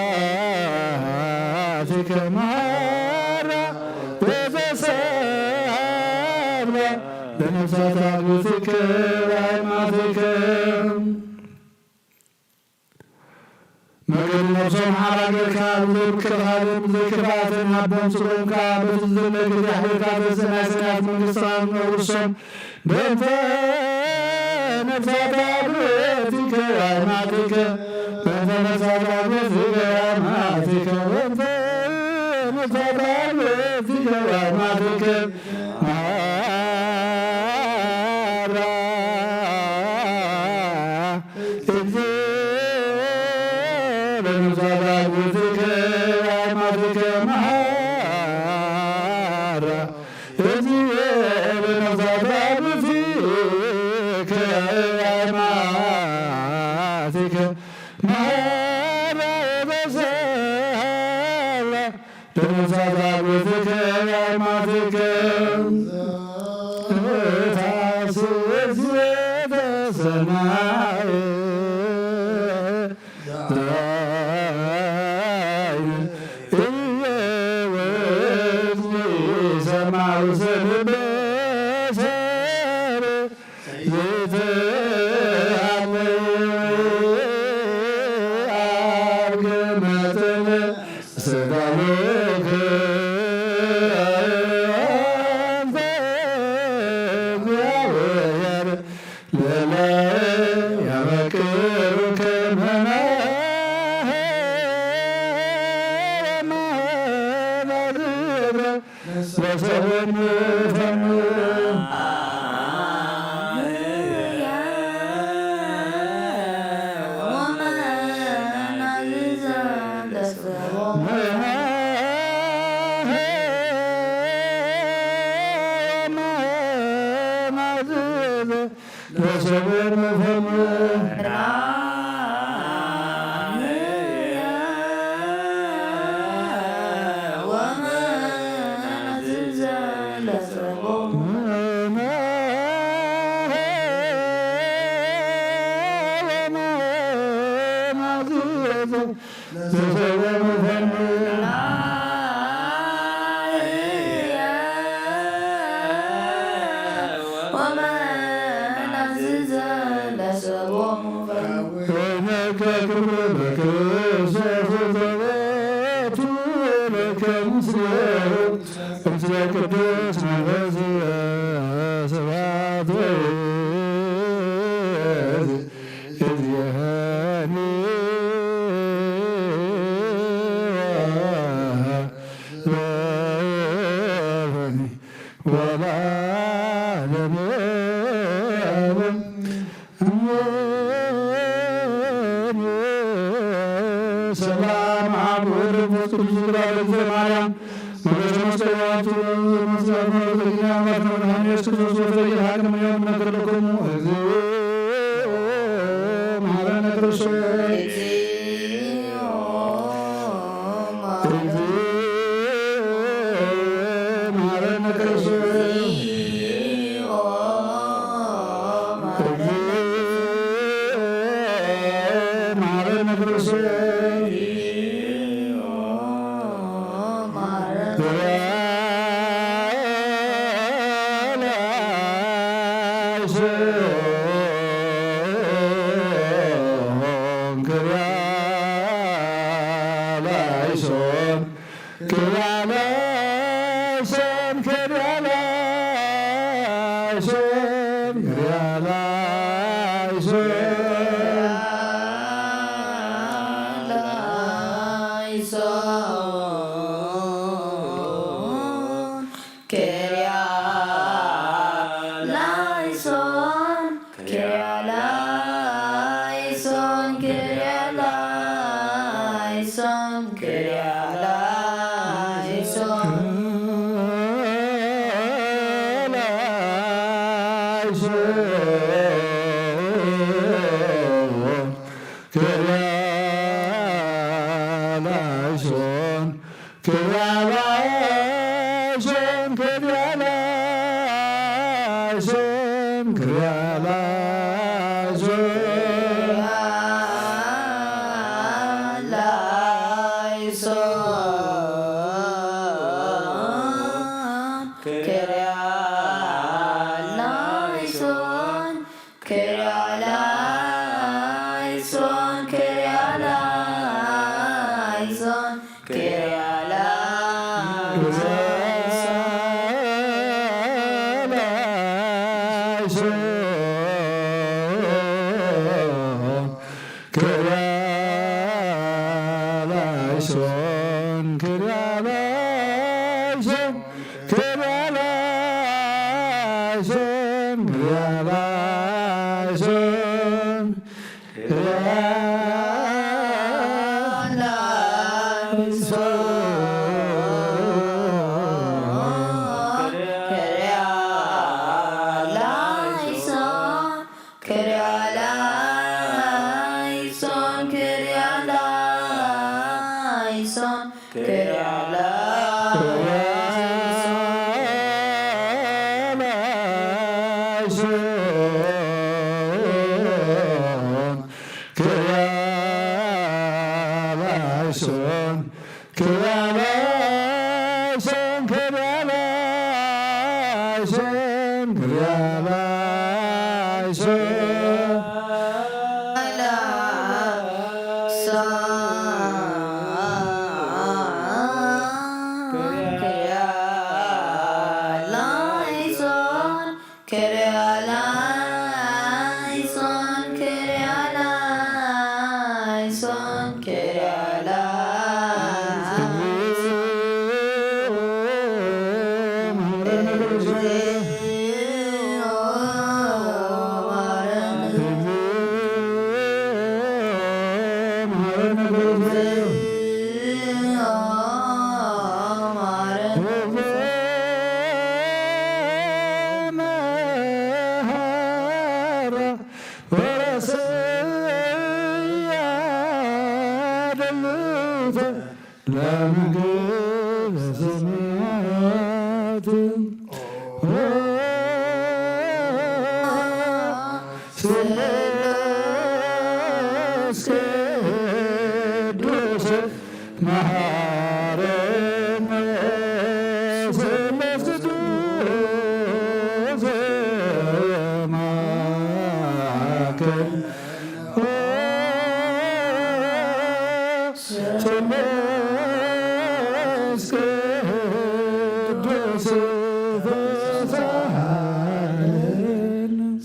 መሐራ ወተሰሃላ ለነፍሳት አግብእቲከ ወአይማቲከ። መገዲ ነፍሶም ሓራ ጌርካ ብዘይ ምክልኻልን ብዘይ ክፍኣትን ሃቦም። ስግኦም ከኣ በቲ ዝደለ ግዜ ኣሕዲርካ ተንስእ፣ ናይ ሰማያት መንግስቲ ኣውርሶም። በእንተ ነፍሳት አግብእቲከ ወአይማቲከ፣ በእንተ ነፍሳት አግብእቲከ ወአይማቲከ፣ በእንተ ነፍሳት አግብእቲከ ወአይማቲከ፣ መሐራ እግዚኦ ለነፍሳት አግብእቲከ ወአይማቲከ መሐራ እግዚኦ ለነፍሳት አግብእቲከ ወአይማቲከ መሐራ ወተሰሃላ ለነፍሳት አግብእቲከ ወአይማቲከ። ታስስ ቤተ ሰማይ ዛይን እየ ወዝኒ ሰማው ስልበሰር ዘይተሃለየ አርገ መጠነ ስጋሎከ አንተ እግዚአብሔር ለለ ያበቅሩከ መናህ ወመናዝበ ለሰቦሙ ፈኑ። ለሰቦሙ ፈኑ። ወይነከ ክብር በክርስቶስ ዘበቱ ለከ ምስሌሁ። ምስለ ቅዱስ መንፈስ ስብሐት ወይእቲ እዝየኒ ወለዓለመ ዓለም። ሰላም ኣብ ወወልድ ወመንፈስ ቅዱስ። ስግዳ ለእግዝእትነ ማርያም መለኮተ መስቀል ያቱ መስቀል መለኮተ ጊዜ አምላክ መድኃኒነ ኢየሱስ ክርስቶስ ወልደ ጌታ ሀገር መያም ነግር ለክሙ እግዚኦ መሐረነ ክርስቶስ።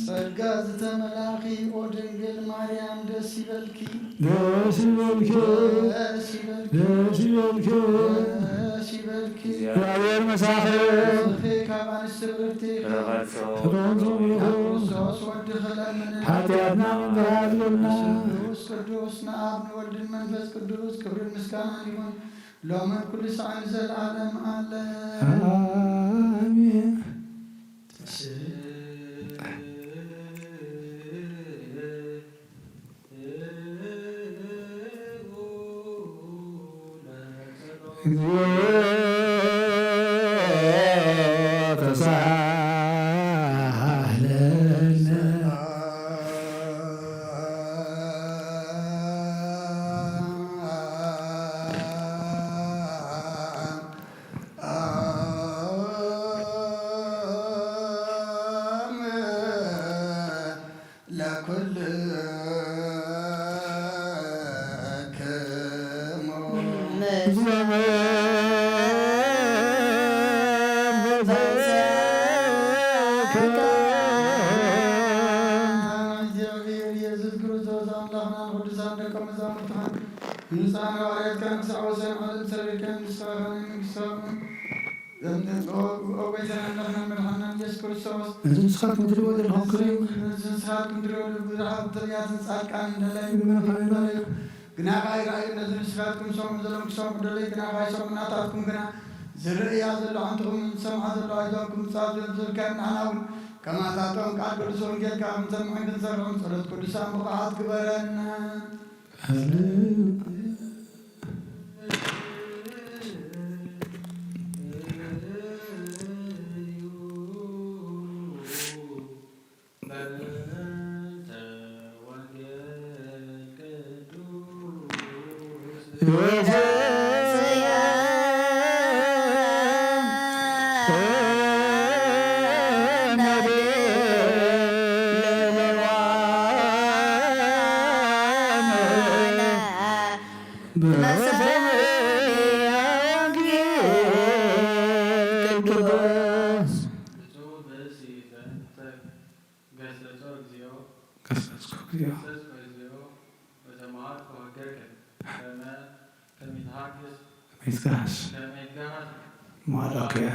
ጸጋ ዝተመላኺ ኦ ድንግል ማርያም ደስ ይበልኪ። ደስ ይበልኪ። ደስ ይበልኪ። ደስ ይበልኪ። ደስ ይበልኪ። እግዚኣብሔር ምሳኺ። ንስኺ ካብ ኣንስቲ ብርክቲ ኢኺ። ፍቕርን ጽቡቕ ይኹን። ናብ ክርስቶስ ወድኺ ለምንልና። ሓጢኣትና ምሕረት ይሃበልና። ቅዱስ ቅዱስ ንኣብ ንወልድን መንፈስ ቅዱስ ክብርን ምስጋናን ይኹን። ሎምን ኩሉ ሰዓት ንዘለዓለም ዓለም። ኣሜን። እግዚኦ ተሳሃለነ። ለኩልክሙ። እግዚኣብሔር ኢየሱስ ክርስቶስ ኣምላኽና ንቅዱሳን ደቀ መዛሙርትኻ ንንጹሃን ሃዋርያትካ ክሳዕ ወሰን ዓለም ሰሪርካ ንስኻ ናይ መንግስቲ ሰማይ እም፣ ኦ፣ ኦ ጐይታና ኣምላኽናን መድሓንናን ኢየሱስ ክርስቶስ፣ ነዚ ንስኻትኩም ትሪእዎ ዘለኹም ክርእዩ፣ ነዚ ንስኻትኩም ትሪእዎ ዘለኹም ብዙሓት ነቢያትን ጻድቃንን ደለዩ፣ ግና ከኣ ይረኣዩ፣ ግና ከኣ ይረኣዩ፣ ነዚ ንስኻትኩም ትሰምዑ ዘለኹም ክሰምዑ ደለዩ፣ ግና ከኣ ኣይሰምዑን፣ ናታትኩም ግና ዝርእያ ዘሎ ሓንትኹም ዝሰምዓ ዘሎ ኣይዞንኩም ብጻት ዘብዘብካ ንዓና እውን ከማታቶም ቃል ቅዱስ ወንጌልካ ክንሰምዕን ክንሰርዕን ጸሎት ቅዱሳን ብቑዓት ግበረና። ብመሰንቆ ወንጌል ቅዱስ። ብፁዕ ብእሲ ዘንተ ገሰጾ እግዚኦ፣ ገሰጽኩ እግዚኦ፣ ገሰጽኩ እግዚኦ፣ ወተመሃርኩ ህገከ፣ ከመ፣ ከመ ይትሃገስ፣ ከመ ይትገሃስ፣ ከመ ይትገሃስ፣ መዋዕለ ኪያ።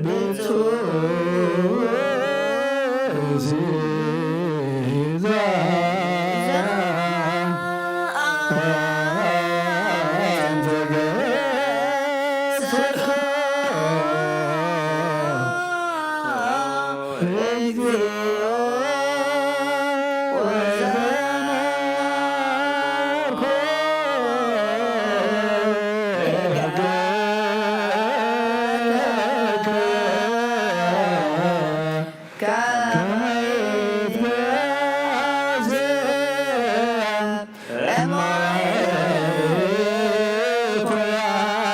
ብፁዕ ብእሲ ዘአንተገሰጾ እግዚኦ ወዘመሃርኮ ህገከ ከመ ይትገሃስ እመዋልድ ኩያት።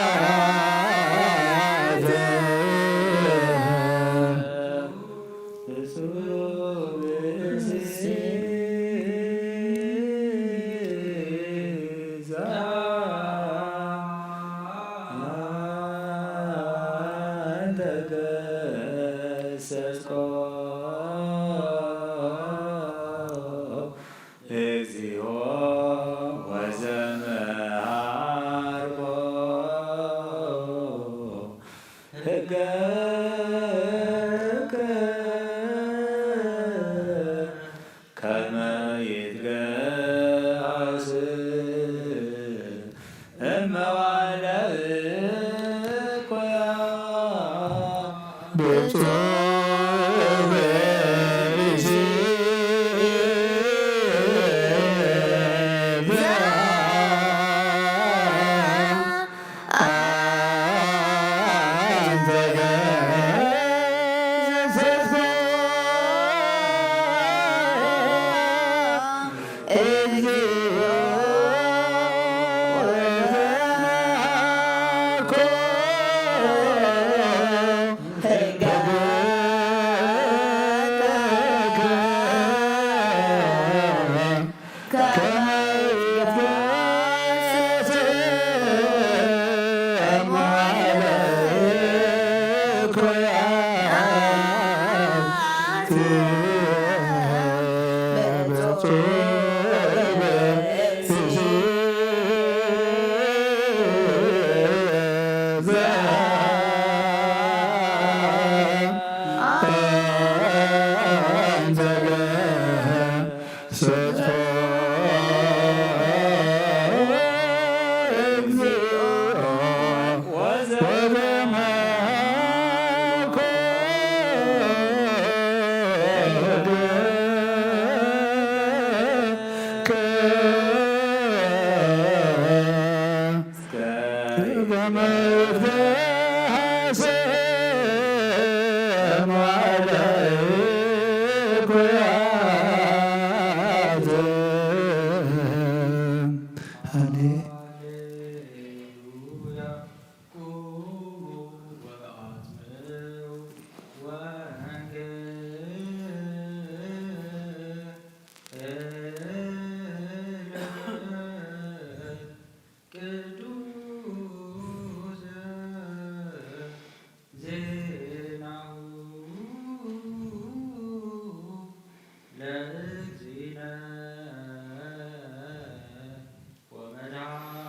ብፁዕ እግዚኦ ወዘመሃርኮ ህገከ ከመ ይትገሃስ እመዋለ እኩያ። ብፁዕ ብእሲ እግዚኦ ወዘመኮ ህገከ ከመ ይትገሰስ እምኃይለ እኩያት ቅዱስ ዜናሁ ለእግዚእነ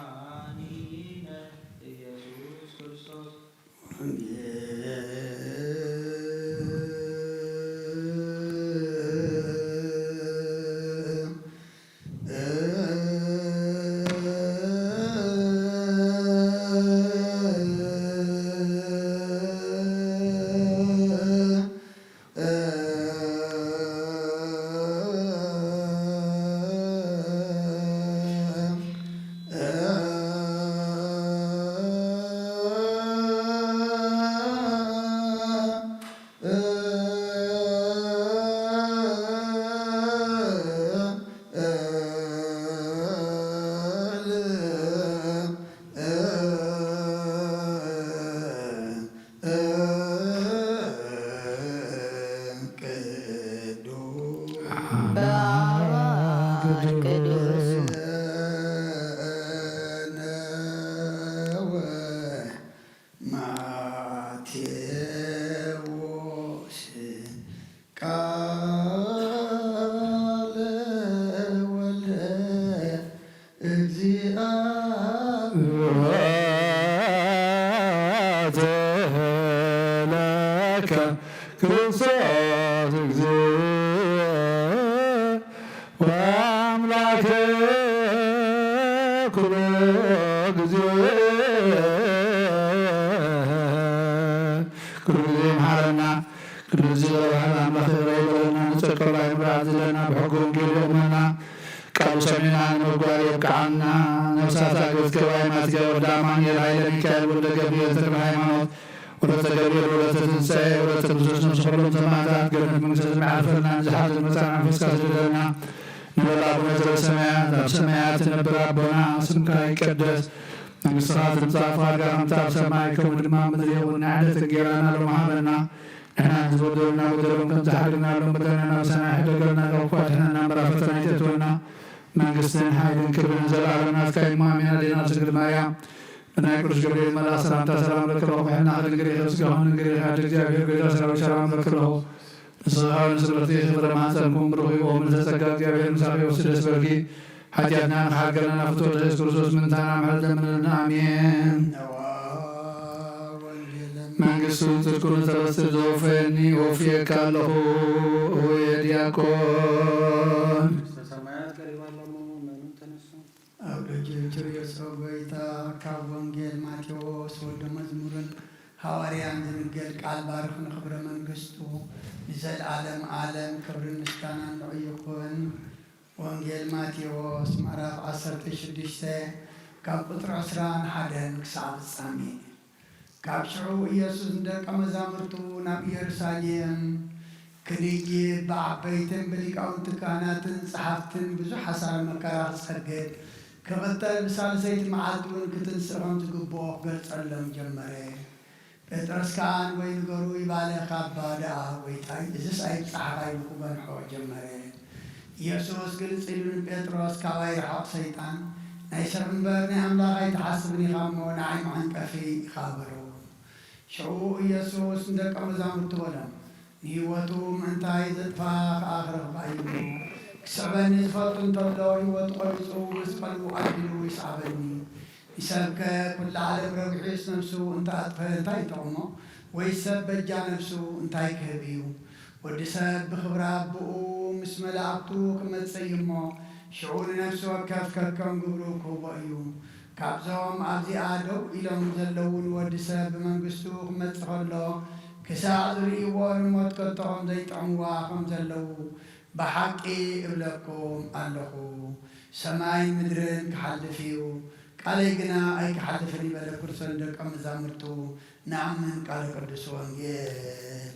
ወመድኃኒነ ኢየሱስ ክርስቶስ። ማቴዎስ ቃለ ወልደ እግዚአ። ስብሐት ለከ ክርስቶስ እግዚእ ወአምላክ ኩሉ ግዜ። ኩሉ ግዜ ይምሓረና። ቅዱስ ዚገብር ኣምላኽ ይቕረ ይበለና። ንጸቀሉ ኣይምርኣት ዝለና ብሕጊ ወንጌል የቑመና። ቃሉ ሰሚዕና ንምግባር የብቅዓና። ነፍሳት ኣግብርት ገባይ ማትጋ ወልደ ኣማኑኤል ሃይለ ሚካኤል ወልደ ገብርኤል ተክለ ሃይማኖት ወለተ ገብርኤል ወለተ ትንሳኤ ወለተ ክርስቶስ ነፍሲ ኩሎም ሰማዕታት ገነት መንግስተ ሰማይ ዓርፈልና። ንዝሓዘ ዝመጻና መንፈስካ ስደደልና። ንበል ኣቡነ ዘበሰማያት ኣብ ሰማያት ትነብር ኣቦና ስምካ ይቀደስ መንግስትኻ ትምጻእ ፍቓድካ ከምቲ ኣብ ሰማይ ከምኡ ድማ ኣብ ምድሪ ይኹን። ናይ ዕለት እንጌራና ሎሚ ሃበና። ንሕና ንዝበደሉና በደሎም ከም ዝሓለና ሎም በደልና ናብ ሰማይ ሕደገልና ካብ ክፉእ ኣድሕነና እምበር ኣብ ፈተና ኣይተእትወና። መንግስትን ሓይልን ክብርን ንዘለኣለም ናትካ እዩ። እሞ ኣሜን። ኣዴና ስግድ ማርያም ብናይ ቅዱስ ገብርኤል መልኣኽ ሰላምታ ሰላም ለኪ ረኹ። ሕና ድንግል ኢኺ፣ ስጋኹን ድንግል ኢኺ። ኣደ እግዚኣብሔር ጎይታ ሰራዊት ሰላም ለኪ ረኹ። ንስኻ ንስብርትኪ ፍረ ማህፀንኩም ብሩኽ እዩ። ኦ ምልዕተ ጸጋ እግዚኣብሔር ምሳኺ ወስደስ በልኪ። ሓጢኣትና ንኽሓልገልና ናብ ፍትወት ኢየሱስ ክርስቶስ ምእንታና ምሕረት ለምንልና። ኣሜን። መንግስቱን ጽድቁን ተበስር ዘወፈየኒ ወፍየካ ኣለኹ። እወየ ዲያቆን። መንግስተ ሰማያት ቀሪባ ኣለሞ፣ መኑ ተነሱ። ኣብ ደጅ ጭርዮ ስረ ጎይታ ካብ ወንጌል ማቴዎስ ወልደ መዝሙርን ሃዋርያን ዝንገር ቃል ባርኽ ንኽብረ መንግስቱ ንዘለዓለም ዓለም ክብርን ምስጋናን ንዑ ይኹን። ወንጌል ማቴዎስ ምዕራፍ ዓሰርተ ሽዱሽተ ካብ ቁጽሪ ዕስራን ሓደን ክሳብ ፍጻሜ። ካብ ሽዑ ኢየሱስ ንደቀ መዛሙርቱ ናብ ኢየሩሳሌም ክንይብ፣ ብዓበይትን ብሊቃውንቲ ካህናትን ጸሓፍትን ብዙሕ ሓሳረ መከራ ክጸግብ፣ ክቕተል፣ ብሳልሰይቲ መዓልቲ እውን ክትንስእ ከም ዝግብኦ ክገልጸሎም ጀመረ። ጴጥሮስ ከኣ ንወይኒ ገሩ ይባለ፣ ካባ ደኣ፣ ጎይታይ፣ እዝስ ኣይብጻሕኻ ኢሉ ክገንሖ ጀመረ። ኢየሱስ ግልጽ ኢሉ ንጴጥሮስ፣ ካባይ ርሓቕ ሰይጣን፣ ናይ ሰብ እምበር ናይ ኣምላኽ ኣይትሓስብን ኢኻ እሞ ንዓይ መዓንቀፊ ኢኻ በሎ። ሽዑ ኢየሱስ ንደቀ መዛሙርቱ በሎም፣ ንህይወቱ ምእንታይ ዘጥፍኣ ከኣ ክረኽባ እዩ እሞ፣ ክስዕበኒ ዝፈቱ እንተሎ ህይወቱ ቆሪጹ መስቀሉ ኣልዒሉ ይስዓበኒ። ንሰብከ ኩላ ዓለም ረጒሑስ ነፍሱ እንተ ኣጥፈ እንታይ ይጠቕሞ? ወይስ ሰብ በጃ ነፍሱ እንታይ ክህብ እዩ? ወዲ ሰብ ብኽብሪ ኣቦኡ ምስ መላእኽቱ ክመጽእ እዩ እሞ፣ ሽዑ ንነፍሲ ወከፍ ከከም ግብሩ ክህቦ እዩ። ካብዞም ኣብዚኣ ደው ኢሎም ዘለዉ ንወዲ ሰብ ብመንግስቱ ክመጽእ ከሎ ክሳዕ ዝርእይዎ ንሞት ከቶ ከም ዘይጥዕምዋ ከም ዘለዉ ብሓቂ እብለኩም ኣለኹ። ሰማይን ምድርን ክሓልፍ እዩ፣ ቃለይ ግና ኣይክሓልፍን ይበለ ክርስቶስ ንደቀ መዛሙርቱ። ንኣምን ቃለ ቅዱስ ወንጌል።